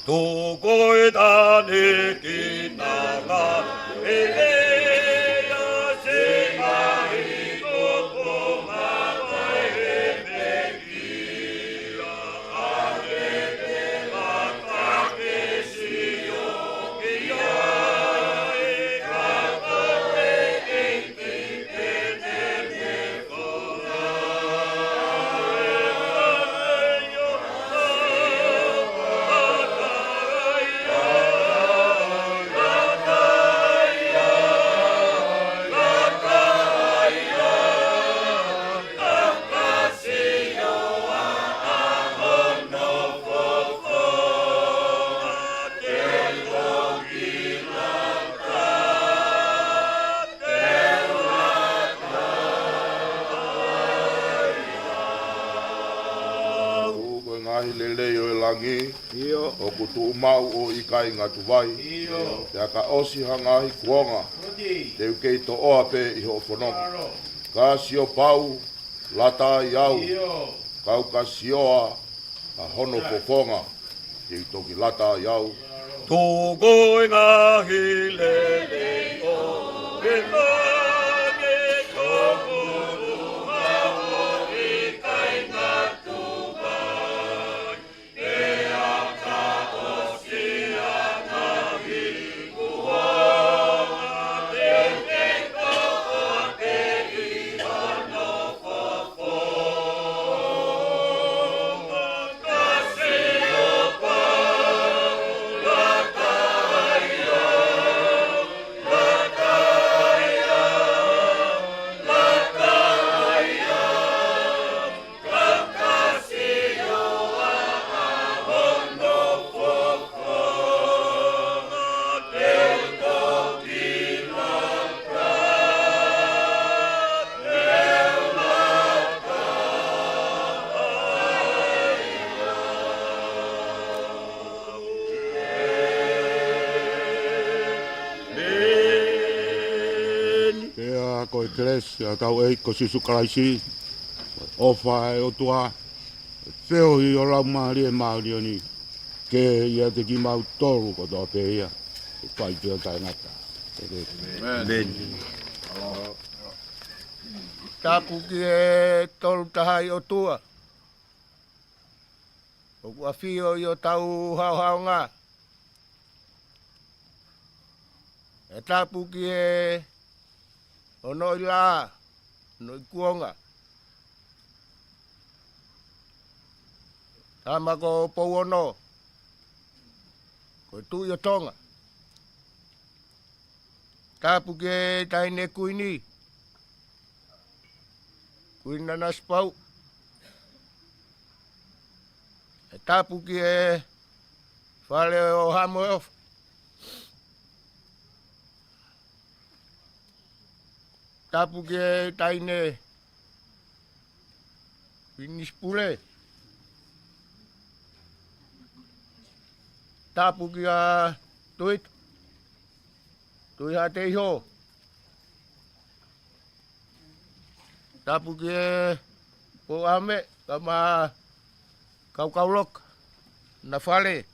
Tuku e tānekinanga ʻe ia, siʻi ngaahi kupu māvae he pekia. Kuo ko e ngaahi lelei ʻo e langi, ʻoku tuʻumaʻu ʻo ʻikai ngatu vai. Pea ka ʻosi ha ngaahi kuonga, te u kei toʻoa pē ʻi hoʻo fononga. Ka sio pau, lata ai au, kau ka sioa ʻa hono fofonga, te u toki lata ai au. Tuku e ngaahi lelei ʻo e langi, ʻoku tuʻumaʻu ʻo ʻikai ngatu vai. Pea ko e kelesi ʻa hotau ʻEiki ko Sīsū Kalaisi, ʻofa ʻa e ʻOtua, feohi ʻo e Laumālie Māʻoniʻoni, ke ʻiate kimautolu kotoa pē ia, ʻo fai pē ʻo taʻengata. ʻĒmeni. Tapu ki he Tolu Tahaʻi ʻOtua ʻoku ʻafio ʻi hotau haohaonga. ʻE tapu ki he onoi laʻā, onoi kuonga, Tama ko Pouono, ko e Tuʻi ʻo Tonga. Tapu ki he Taʻahine Kuini, Kuini Nanasipauʻu. ʻE tapu ki he Fale ʻo Haʻa Moheofo. Tapu ki he Taʻahine Pinisipule. Tapu kia Tuʻi, Tuʻi Haʻateiho. Tapu ki he Ko ame, kama, kaukauloka, na fale.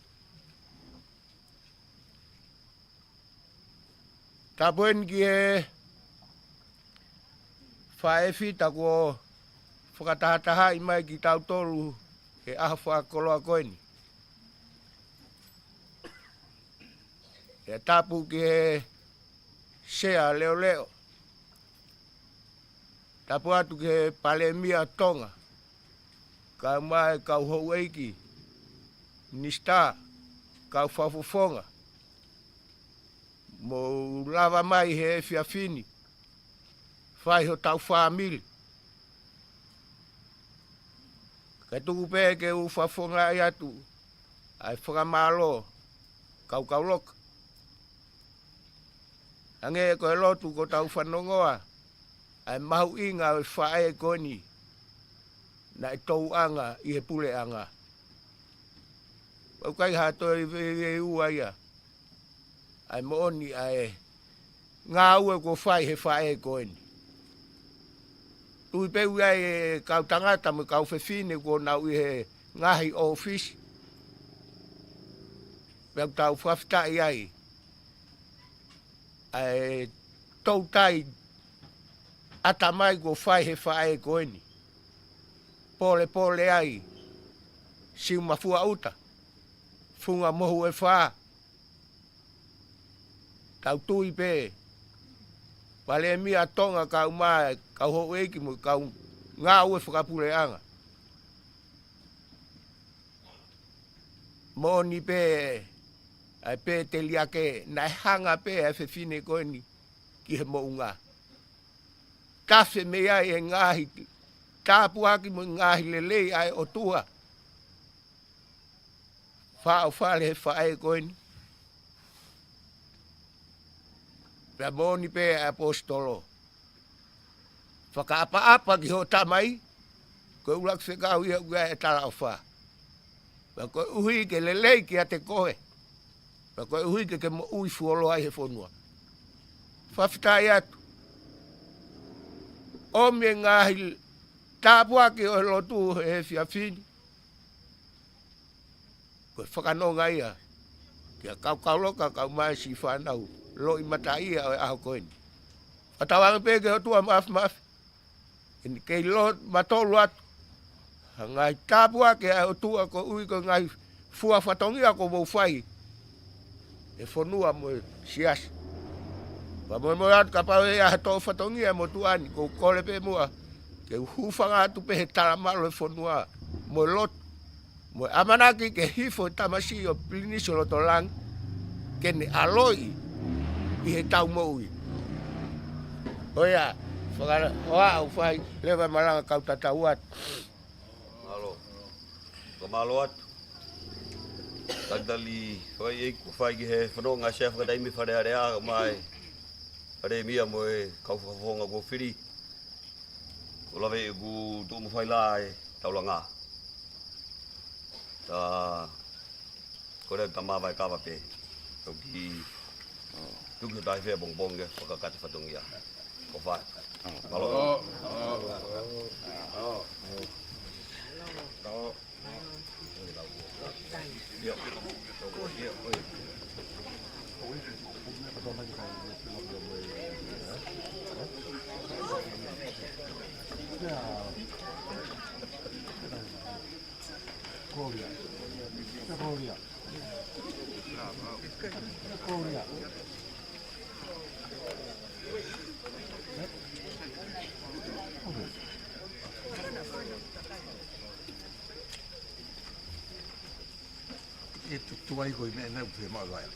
Tapu eni ki he faʻē fita kuo fakatahatahaʻi mai kitautolu he ʻaho fakakoloa ko eni. ʻE tapu ki he sea leoleo. Tapu atu ki he Palēmia Tonga, kae ʻumaʻā e kau houʻeiki, minisitā, kau fakafofonga, mou lava mai he efiafi ni, fai hotau fāmili. Kae tuku pē ke u fakafofongaʻi atu ʻa e fakamālō, kaukauloka. Hangē ko e lotu kuo tau fanongoa, ʻa e mahuʻinga ʻo e faʻē ko eni, naʻe touʻanga ʻi he puleʻanga. ʻOku ʻikai ha toe veiveiua ia, ʻa e moʻoni ʻa e ngāue kuo fai he faʻē ko eni. Tui pē ʻoku ʻi ai e kau tangata mo e kau fefine kuo nau ʻi he ngaahi ʻōfisi. Pea ʻoku tau fakafetaʻi ai ʻa e toutai ʻatamai kuo fai he faʻē ko eni. Polepole ai, Siumafua ʻUta, Funga Mohu ʻe Fā. Tau tui pē, Palēmia Tonga kae ʻumaʻā e kau houʻeiki mo e kau ngāue fakapuleʻanga. Moʻoni pē, ʻa e pēteliake, naʻe hanga pē ʻa e fefine ko eni ki he moʻunga. Tafe mei ai e ngaahi tāpuaki mo e ngaahi lelei ʻa e ʻOtua. Faʻo fale he faʻē ko eni. Pea moʻoni pē ʻa e ʻaposetolo. Fakaʻapaʻapa ki hoʻo tamai, ko e ʻuluaki fekau ia ʻoku ʻi ai e talaʻofa. Pea koeʻuhi ke lelei kiate koe. Pea koeʻuhi ke ke moʻui fuoloa ʻi he fonua. Fakafetaʻi atu. ʻOmi e ngaahi tāpuaki ʻo e lotu he efiafi ni. Ko e fakanonga ia kia Kaukauloka kae ʻumaʻā e siʻi fānau loʻimataʻia ʻo e ʻaho ko eni. Fakatauange pē ki he ʻOtua Mafimafi, ʻe ne kei lotu matolu atu ha ngaahi tāpuaki ʻa e ʻOtua koeʻuhi ko e ngaahi fua fatongia kuo mou fai he fonua mo e siasi. Fakamolemole atu kapau ʻe ʻi ai ha toʻo fatongia he motuʻa ni, ʻoku ou kole pē muʻa ke u hūfanga atu pē he talamalu ʻo e fonua mo e lotu, mo e ʻamanaki ke hifo e tamasiʻi ʻo Pilinisi ʻo Lotolangi ke ne ʻaloʻi ʻi heʻetau moʻui. ʻOiauē, fakaʻofa ʻoku fai, leva e malanga kau tatau atu. Mālō. Fakamālō atu. Talitali fakaʻeiʻeiki kuo fai ki he fononga Sea Fakataimi Fale Alea, kae ʻumaʻā e Palēmia mo e kau fakafofonga kuo fili. Kuo lava ʻeku tuʻu mo fai lā e taulanga. Ta ko e tama vai kava pē. Toki tuki o tai fea pongipongi ke fakakakato fatongia. Ko fai. Mālō. Gloria. Gloria. Gloria. ʻE tu, tuai ko e meʻa naʻe ʻufe maʻu ai.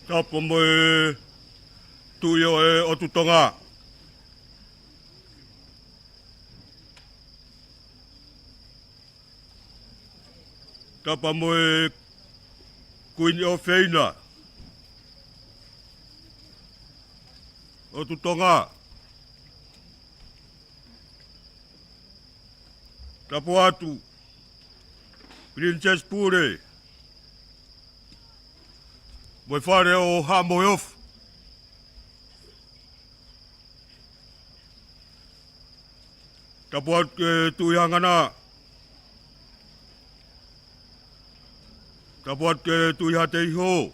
Tapu mo e Tuʻi ʻo e ʻOtu Tonga. Tapu mo e Kuini ʻofeina ʻOtu Tonga. Tapu atu Princess Pule mo e Fale ʻo Haʻa Moheofo. Tapu atu ki he Tuʻi Hangana. Tapu atu ki he Tuʻi Haʻateiho.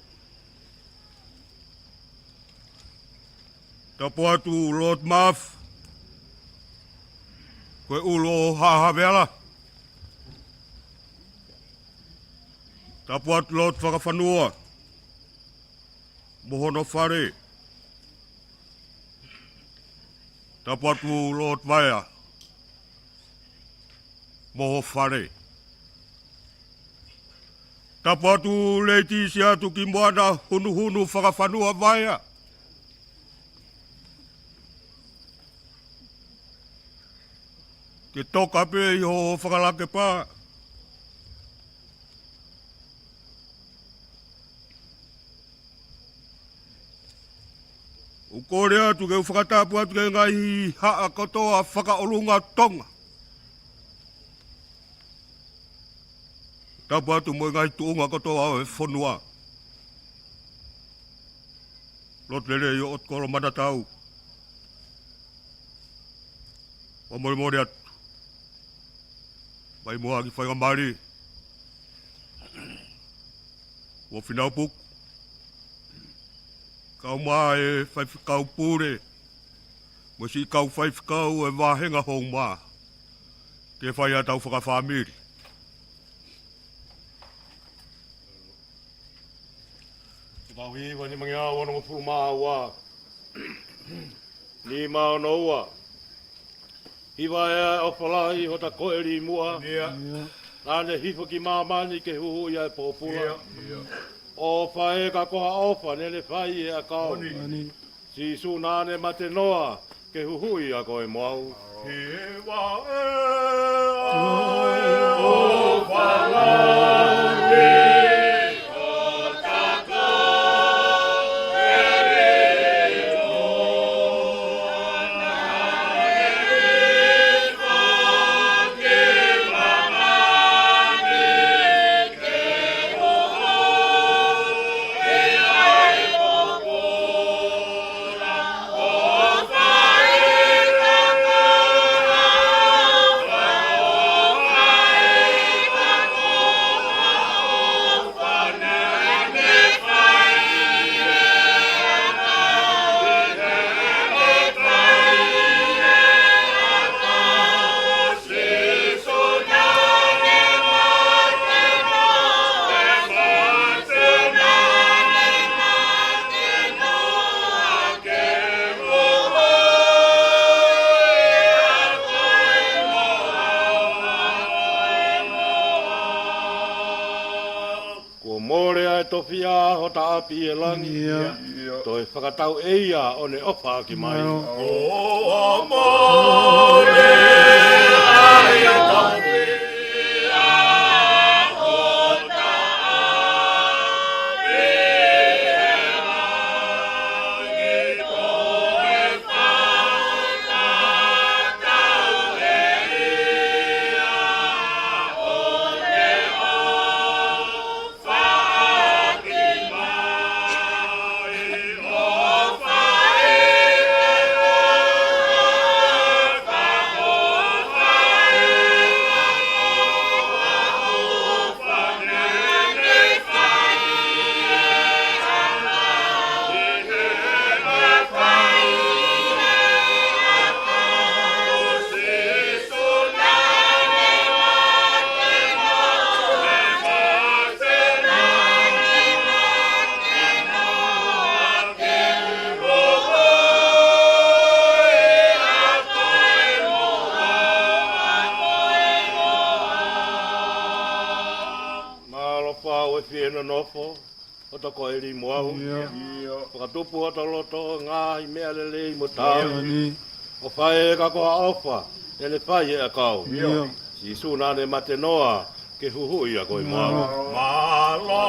Tapu atu Lord Maʻafu, ko e ʻulu ʻo Haʻa Havea. Tapu atu Lord Fakafanua mo hono fale. Tapu atu Lord Vaea mo ho fale. Tapu atu Lady Siatuki Moana Hunuhunu Fakafanua Vaea. Ke toka pē ʻi ho fakalakepa. ʻOku ou kole atu ke u fakatapu atu ki he ngaahi haʻa kotoa fakaʻolunga Tonga. Tapu atu mo e ngaahi tuʻunga kotoa ʻo e fonua. Lotu lelei ʻo ʻOtukolo Manatau. Fakamolemole atu. Mai muʻa ki he faingamālie. Mo Fīnau Puku. Kau mai e faifekau pule. Mo e siʻi kau faifekau ʻo e vāhenga houmā. Ke fai ʻetau fakafāmili. Tauhi ua nima ngeau onongofulu mā ua. Nima ono ua. Hiva ʻe ʻofa lahi hota koeli muʻa. Ia. Naʻa ne hifo ki māmani ke huhuʻi ʻa e pōpula. Ia. ʻOfa ē ka ko ha ʻofa naʻa ne fai ʻe he ʻakau. Oni. Sīsū naʻa ne mate noa ke huhuʻi ʻa koe mo au. Hiva ʻe ʻa e ʻofa lahi. Kuo mole ʻa e tofiʻa hota ʻapi ʻi he langi. Ia. Toe fakatau ʻe ia ʻo ne ʻofa ʻaki mai. Ia. Kuo mole ʻa e tofiʻa hota ʻapi ʻi he langi. Toe fakatau ʻe ia ʻo ne ʻofa Mālō ʻa e fie nonofo. Hoto koeli mo au. ʻIo. Fakatupu hoto loto ngaahi meʻa lelei mo taau. ʻIo ni. ʻOfa ē ka ko ha ʻofa ʻene fai ʻe ʻakau. ʻIo. Sīsū naʻa ne mate noa ke huhuʻi ʻa koe mo au. ʻIo. Mālō.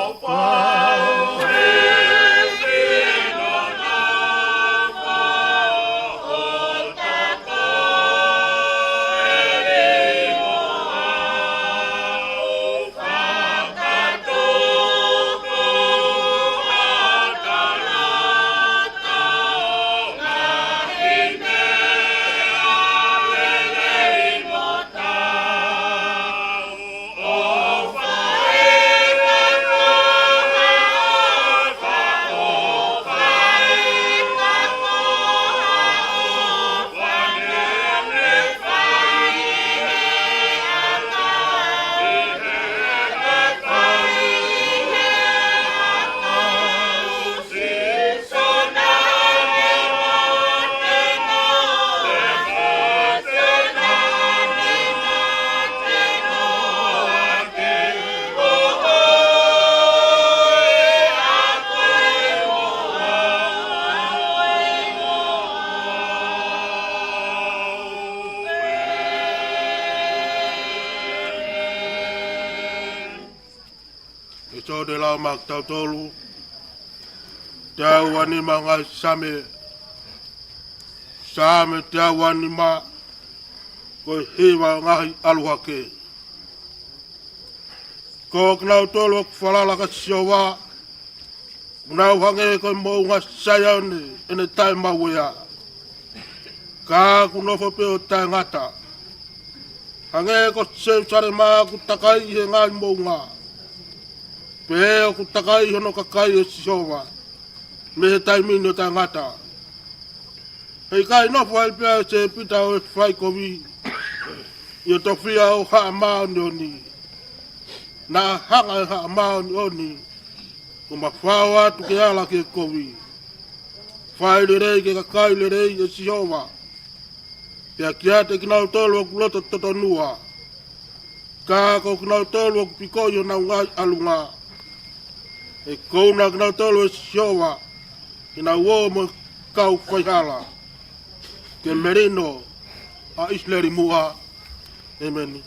ʻE sō te lau maʻa kitautolu, teau uanima ngaahi Saame, Saame teau uanima, ko e hiva ngaahi ʻaluhake. Ko kinautolu ʻoku falala kia Sihova, ʻoku nau hangē ko e moʻunga Saione ʻene taʻemaueʻa. Ka ʻoku nofo pē ʻo taʻengata. Hangē ko Selusalema ʻoku takai ʻi he ngaahi moʻunga, pea ʻoku takai hono kakai ʻe Sihova mei he taimi ni ʻo taʻengata. Heʻikai nofo ai pē ʻa e sēpita ʻo e faikovi, ʻio tofiʻa ʻo haʻa māʻoniʻoni. Naʻa hanga ʻe haʻa māʻoniʻoni ʻo mafao atu ke ala ki he kovi. Fai lelei ki he kakai lelei ʻe Sihova, pea kiate kinautolu ʻoku loto totonua. Ka ko kinautolu ʻoku pikoʻi honau ngaahi ʻalunga, ʻe kouna kinautolu ʻe Sihova ke nau ō mo e kau faihala, ke melino ʻa ʻIsileli muʻa. ʻEmeni.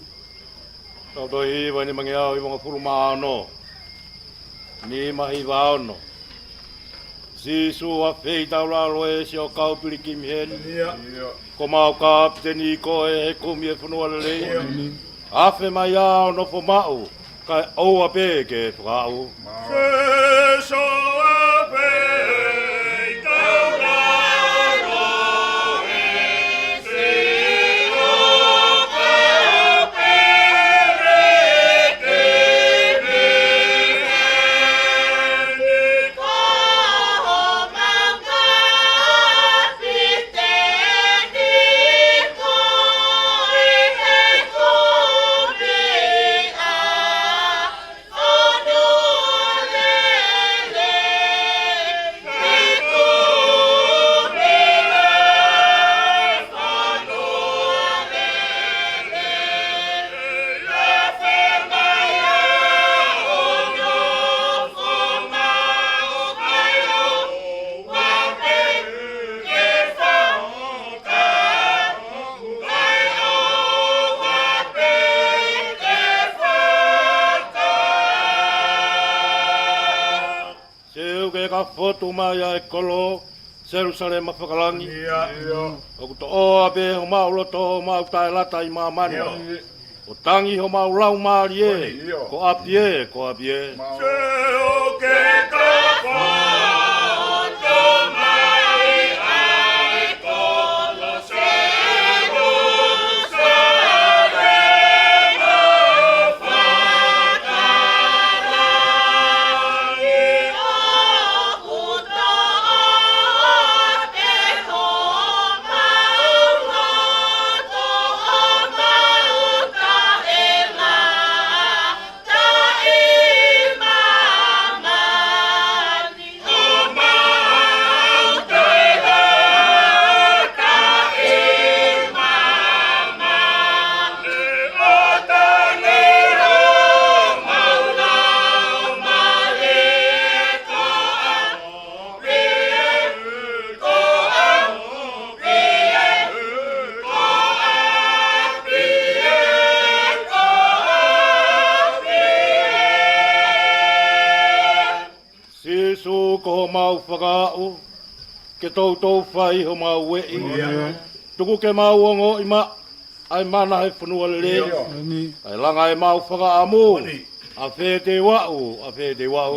Tau tohi hiva ʻe nimangeau hivangofulu mā ono. Nima hiva ono. Sīsū, ʻa fē ʻi taulalo ē siʻo kau pilikimi heni? ʻIo. Ko homau kapiteni koe he kumi e fonua lelei. ʻIo. Afe mai ā ʻo nofo maʻu, kae ʻoua pē ke fakaaʻu. Sīsū, ʻa fē ʻi taulalo ē siʻo kau pilikimi heni? Ko homau kapiteni koe he kumi ʻa e fonua lelei, he kumi ʻa e fonua lelei. Seuke ka fotu mai ʻa e kolo, Selusalema fakalangi. ʻIo. ʻOku toʻoa pē homau loto, homau taʻelata ʻi māmani. ʻIo. ʻO tangi homau laumālie, ʻio, ko ʻapi ē, ko ʻapi ē. Seuke ka fotu mai ʻa e kolo, Selusalema fakalangi. ʻOku toʻoa pē homau loto, homau taʻelata ʻi māmani. Sīsū ko homau fakaaʻu, ke toutou fai homau ueʻi. Tuku ke mau ongoʻi maʻa ʻa e mana ʻo e fonua lelei. ʻA e langa ʻemau fakaʻamu. ʻA fē te u aʻu, ʻa fē te u aʻu.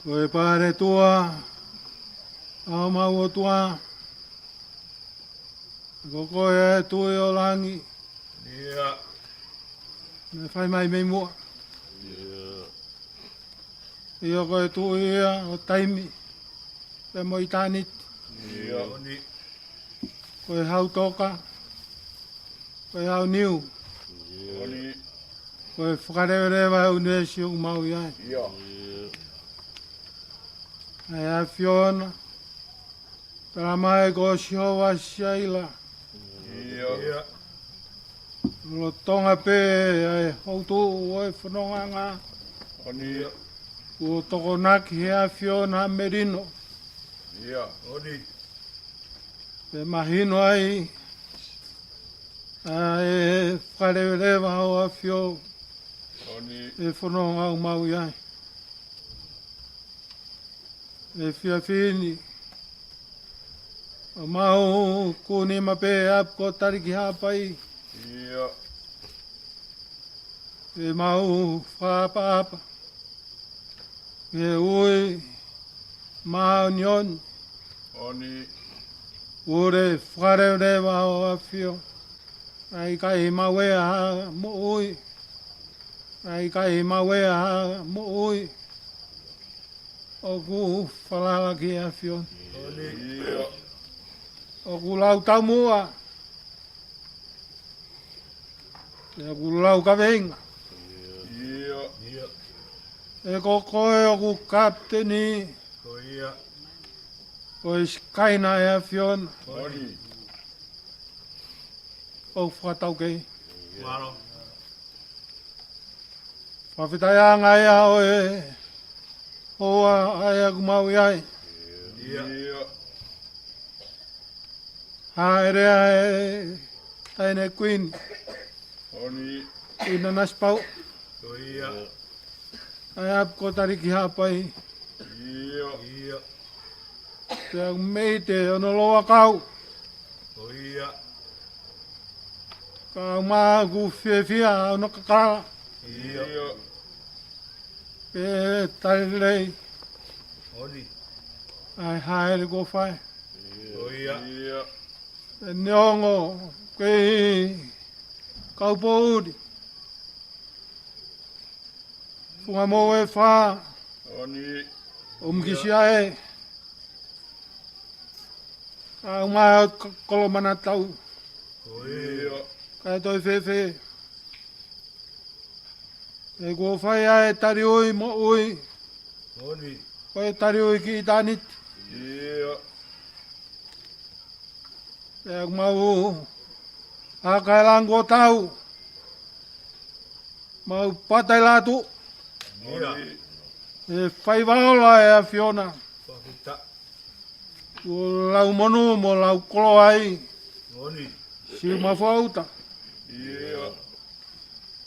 Ko e Pāletua, ʻa homau ʻOtua, ko koe ʻa e Tuʻi ʻo langi. ʻIo. Naʻe fai mai mei muʻa. ʻIo. ʻIo, ko e Tuʻi ia ʻo taimi, pea mo ʻitāniti. ʻIo. Ko e hau toka, ko e hau niu. ʻIo. Ko e fakaleveleva ʻo e ʻunivēsi ʻoku mau ʻi ai. ʻIo. ʻA e ʻAfiona, tala mai ko Sihova Saila. ʻIo. Lolotonga pē ʻa e houtuʻu ʻo e fonongaʻanga, ʻio, kuo tokonaki ʻe he ʻAfiona ha melino. ʻIo. Pea mahino ai ʻa e fakaleveleva ʻo e ʻAfio ʻi he fononga ʻoku mau ʻi ai. ʻI he efiafi ni, ʻoku mau kuni maʻu pē ʻa e ʻapi ko Taliki Haʻapai. ʻIo. ʻOku mau fakaʻapaʻapa ki he ui māʻoniʻoni. Pule fakaleveleva ʻo e ʻAfio. ʻIkai mau ʻi ai ha moʻui. ʻIkai mau ʻi ai ha moʻui. ʻOku falala ki he ʻAfiona. ʻIo. ʻOku lau taumuʻa. ʻOku lau kaveinga. ʻIo. ʻE ko koe ʻoku kapiteni. Ko e sikaina ʻa e ʻAfiona. ʻOku fakataukei. Fakafetaʻi ange ia ʻo e hoa ʻa ia ʻoku mau ʻi ai. ʻIo. Hāʻele ʻa e taʻahine kuini. Kuini Nanasipauʻu. ʻA e ʻapi ko Taliki Haʻapai. ʻIo. Pea ʻoku mei te ono loa kau. Ka ʻoku mau fiefia ʻa hono kakala. ʻIo. Pea tali lelei ʻa e hāʻele kuo fai. ʻIo. Pea neongo ʻoku kei kau poʻuli. Funga moʻui ʻe fā. ʻOku mou kiʻi sio ai. ʻOku mau kolomanatau. Kae toe fēfē. ʻE kuo fai ʻa e tali ui moʻui. Ko e tali ui ki ʻitāniti. ʻOku mau ʻaka e langi kuo tau. Mau pata ʻi lātu. ʻE faiva ola ʻa e ʻAfiona. Kuo lau monū mo lau koloa ai. Siu Mafuaʻuta.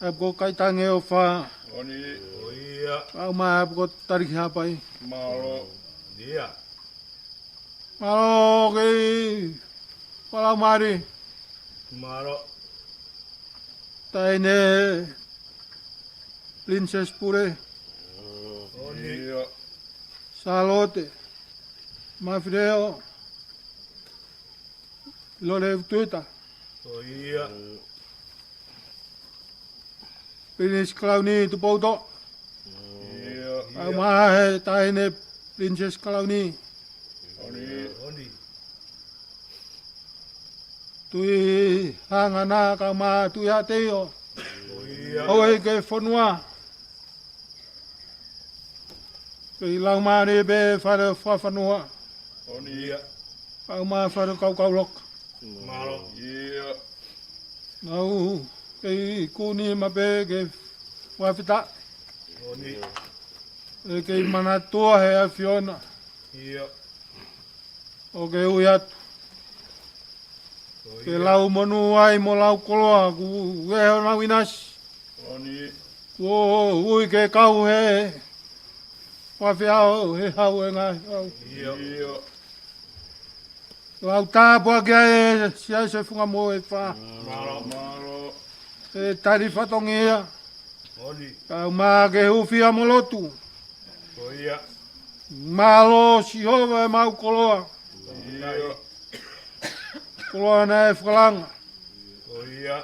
ʻApi ko Kaitangeʻofa. ʻOku mau ʻapi ko Taliki Haʻapai. Mālō. Mālō kei fakalaumālie. Mālō. Taʻahine Princess Pule. ʻIo. Sālote. Mafileo. Lole Tuita. ʻIo. Pilinisi Kalauni Tupoutoʻa. ʻIo. Kae ʻumaʻā e taʻahine Princess Kalauni. Tuʻi Hangana kae ʻumaʻā Tuʻi Haʻateio. ʻIo. Houʻeiki e fonua. Kei laumālie pē fale fakafanua. ʻIo. Kae ʻumaʻā fale kaukau loka. Mālō. ʻIo. Naʻa ku kei kuni maʻu pē ke fakafetaʻi. ʻIo. ʻE kei manatua he ʻAfiona. ʻIo. ʻOku ke ui atu. ʻIo. Ke lau monū ai mo lau koloa kuo ʻi honau ʻinasi. ʻIo. Kuo ui ke kau he fakafeʻao he hau e ngaahi hau. ʻIo. Lau tāpuaki ai e siasi e Funga Moʻui ʻe Fā. Mālō, mālō. ʻE tali fatongia. ʻIo. Kae ʻumaʻā ke hūfia mo lotu. ʻIo. Mālō Sihova e mau koloa. ʻIo. Koloa naʻe fakalanga. ʻIo.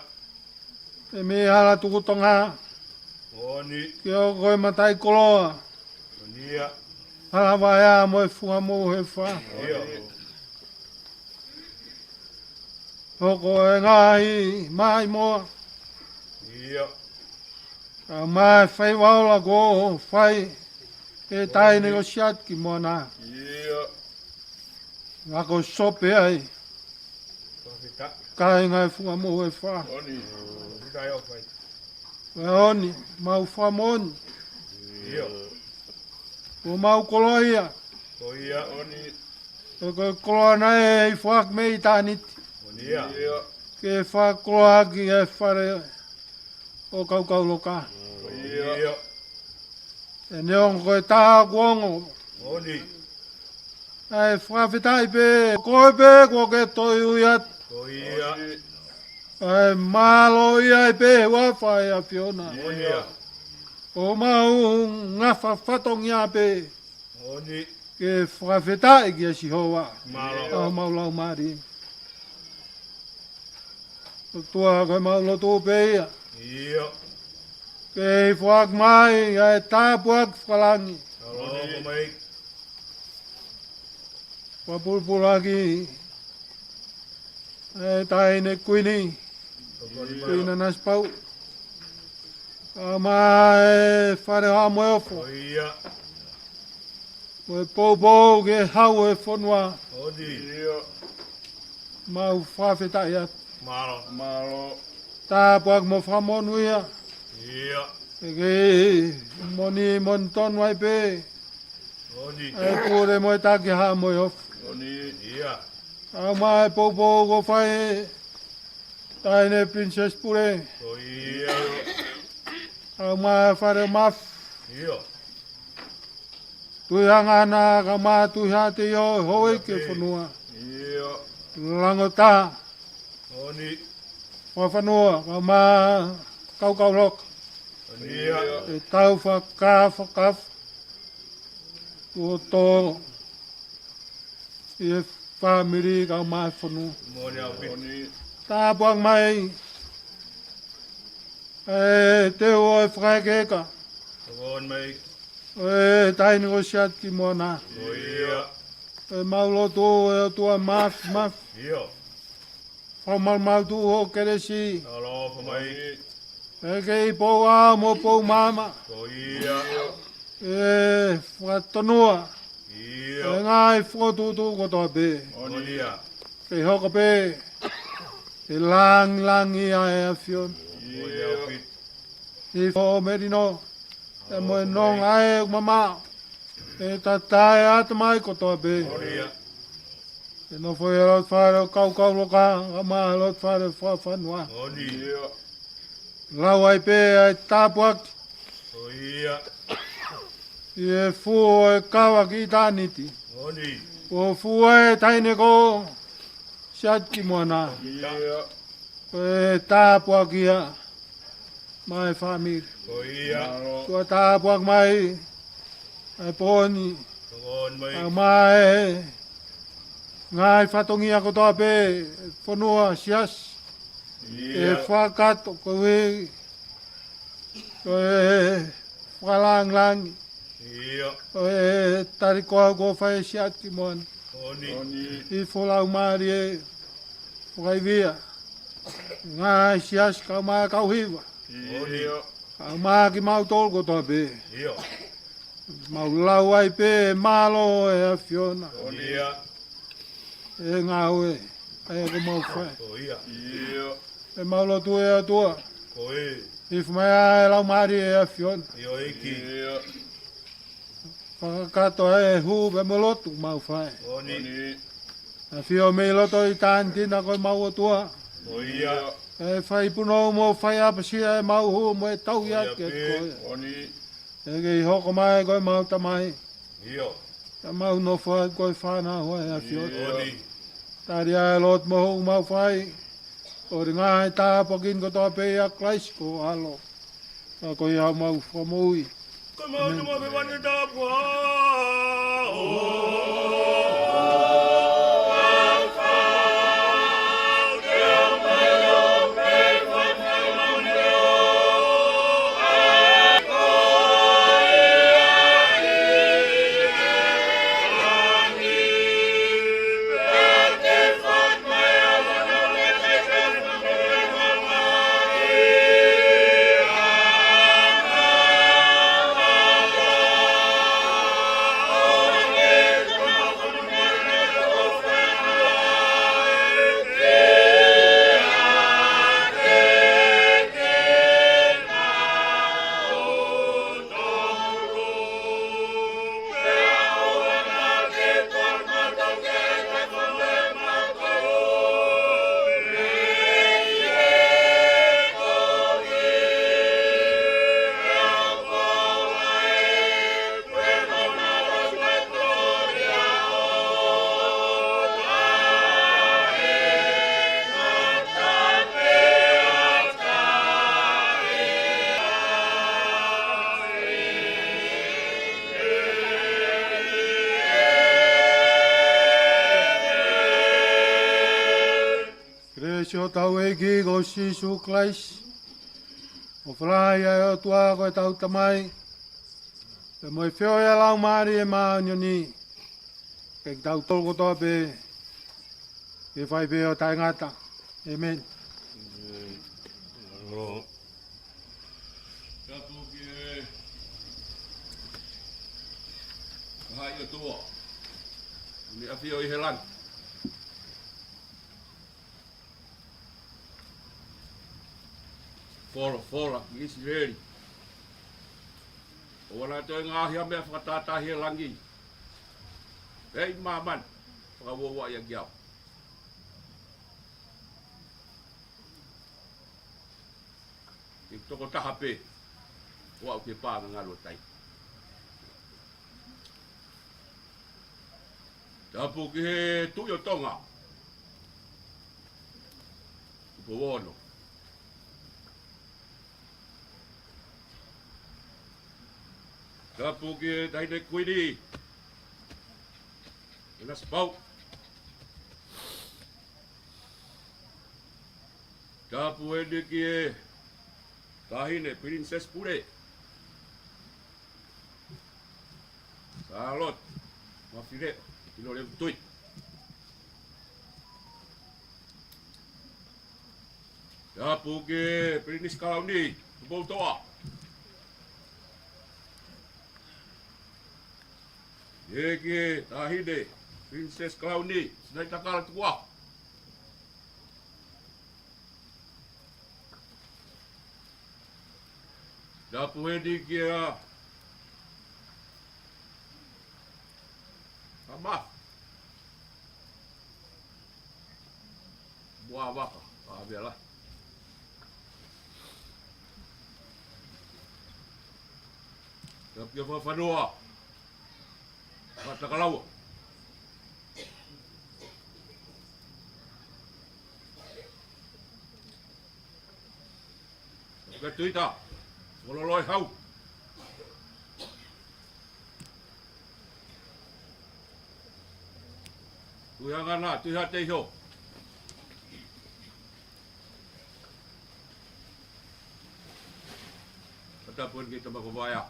ʻE mei hala tukutonga. ʻIo. Ke ʻoku ko e mataʻikoloa. ʻIo. Hala Vaea mo e Funga Moʻui ʻe Fā. ʻIo. Hoko e ngaahi maʻimoa. ʻIo. Kae ʻumaʻā e faiva ola kuo fai ʻe he taʻahine ko Siatikimoana. ʻIo. Ngako sope ai. Kāinga e Funga Moʻui ʻe Fā. ʻIo. ʻIo, ʻoku mau fakamoʻoni. ʻIo. Ko e mau koloa ia. ʻIo. Ko e koloa naʻe foaki mei ʻitāniti. ʻIo. Ke fakakoloa ʻaki e fale ʻo kaukau loka. ʻIo. ʻE neongo ko e taha kuo ongo. ʻIo. ʻE fakafetaʻi pē, ko koe pē kuo ke toe ui atu. ʻIo. ʻE mālō ia ai pē huafa e ʻAfiona. ʻIo. ʻOku mau ngafa fatongia pē. ʻIo. Ke fakafetaʻi kia Sihova. Mālō. ʻA homau laumālie. ʻOtua, ko e mau lotu pē ia. ʻIo. Ke foaki mai ʻa e tāpuaki fakalangi. Mālō, ʻio. Fakapulupulu ʻaki ʻa e taʻahine kuini, Kuini Nanasipauʻu. Kae ʻumaʻā e fale ʻo Haʻa Moheofo. ʻIo. Mo e poupou ki he hau e fonua. ʻIo. Mau fakafetaʻi atu. Mālō. Mālō. Tāpuaki mo fakamonūʻia. ʻIo. ʻE kei moʻoni, moʻoni tonu ai pē. ʻIo. ʻE pule mo e taki Haʻa Moheofo. ʻIo. Kae ʻumaʻā e poupou kuo fai ʻe he taʻahine Princess Pule. ʻIo. Kae ʻumaʻā e fale Mafi. ʻIo. Tuʻi Hangana kae ʻumaʻā Tuʻi Haʻateio, houʻeiki e fonua. ʻIo. Langotaha. ʻIo. Fakafanua kae ʻumaʻā kaukau loka. ʻIo. ʻE tau fakafakafa. Kuo tō ʻi he fāmili kae ʻumaʻā e fonua. Moʻoni ʻaupito. Tāpuaki mai ʻa e teu ʻo e fakaʻekeka. Tāpuaki mai. ʻE taʻahine ko Siatikimoana. ʻIo. ʻE mau lotu ʻe ʻOtua Mafimafi. ʻIo. Fakamalumalu tuʻu ho kelesi. Alofa mai. ʻE kei pou ʻao mo pou maama. ʻIo. ʻE fakatonua. ʻIo. ʻE ngaahi fokotuʻutuʻu kotoa pē. ʻIo. Kei hoko pē ʻe langilangiʻia e ʻAfiona. ʻIo. ʻI he fo melino. ʻE mo e nonga ʻe mamaʻo. ʻE tatae ʻatamai kotoa pē. ʻIo. ʻE nofo ʻi he loto fale ʻo kaukau loka, kae ʻumaʻā e loto fale fakafanua. ʻIo. Lau ai pē ʻa e tāpuaki. ʻIo. ʻI he fua ʻo e kava ki ʻitāniti. ʻIo. Kuo fua ʻe he taʻahine ko Siatikimoana. ʻIo. Ko e tāpuaki ia maʻa e fāmili. Ko ia. Kuo tāpuaki mai ʻa e pō ni. Tokoni mai. ʻA e ngaahi fatongia kotoa pē, fonua, siasi. Ia. ʻE fakakakato koeʻuhi ko e fakalāngilangi. Ia. Ko e tali koā kuo fai ʻe Siaosi Moana. Oni. Ifo Laumālie, fakaivia ngaahi siasi kae ʻumaʻā e kau hiva. Ia. Kae ʻumaʻā kimautolu kotoa pē. Ia. Mau lau ai pē, mālō e ʻAfiona. Ia. ʻE ngāue ʻa ia kuo mau fai. Ko ia. Ia. ʻE mau lotu ʻe ʻOtua. Ko ia. Ifo mai ʻa e Laumālie ʻo e ʻAfiona. Ia ʻEiki. Ia. Fakakakato e hū pea mo e lotu mau fai. Oni. Oni. ʻAfio mei loto ʻitāniti na ko homau ʻOtua. Ko ia. ʻE fai punou mo fai ʻapasia ʻemau hū mo e tauhi ʻaki ʻe koe. Oni. ʻE kei hoko mai ko homau Tamai. Ia. Ka mau nofo ai ko e fānau ʻa e ʻAfiona. Ia. Oni. Tali ʻa e lotu mo e hū mau fai. Ko e ngaahi tāpuaki ni kotoa pē ʻia Kalaisi ko ho ʻAlo. Ka ko ia homau Fakamoʻui. Ko e mau tama pe vane tāpuaki. Kelesi ʻa hotau ʻEiki ko Sīsū Kalaisi, ʻofa lahi ʻa e ʻOtua ko ʻetau Tamai, pea mo e feohi ʻa e Laumālie Māʻoniʻoni, ke kitautolu kotoa pē, ke fai pē ʻo taʻengata. ʻĒmeni. Tapu ki he Vahaʻa ʻo e ʻOtua, ʻoku ne ʻafio ʻi he langi. Folofola ki ʻIsileli, ʻoua naʻa toe ngaohi ha meʻa fakatātā ʻi he langi, pe ʻi māmani, fakauouaʻi ʻaki au. Ke u tokotaha pē, ʻo aʻu ki he pā ngangalu ʻo taimi. Tapu ki he Tuʻi ʻo Tonga, Tupou Ono. Tapu ki he Taʻahine Kuini, ʻEnasipauʻu. Tapu heni ki he Taʻahine Pilinisesi Pule, Sālote Mafileʻo Inolevu Tui. Tapu ki he Pilinisi Kalauni, Tupoutoʻa. Pehē ki he Taʻahine Pilinisesi Kalauni, Sinaitakala Tukuʻaho. Tapu heni kia Tama Muavaka ʻAvela. Tapu kia Fafanoa Fatakalaua. Ka tuita, ʻo lolo e hau. Tuʻi Hangana, Tuʻi Haʻateiho. Ka tapu eni ki he tama ko Vaea.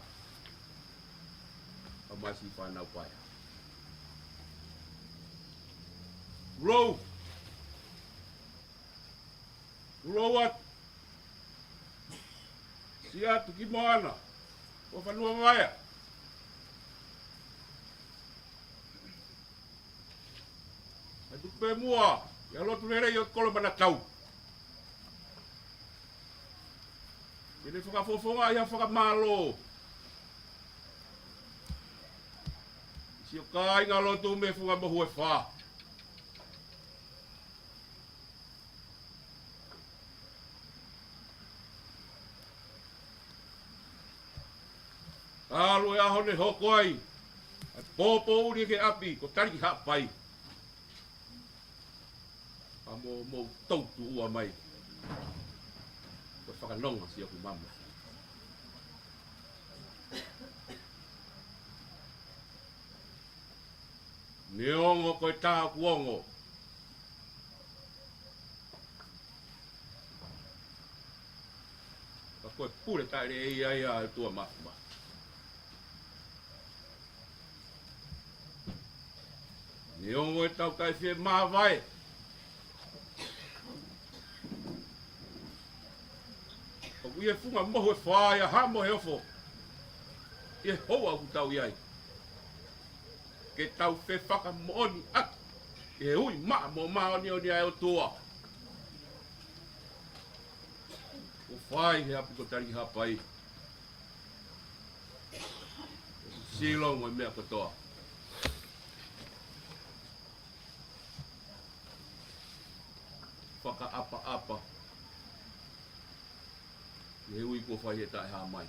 Ka mai si fānau paea. Lou. Lou atu. Siʻi atu ki Moana, ʻo Fanua Vaea. ʻA tuku pē muʻa ʻa e lotu lelei ʻo Kolomanatau. Ke ne fakafofongaʻi ha fakamālō siʻo kāinga lotu mei he funga mohu ʻe fā. Talu e ʻaho ne hoko ai ʻa e pōpoʻuli ki he ʻapi ko Talikihaʻapai. Ka mou, mou toutuʻua mai. Ko e fakanonga siʻoku mama. Neongo ko e tā ʻoku ongo, ka ko e pule taʻelelei ia ʻa e ʻOtua Māfimafi. Neongo ʻetau taʻe fiemāvae, ʻoku ʻi he funga mohu ʻe fā ia ha mo he ofo ʻi he houa ʻoku tau ʻi ai, ke tau fefakamoʻoni atu ʻi he ui maʻa mo māʻoniʻoni ʻa e ʻOtua. ʻO fai he ʻapi ko Talikihaʻapai. Silo mo e meʻa kotoa. Fakaʻapaʻapa ʻi he ui kuo fai he taʻehāmai.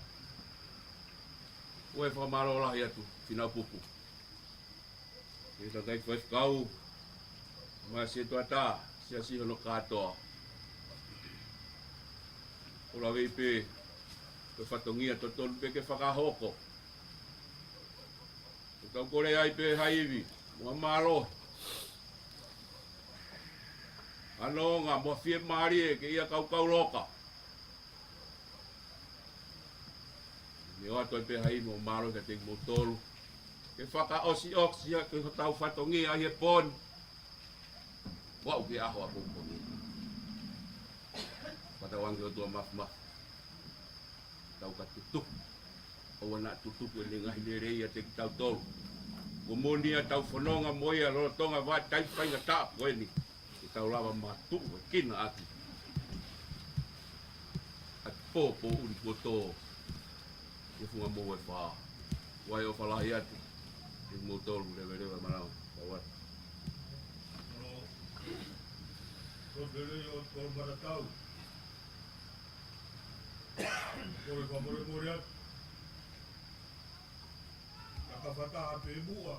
ʻOku ou fakamālō lahi atu, Fīnau Pupu, ʻi he kakai faifekau, mo e siʻi tuʻa tā, siasi hono kātoa. ʻO lave pē, ko e fatongia totonu pē ke fakahoko. ʻOku tau kole ai pē ha ivi mo ha mālohi, ha nonga mo ha fiemālie ke ʻi ai ha kaukau loka. Ne ʻoatu ai pē ha ivi mo ha mālohi kiate kimoutolu ke fakaʻosiʻosi ʻaki hotau fatongia ʻi he pō ni. Kuo aʻu ki he ʻaho ʻapongipongi. Fakatauange ki he ʻOtua Māfimafi, tau ka tutuku. ʻOua naʻa tutuku ʻene ngaahi lelei ʻiate kitautolu. Kuo moʻoni ʻetau fononga mo ia lolotonga e vahaʻa taimi faingataʻa ko eni, ke tau lava mātuʻuekina ʻaki ʻa e pōpoʻuli kuo tō ʻi he funga mohu ʻe fā. ʻOku ou ʻofa lahi atu kiate kimoutolu, leveleva e malanga. Tau atu. Ko e lelei ʻo Kolomanatau. Ko e fakamolemole atu. Ka ka fata a pe mua.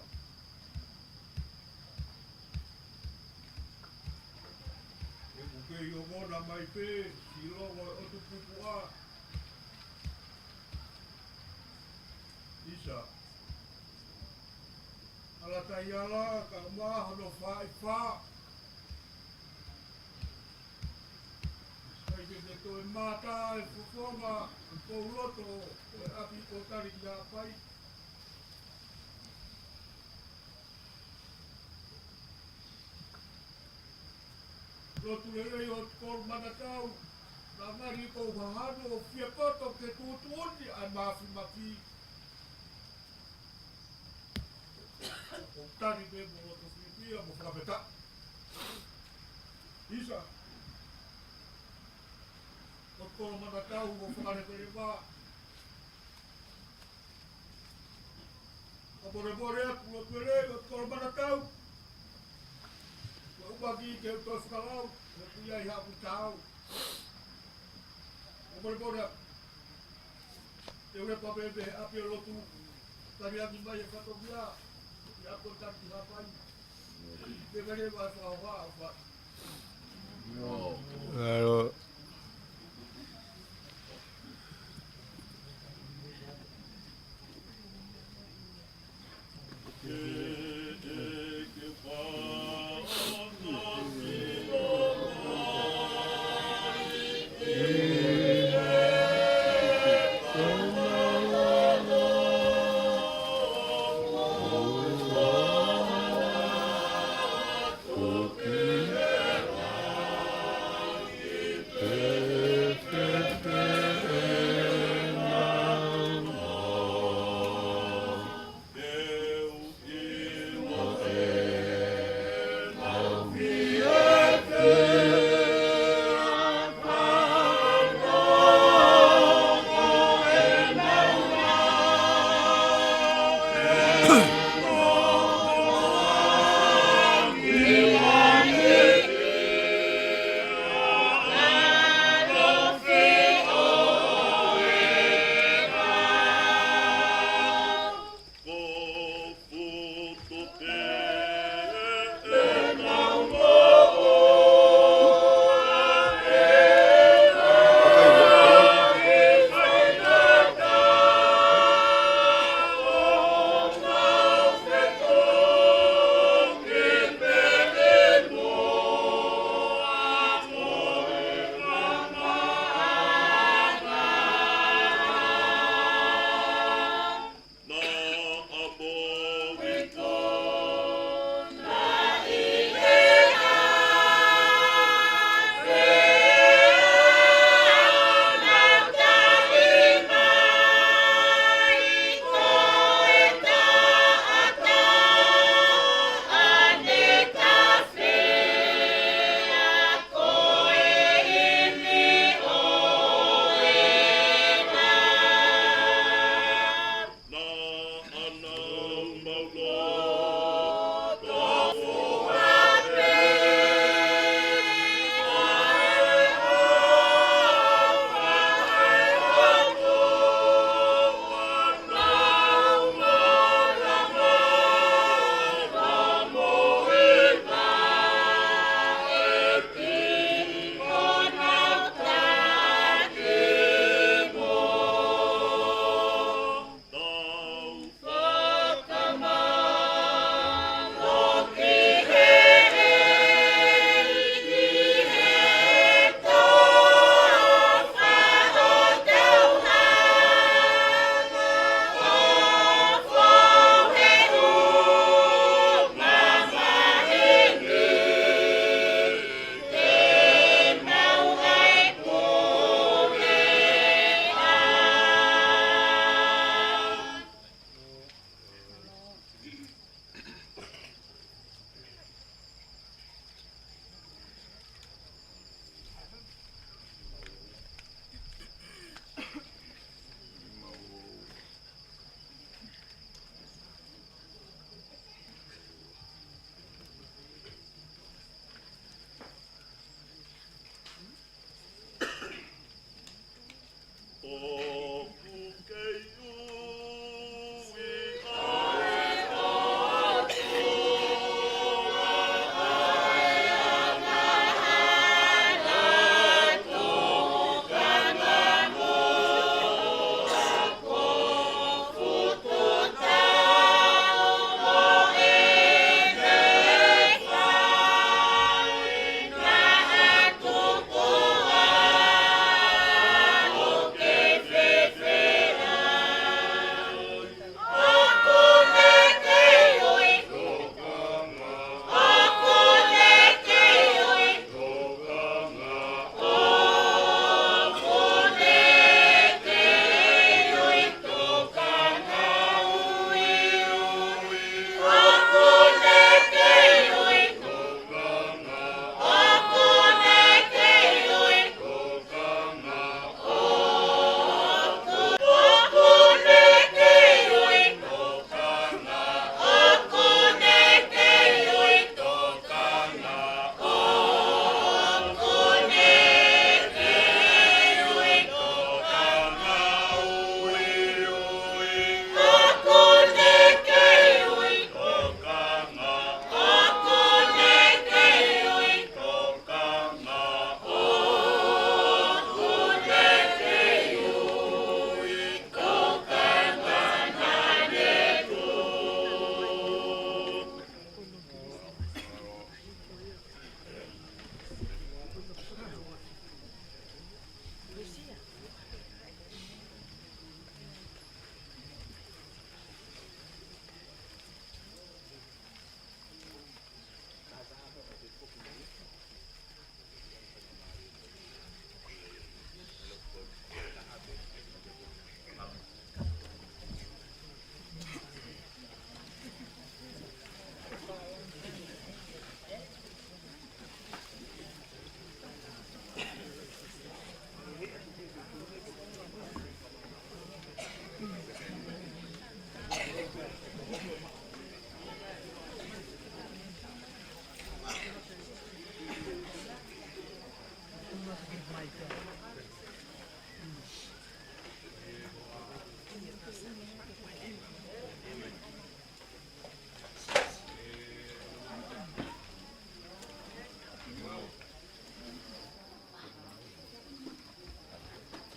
ʻE kuke i o kona mai pē, si longo e ʻotu pupuʻa. ʻIsa. Ala tai ala, ka ma hono fā ʻi fā. Sai ke te toe mata e fofonga, e pouloto, ko e ʻapi ko Talikihaʻapai. Lotu lelei ʻo Kolomanatau, naʻa mali ko hahano ʻo fie poto ke tuʻutuʻuni ʻa e Māfimafi. ʻO tali pē mo loto fiefia mo fakafetaʻi. ʻIsa, ʻo Kolomanatau ʻo fakalekeleva. Ka molemole atu ʻo pele ʻo Kolomanatau. Ko e ʻumaʻā ke u toe fakalau, ʻoku ʻi ai haʻaku taau. Ka molemole atu. Te u lepa pē mei he ʻapi ʻo e lotu. Taliangi mai e fatongia. ʻI ʻapi ʻo Talikihaʻapai. Te u lepa e fakahoha ʻo fai. ʻAlo.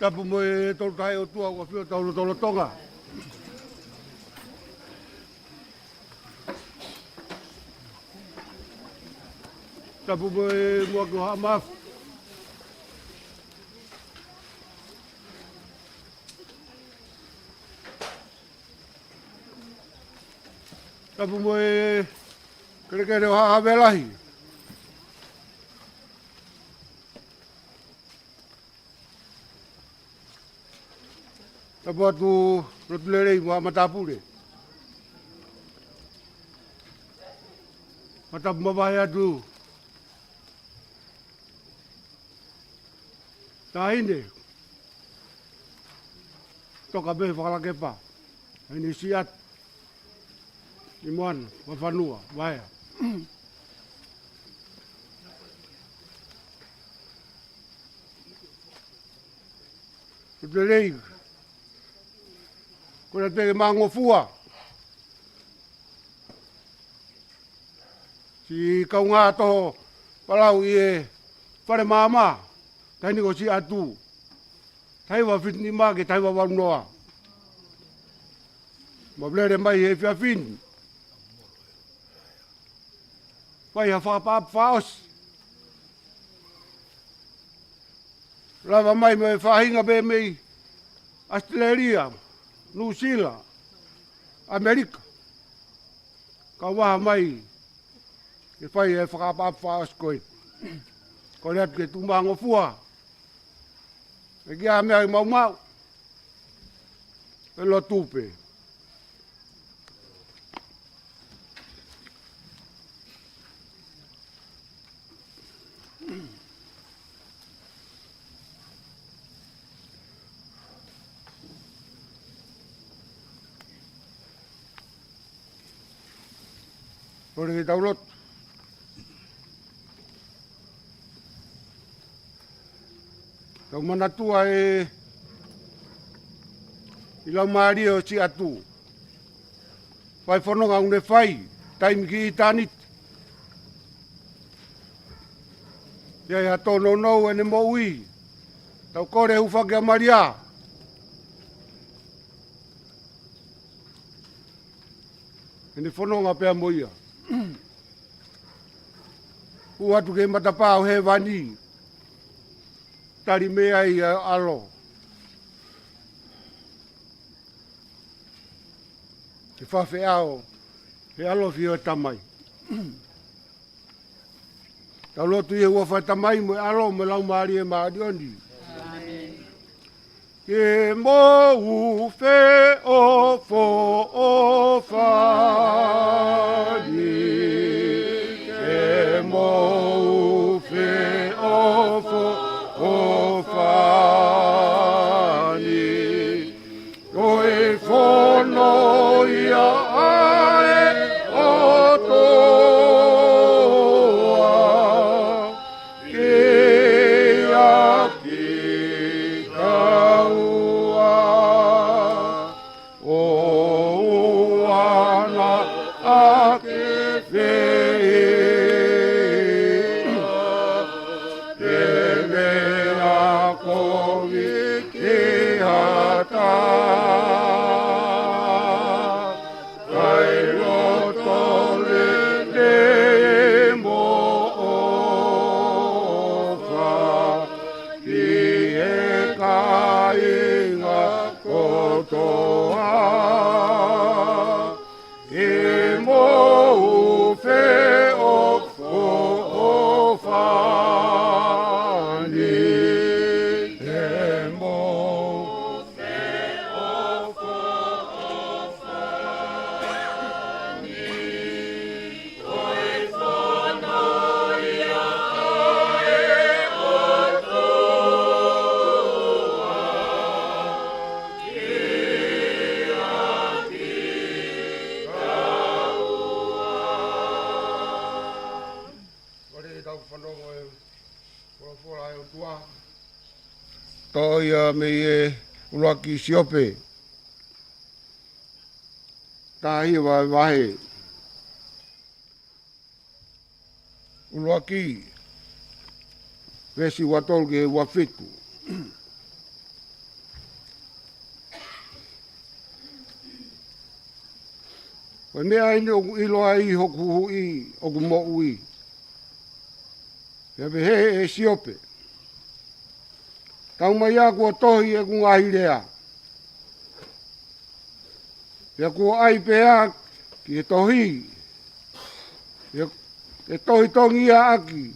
Tapu mo e Tolu Tahaʻi ʻOtua ʻoku ʻafio ʻi hotau lotolotonga. Tapu mo e Muʻaki ʻo Haʻa Mafi. Tapu mo e kelekele ʻo Haʻa Havea Lahi. Tapu atu Lotulelei mo Haʻa Matāpule. Fakatapu mavahe atu Taʻahine Toka pē Fakalakepa, Taʻahine Siʻatu, ʻi Moana, Vafanua, Vaea. Lotulelei, ko ena te ke māngofua. Siʻi kaungā toho palau ʻi he fale maama, Taʻahine ko Siʻatu. Taha hiva fitu nima ki he taha hiva valu noa. Mau lele mai he efiafi ni. Fai ha fakaʻapaʻapa fakaʻosi. Lava mai mo e faʻahinga pē mei ʻAositelēlia, Nuʻusila, ʻAmelika. Kau vaha mai ke fai e fakaʻapaʻapa fakaʻosi ko ē. Kole atu ke tuʻu māngofua. ʻE ʻikai ha meʻa ke maumau. ʻE lotu pē. Kole ke tau lotu. Tau manatua e ʻi he laumālie ʻo e Siʻi ʻOtua. Fai fononga ʻoku ne fai, taimi ki ʻitāniti. ʻI ai ha tōnounou ʻene moʻui. Tau kole hūfaki ʻa Malia. ʻEne fononga pea mo ia. Hū atu ki he matapā ʻo hēvani. Tali mei ai ʻa e ʻAlo. Ke fafeʻao, he ʻalofi ʻo e Tamai. Tau lotu ʻi he huafa ʻo e Tamai mo e ʻAlo mo e Laumālie Māʻoniʻoni. ʻĀmeni. Ke mou feʻofoʻofani, ke mou feʻofoʻofani. Ko e fono ia ʻa e ʻOtua, kia kitaua. ʻOua naʻa ke fehiʻa, pe meʻa kovi ki ha taha, kae loto lelei mo ʻofa ki he kāinga kotoa. Ke mou feʻofoʻofani, ke mou feʻofoʻofani. Kole ke tau fanongo e folofola ʻa e ʻOtua. Toʻo ia mei he ʻuluaki Siope. Taha hiva, vahe ʻuluaki, veesi ua tolu ki he ua fitu. Ko e meʻa eni ʻoku ʻilo ai hoku Huhuʻi ʻoku moʻui. Pea pehē ʻe Siope, tau mai ā kuo tohi ʻeku ngaahi lea. Pea kuo ʻai pē ia ki he tohi, pea ke tohi tongi ia ʻaki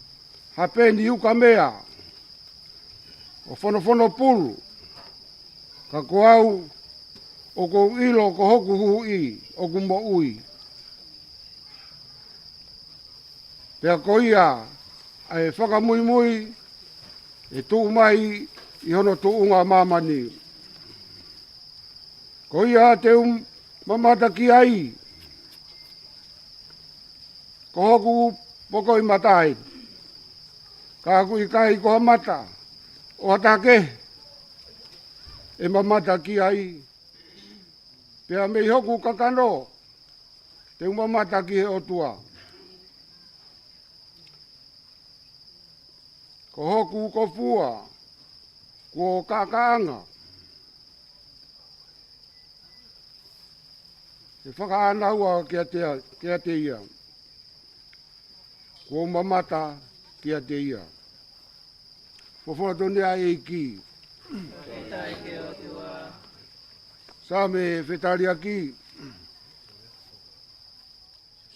ha peni ukamea, ʻo fonofono pulu, ka ko au ʻoku ou ʻilo ko hoku Huhuʻi ʻoku moʻui. Pea ko ia ʻa e fakamuimui ʻe tuʻu mai ʻi hono tuʻunga ʻo māmani. Ko ia te u mamata ki ai, ko hoku pokoʻi mata ē. Ka ʻoku ʻikai ko ha mata ʻo ha taha kehe ʻe mamata ki ai. Pea mei hoku kakano te u mamata ki he ʻOtua. Ko hoku kofua kuo kākāʻanga, ʻe fakaʻānaua kiate, kiate ia. Kuo u mamata kiate ia. Folofola tonu ʻa e ʻEiki. Fakafetaʻi ki he ʻOtua. Saame fetaliaki.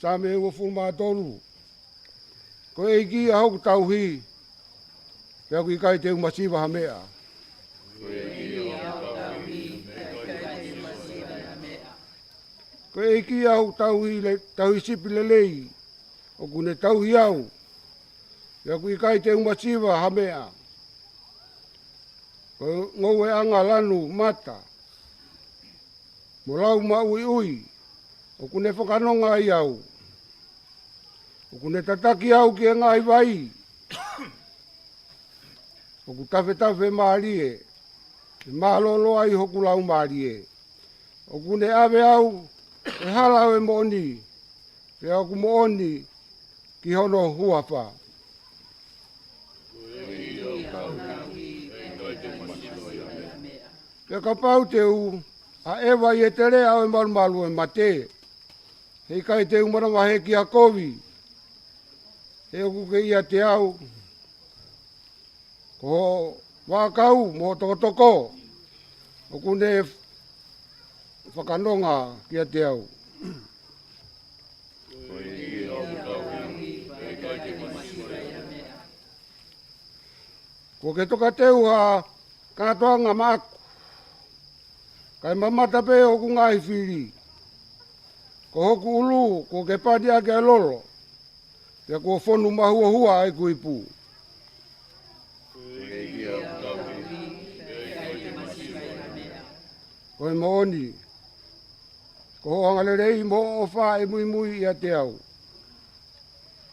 Saame uofulu mā tolu. Ko e ʻEiki ʻa hoku tauhi, pea ʻoku ʻikai te u masiva ha meʻa. Ko e ʻEiki ʻa hoku tauhi, pea ʻoku ʻikai te u masiva ha meʻa. Ko e ʻEiki ʻa hoku tauhi le-, tauhi sipi lelei, ʻoku ne tauhi au, pea ʻoku ʻikai te u masiva ha meʻa. Ko e ngoueʻanga lanu mata mo lau maʻuiʻui ʻoku ne fakanonga ai au. ʻOku ne tataki au ki he ngaahi vai ʻoku tafetafe mālie, ʻe mālōlō ai hoku lau mālie. ʻOku ne ʻave au ʻe he hala ʻo e moʻoni, pea ʻoku moʻoni ki hono huafa. Pea kapau te u ʻaʻeva ʻi he teleʻa ʻo e malumalu ʻo e mate, he ʻikai te u manavahē kia kovi, he ʻoku ke ʻiate au. Ko hoʻo vaʻakau mo hoʻo tokotoko ʻoku ne fakanonga kiate au. Kuo ke tokateu ha kātoanga maʻaku, kae mamata pē hoku ngaahi fili. Ko hoku ʻulu kuo ke pani ʻaki ʻa e lolo, pea kuo fonu mahuohua ʻa ʻeku ipu. Ko e moʻoni, ko hoʻo angalelei mo hoʻo ʻofa ʻe muimui ʻiate au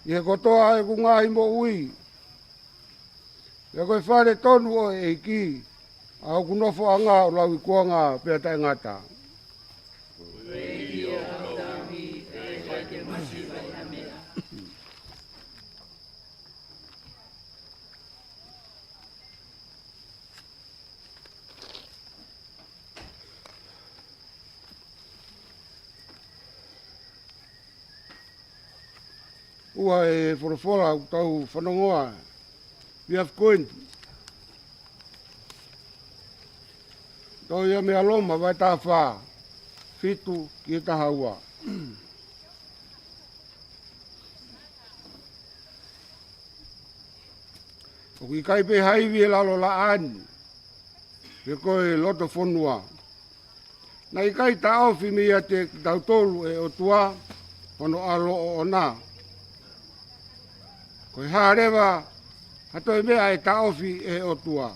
ʻi he kotoa ʻeku ngaahi moʻui. Pea ko e fale tonu ʻo e ʻEiki ʻa hoku nofoʻanga ʻo lauikuonga pea taʻengata. ʻUa e folofola ʻoku tau fanongoa, we have going. Tau ia mei he Loma vahe taha fā, fitu ki he taha ua. ʻOku ʻikai pē ha ivi ʻi he lalo laʻā ni, pe ko e loto fonua. Naʻe ʻikai taʻofi meiate kitautolu ʻe he ʻOtua hono ʻAlo ʻoʻona. Ko e hā leva ha toe meʻa ʻe taʻofi ʻe he ʻOtua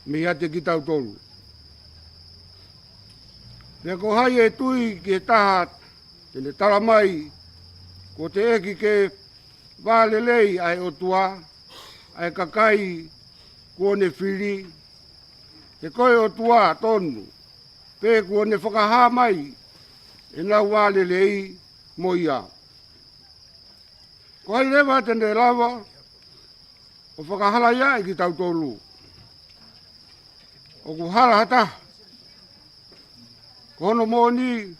meiate kitautolu? Pea ko hai ʻe tui ki he taha te ne tala mai, kuo teʻeki ke vālelei ʻa e ʻOtua ʻa e kakai kuo ne fili? He ko e ʻOtua tonu pē kuo ne fakahā mai ʻenau vālelei mo ia. Ko hai leva te ne lava ʻo fakahalaiaʻi kitautolu? ʻOku hala ha taha. Ko hono moʻoni,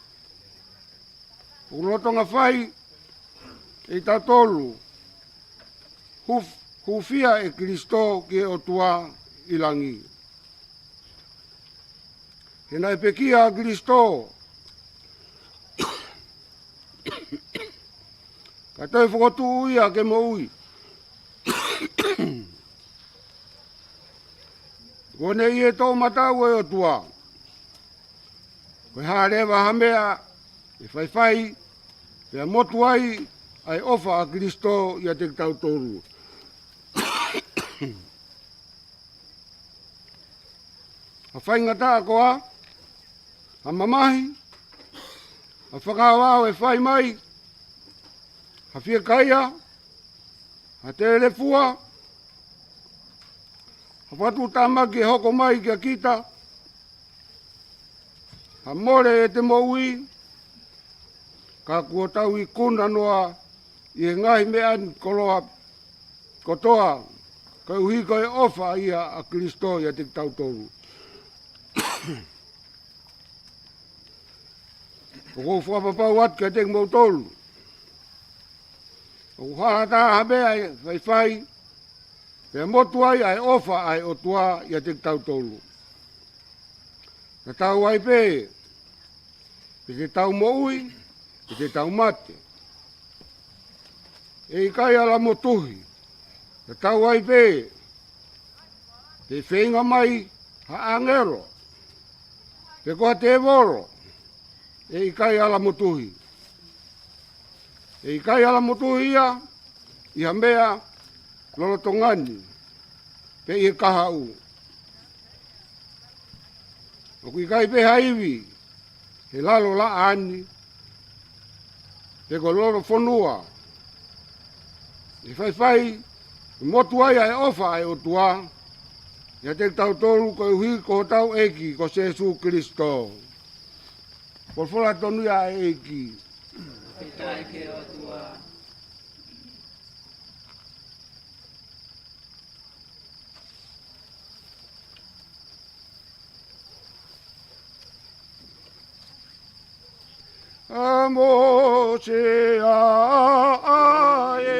ʻoku lolotonga fai ʻe kitautolu hūf-, hūfia ʻe Kilisito ki he ʻOtua ʻi langi. He naʻe pekia ʻa Kilisito, kae toe fokotuʻu ia ke moʻui. Kuo ne ʻi he toʻomataʻu ʻo e ʻOtua. Ko e hā leva ha meʻa ʻe faifai pea motu ai ʻa e ʻofa ʻa Kilisito ʻiate kitautolu? Ha faingataʻa koā, ha mamahi, ha fakaʻaoʻao ʻe fai mai, ha fiekaia, ha telefua, ha fakatuʻutāmaki ʻe hoko mai kia kita, ha mole ʻete moʻui, ka kuo tau ikuna noa ʻi he ngaahi meʻa ni koloa kotoa, koeʻuhi ko e ʻofa ia ʻa Kilisito ʻiate kitautolu. ʻOku ou fakapapau atu kiate kimoutolu, ʻoku hala ha taha ha meʻa ʻe faifai pea motu ai ʻa e ʻofa ʻa e ʻOtua ʻiate kitautolu. Tatau ai pē pe te tau moʻui, pe te tau mate, ʻe ʻikai ala motuhi. Tatau ai pē pe ʻe feinga mai ha ʻāngelo, pe ko ha tēvolo, ʻe ʻikai ala motuhi. ʻE ʻikai ala motuhi ia ʻi ha meʻa lolotonga ni, pe ʻi he kahaʻu. ʻOku ʻikai pē ha ivi he lalo laʻā ni, pe ko e lolo fonua, ʻe faifai ʻe motu ai ʻa e ʻofa ʻa e ʻOtua, ʻiate kitautolu koeʻuhi ko hotau ʻEiki ko Sīsū Kalaisi. Folofola tonu ia ʻa e ʻEiki. Fakafetaʻi ki he ʻOtua. ʻA Mōsese ʻa e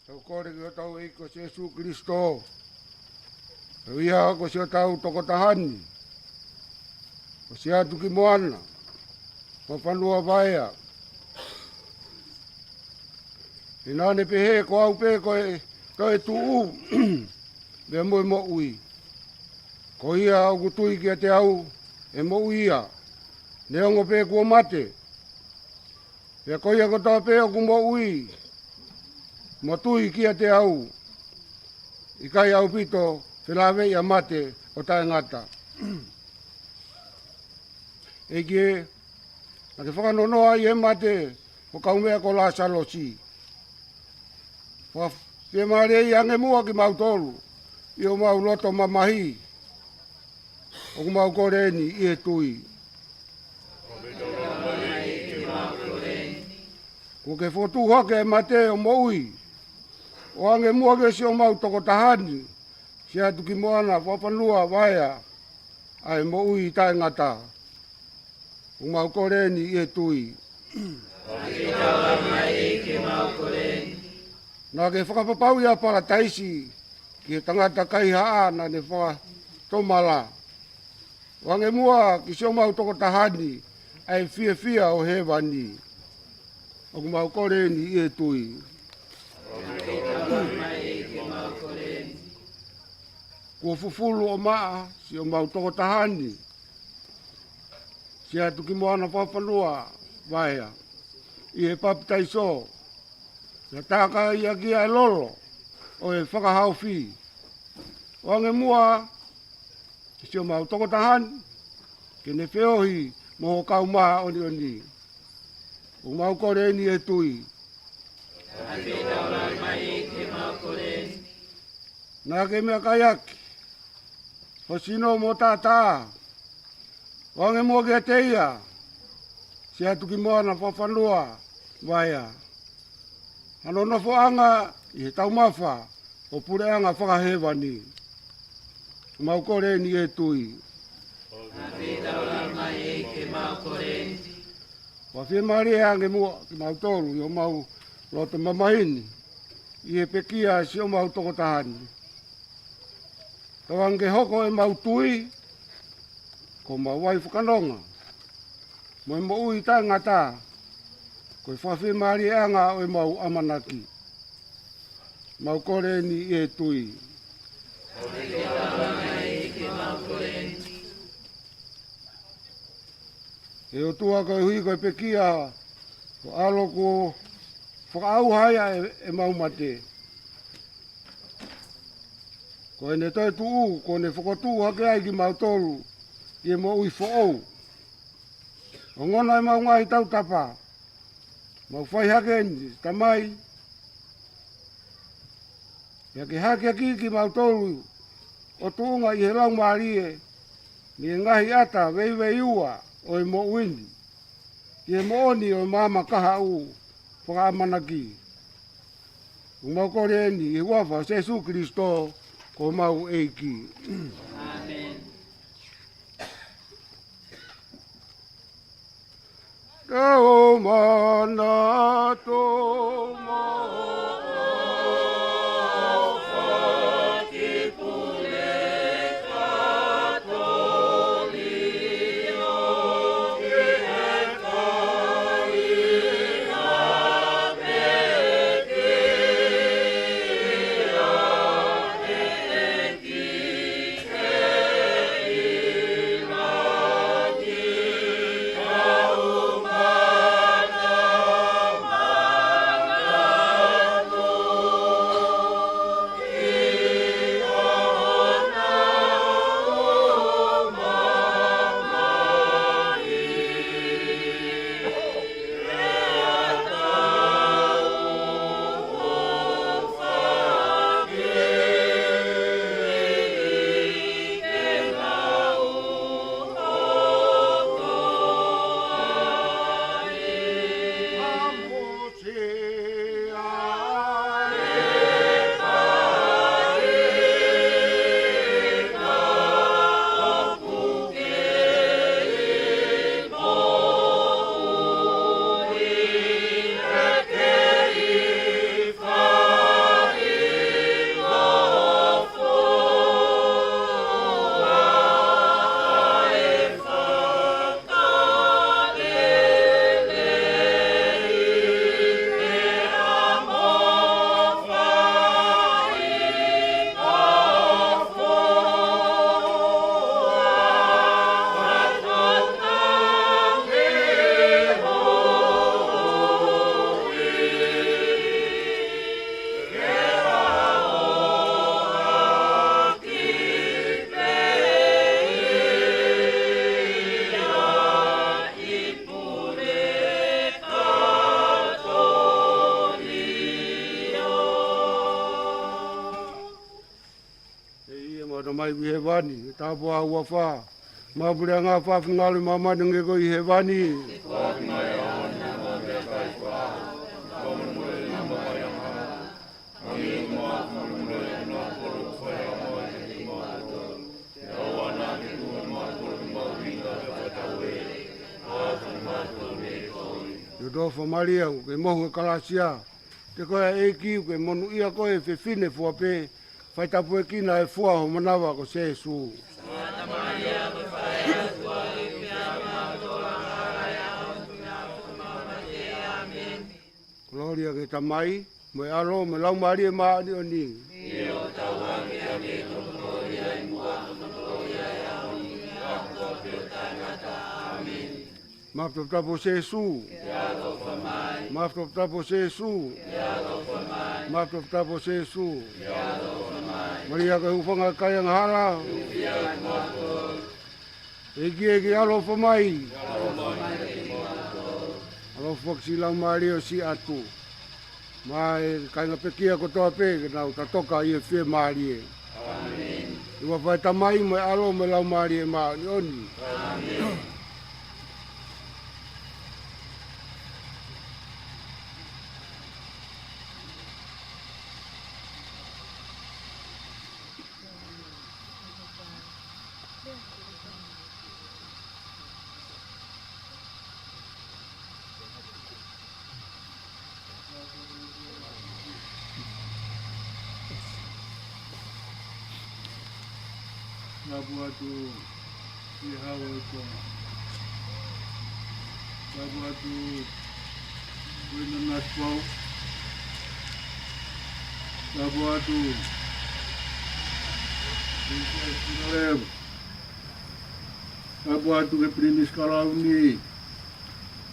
Tau kole ki hotau ʻEiki ko Sīsū Kalaisi. Ko ia ko siʻotau tokotaha ni, ko Siatukimoana Fakafanua Vaea. He naʻa ne pehē, ko au pē ko e, ko e tuʻu pea mo e moʻui. Ko ia ʻoku tui kiate au ʻe moʻui ia, neongo pē kuo mate. Pea ko ia kotoa pē ʻoku moʻui mo tui kiate au, ʻikai ʻaupito felāveʻi ʻa mate ʻo taʻengata. ʻEiki ē, naʻa ke fakanonoa ʻi he mate ho kaumeʻa ko Lāsalosi. Fakafiemālieʻi ange muʻa kimautolu ʻi homau loto mamahi. ʻOku mau kole ni ʻi he tui. Kuo ke fokotuʻu hake ʻa e mate ʻo moʻui. ʻOange muʻa ki siʻomau tokotaha ni, Siatukimoana Fakafanua Vaea, ʻa e moʻui taʻengata. ʻOku mau kole ni ʻi he tui. Naʻa ke fakapapauʻi ʻa Palataisi ki he tangata kaihaʻa naʻa ne fakatomala. ʻOange muʻa ki siʻomau tokotaha ni ʻa e fiefia ʻo hēvani. ʻOku mau kole ni ʻi he tui. Kuo fufulu ʻo maʻa siʻomau tokotaha ni, Siatukimoana Fakafanua Vaea, ʻi he papitaiso, pea tākaiʻaki ʻa e lolo ʻo e fakahaofi. ʻOange muʻa ki siʻomau tokotaha ni, ke ne feohi mo ho kau māʻoniʻoni. ʻOku mau kole ni ʻi he tui. Naʻa ke meʻakaiʻaki ho sino mo taʻataʻa. ʻOange muʻa kiate ia, Siatukimoana Fakafanua Vaea, hano nofoʻanga ʻi he taumafa ʻo e puleʻanga fakahēvani. ʻOku mau kole ni ʻi he tui. Fakafiemālie ange muʻa kimautolu ʻi homau loto mamahi ni ʻi he pekia siʻomau tokotaha ni. Tauange ke hoko ʻemau tui ko homau vai fakanonga mo e moʻui taʻengata, ko e fakafiemālieʻanga ʻo ʻemau ʻamanaki. Mau kole ni ʻi he tui. ʻE ʻOtua, koeʻuhi ko e pekia ho ʻAlo kuo fakaʻauha ia ʻe, ʻemau mate. Ko ʻene toetuʻu, kuo ne fokotuʻu hake ai kimautolu ki he moʻui foʻou. Ongona ʻemau ngaahi tautapa, mau fai hake eni, Tamai, pea ke hakeakiʻi kimautolu ʻo tuʻunga ʻi he Laumālie, mei he ngaahi ʻata veiveiua ʻo e moʻui ni, ki he moʻoni ʻo e maama kahaʻu fakaʻamanaki. ʻOku mau kole eni ʻi he huafa ʻo Sēsū Kilisitō ko homau ʻEiki. ʻĀmeni. Tau manatu mo ʻE ʻi he ʻemau Tamai ʻi hēvani, ke tāpuhā ho huafa. Mapuleʻanga fafingalo ʻi māmani hangē ko ia ʻi hēvani. ʻIo tofa Malia, ʻoku ke mohu ʻi he kalasia. Te koe ʻa e ʻEiki, ʻoku ke monūʻia koe ʻi he fefine fua pē, fai tāpuekina ʻa e fua ʻo ho manava ko Sēsū. Kolōlia ki he Tamai, mo e ʻAlo, mo e Laumālie Māʻoniʻoni. Māfana toputapu Sēsū. Māfana toputapu Sēsū. Māfana toputapu Sēsū. Malia ko e hūfanga ʻo e kai angahala. ʻEiki, ʻEiki, ʻaloʻofa mai. ʻAloʻofa ki siʻi laumālie ʻo siʻi ʻatu. Mo e kāinga pekia kotoa pē ke nau tatoka ʻi he fiemālie. ʻI he huafa ʻo e Tamai mo e ʻAlo mo e Laumālie Māʻoniʻoni. Tapu atu ki he Hau ʻo e Tonga. Tapu atu ki he Nana Sipau. Tapu atu ki he Sipau. Tapu atu ki he Pilinisi Kalauni,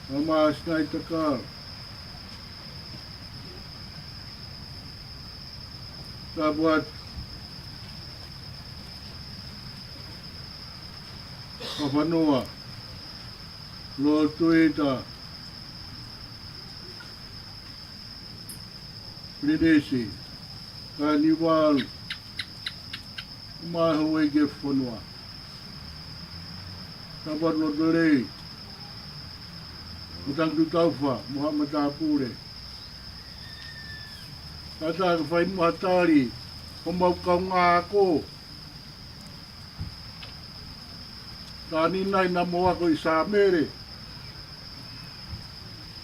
Mama Sinaitaka. Tapu atu Fafanua, Lotuita, Pilinisi, Kanivalu, mo e Houʻeiki ʻo e fonua. Tapa Lotolei, mo Tangitū Taufa, mo Haʻa Matāpule. Kātaki fai mo ha tali, ko homau kaungā ako. Ka ʻi ai nai naʻa mou ako ʻi Sāmele,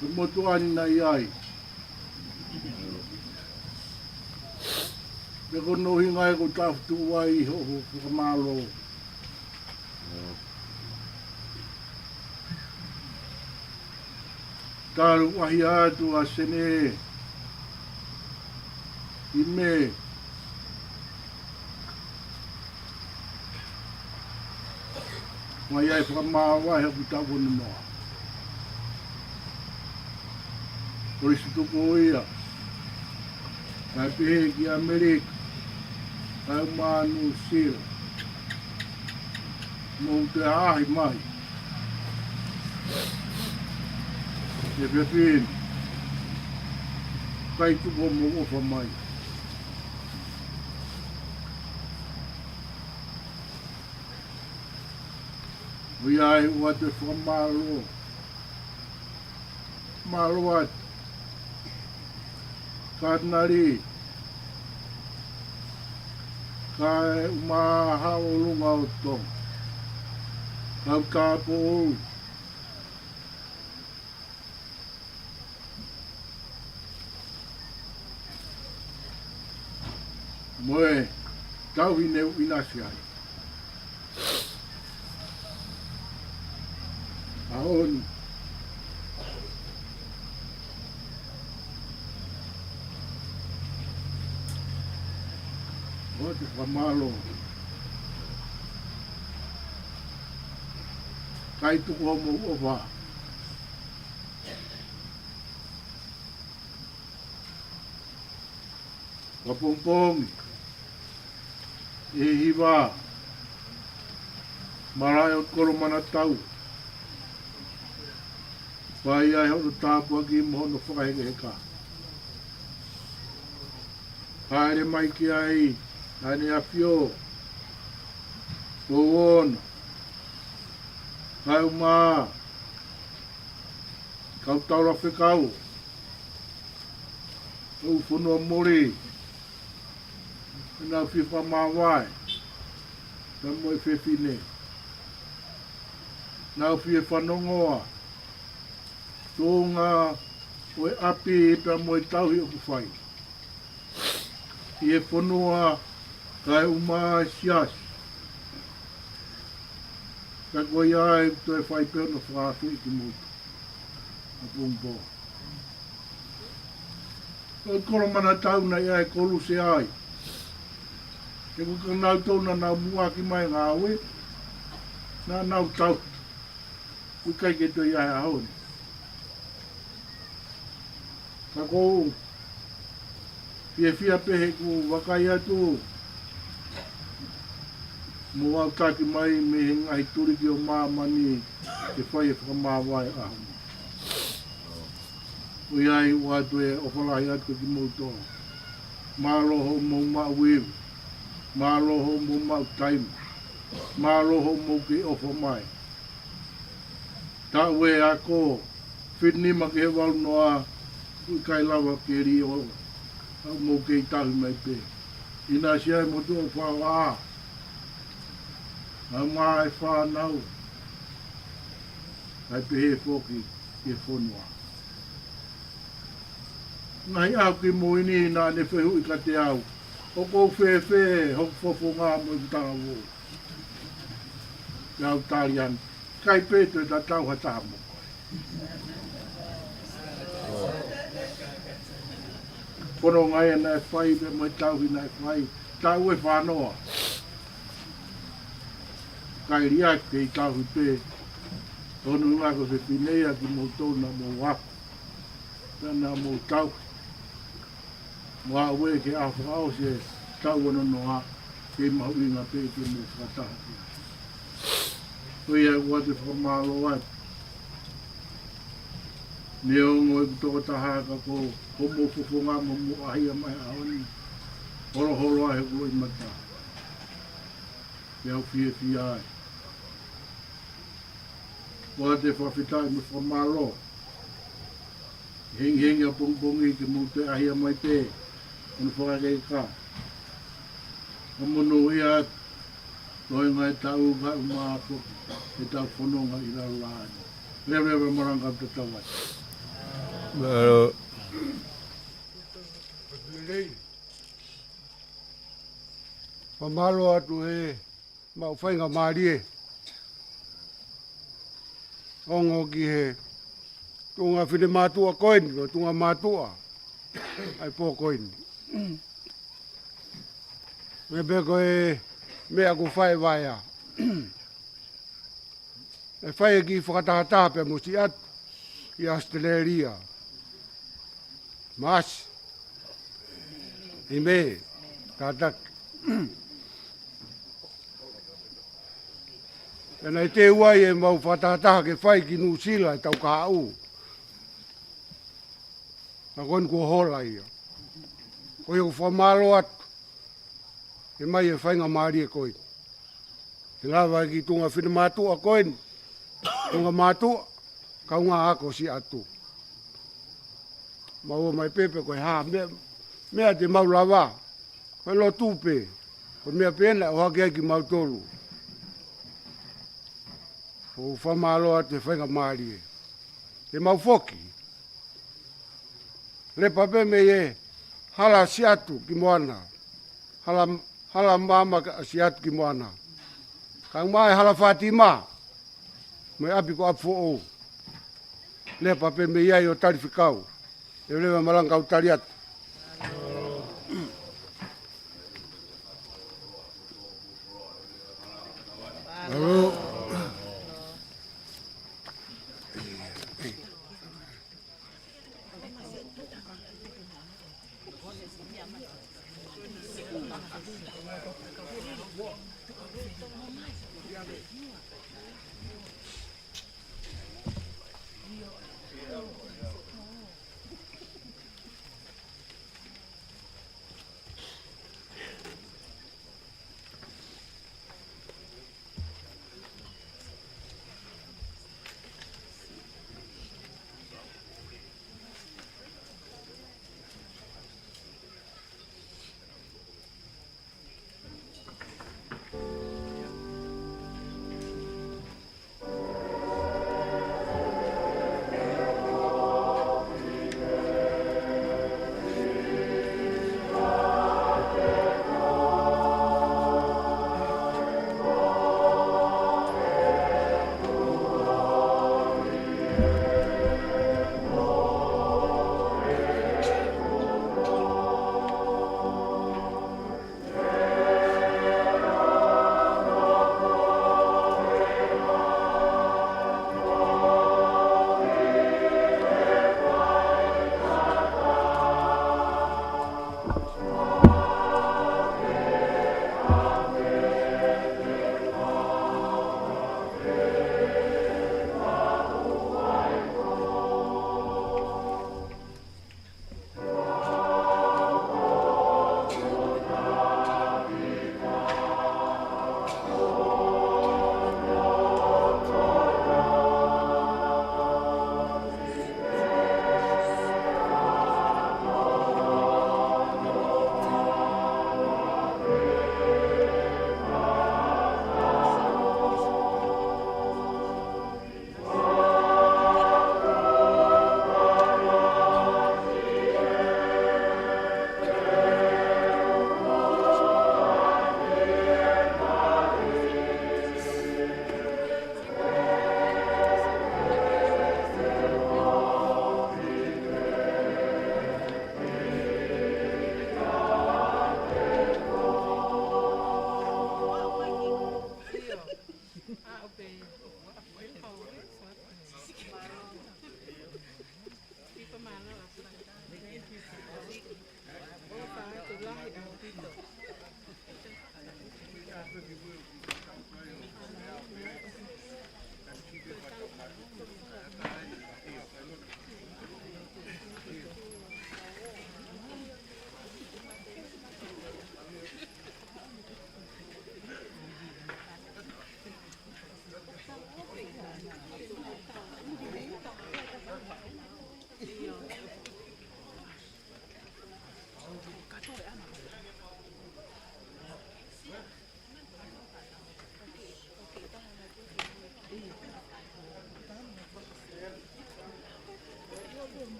ko e motuʻa ni naʻe ʻi ai. Pea ko hono ʻuhinga ia ʻoku ou tafoki atu ai ʻi hoʻo fakamālō. Talu ʻahiʻahi atu ʻa Sene ʻi Mē. Mai ai fakamāvae he ʻoku tau ono noa. Kolisi tuku ia. Kae pehē ki ʻAmelika, kae ʻumaʻā Nuʻusila. Mou toe ʻaʻahi mai. ʻE fefine, kai tuku homou ʻofa mai. ʻOiauē, ʻoatu e fakamālō. Mālō atu. Katinali, kae ʻumaʻā Haʻa ʻUlungaʻoto, kau tāupoʻou, mo e tauhi ne u ʻinasi ai. ʻAho ni, ʻoatu e fakamālō. Kai tuku homou ʻofa. Fakapongipongi, ʻi he hiva, malaʻe ʻo Kolomanatau, fai ai hono tāpuaki mo hono fakahekeheka. Hāʻele mai ki ai ʻa ʻEne ʻAfio, Pouono, kae ʻumaʻā kau taula fekau, ʻo e fonua muli, naʻa nau fie fakamāvae, pea mo e fefine, naʻa nau fie fanongoa, tuʻunga ʻo e ʻapi pea mo e tauhi ʻoku fai ʻi he fonua kae ʻumaʻā e siasi. Ka ko ia ai ʻoku toe fai pē hono fakaafe kimoutolu. Fakapongipongi. Ko Kolomanatau naʻe ʻi ai e koluse ai. He ko kinautolu naʻa nau muʻaki mai e ngāue, naʻa nau tau. ʻOku ʻikai ke toe ʻi ai he ʻaho ni. Ka ʻoku ou fiefia pē he ʻoku ou vakai atu, mou aʻutaki mai mei he ngaahi tuliki ʻo māmani ke fai e fakamāvae ʻaho ni. ʻOiauē, ʻoatu e ʻofa lahi atu kiate kimoutolu. Mālō hoʻomou maʻu ivi. Mālō hoʻomou maʻu taimi. Mālō hoʻomou kei ʻofa mai. Taʻu e ako, fitu nima ki he valu noa, ʻoku ʻikai lava ke lī ʻo, ʻoku mou kei tauhi mai pē. ʻInasi ai e motuʻa ʻoku faʻa vaʻa. Kae ʻumaʻā e fānau. Kae pehē foki ki he fonua. Ngaahi ʻaho kimui ni naʻa ne fehuʻi kiate au, ʻoku ou fēfē hoku fofonga mo ʻeku talavou? Pea u tali ange, ʻikai pē toe tatau ha taha mo koe. Fononga ia naʻe fai, pea mo e tauhi naʻe fai, taʻu e fā noa. Kae liʻaki kei tauhi pē, ko hono ʻuhinga ko e fefine ia kimoutolu naʻa mou ako. Pea naʻa mou tauhi. Mo aʻu ē ki he ʻaho fakaʻosi e taʻu ono noa, kei mahuʻinga pē ke mou fakataha ki ai. Ko ia ʻoku ou fakamālō atu. Neongo ʻeku tokotaha ka ko hoʻomou fofonga mo hoʻomou ʻaʻahi mai he ʻaho ni. Holoholo ai hoku loʻimata. Pea u fiefia ai. ʻOku ou fakafetaʻi mo fakamālō. Hengihengi ʻapongipongi ke mou toe ʻaʻahi mai pē, ʻo ne fakakeka. ʻO monūʻia atu, toe ngaahi taʻu kae ʻumaʻā foki ʻetau fononga ʻi lalo lā ni. Leveleva malanga ʻo tatau atu. Mālō. Fakamālō atu he maʻu faingamālie. Ongo ki he tuʻunga finemātuʻa ko eni, ko e tuʻunga mātuʻa ʻa e pō ko eni. Mei pē ko e meʻa ʻoku fai ʻe Vaea. ʻE fai e kiʻi fakatahataha pea mo Siatu ʻi ʻAositelēlia. Maasi. ʻIo, kātaki. Pea naʻe teu ai ʻemau fakatahataha ke fai ki Nuʻusila ʻi he taʻu kahaʻu. Ka ko eni kuo hola ia. Ko ia ʻoku fakamālō atu. Ke maʻu e faingamālie ko eni. Ke lava ki he tuʻunga finemātuʻa ko eni. Tuʻunga mātuʻa, kaungā ako Siatu. Mau ō mai pē pe ko e hā meʻa, meʻa te mau lava. Ko e lotu pē. Ko e meʻa pē ena ʻoku ʻohake ai kimautolu. ʻOku fakamālō atu he faingamālie. Ke mau foki. Lepa pē mei he hala Siatu ki Moana. Hala, hala maama ka Siatu ki Moana. Kae ʻumaʻā e hala Fātima. Mo e ʻapi ko ʻApifoʻou. Lepa pē mei ai ʻo tali fekau. Leveleva malanga ʻo tali atu. Mālō.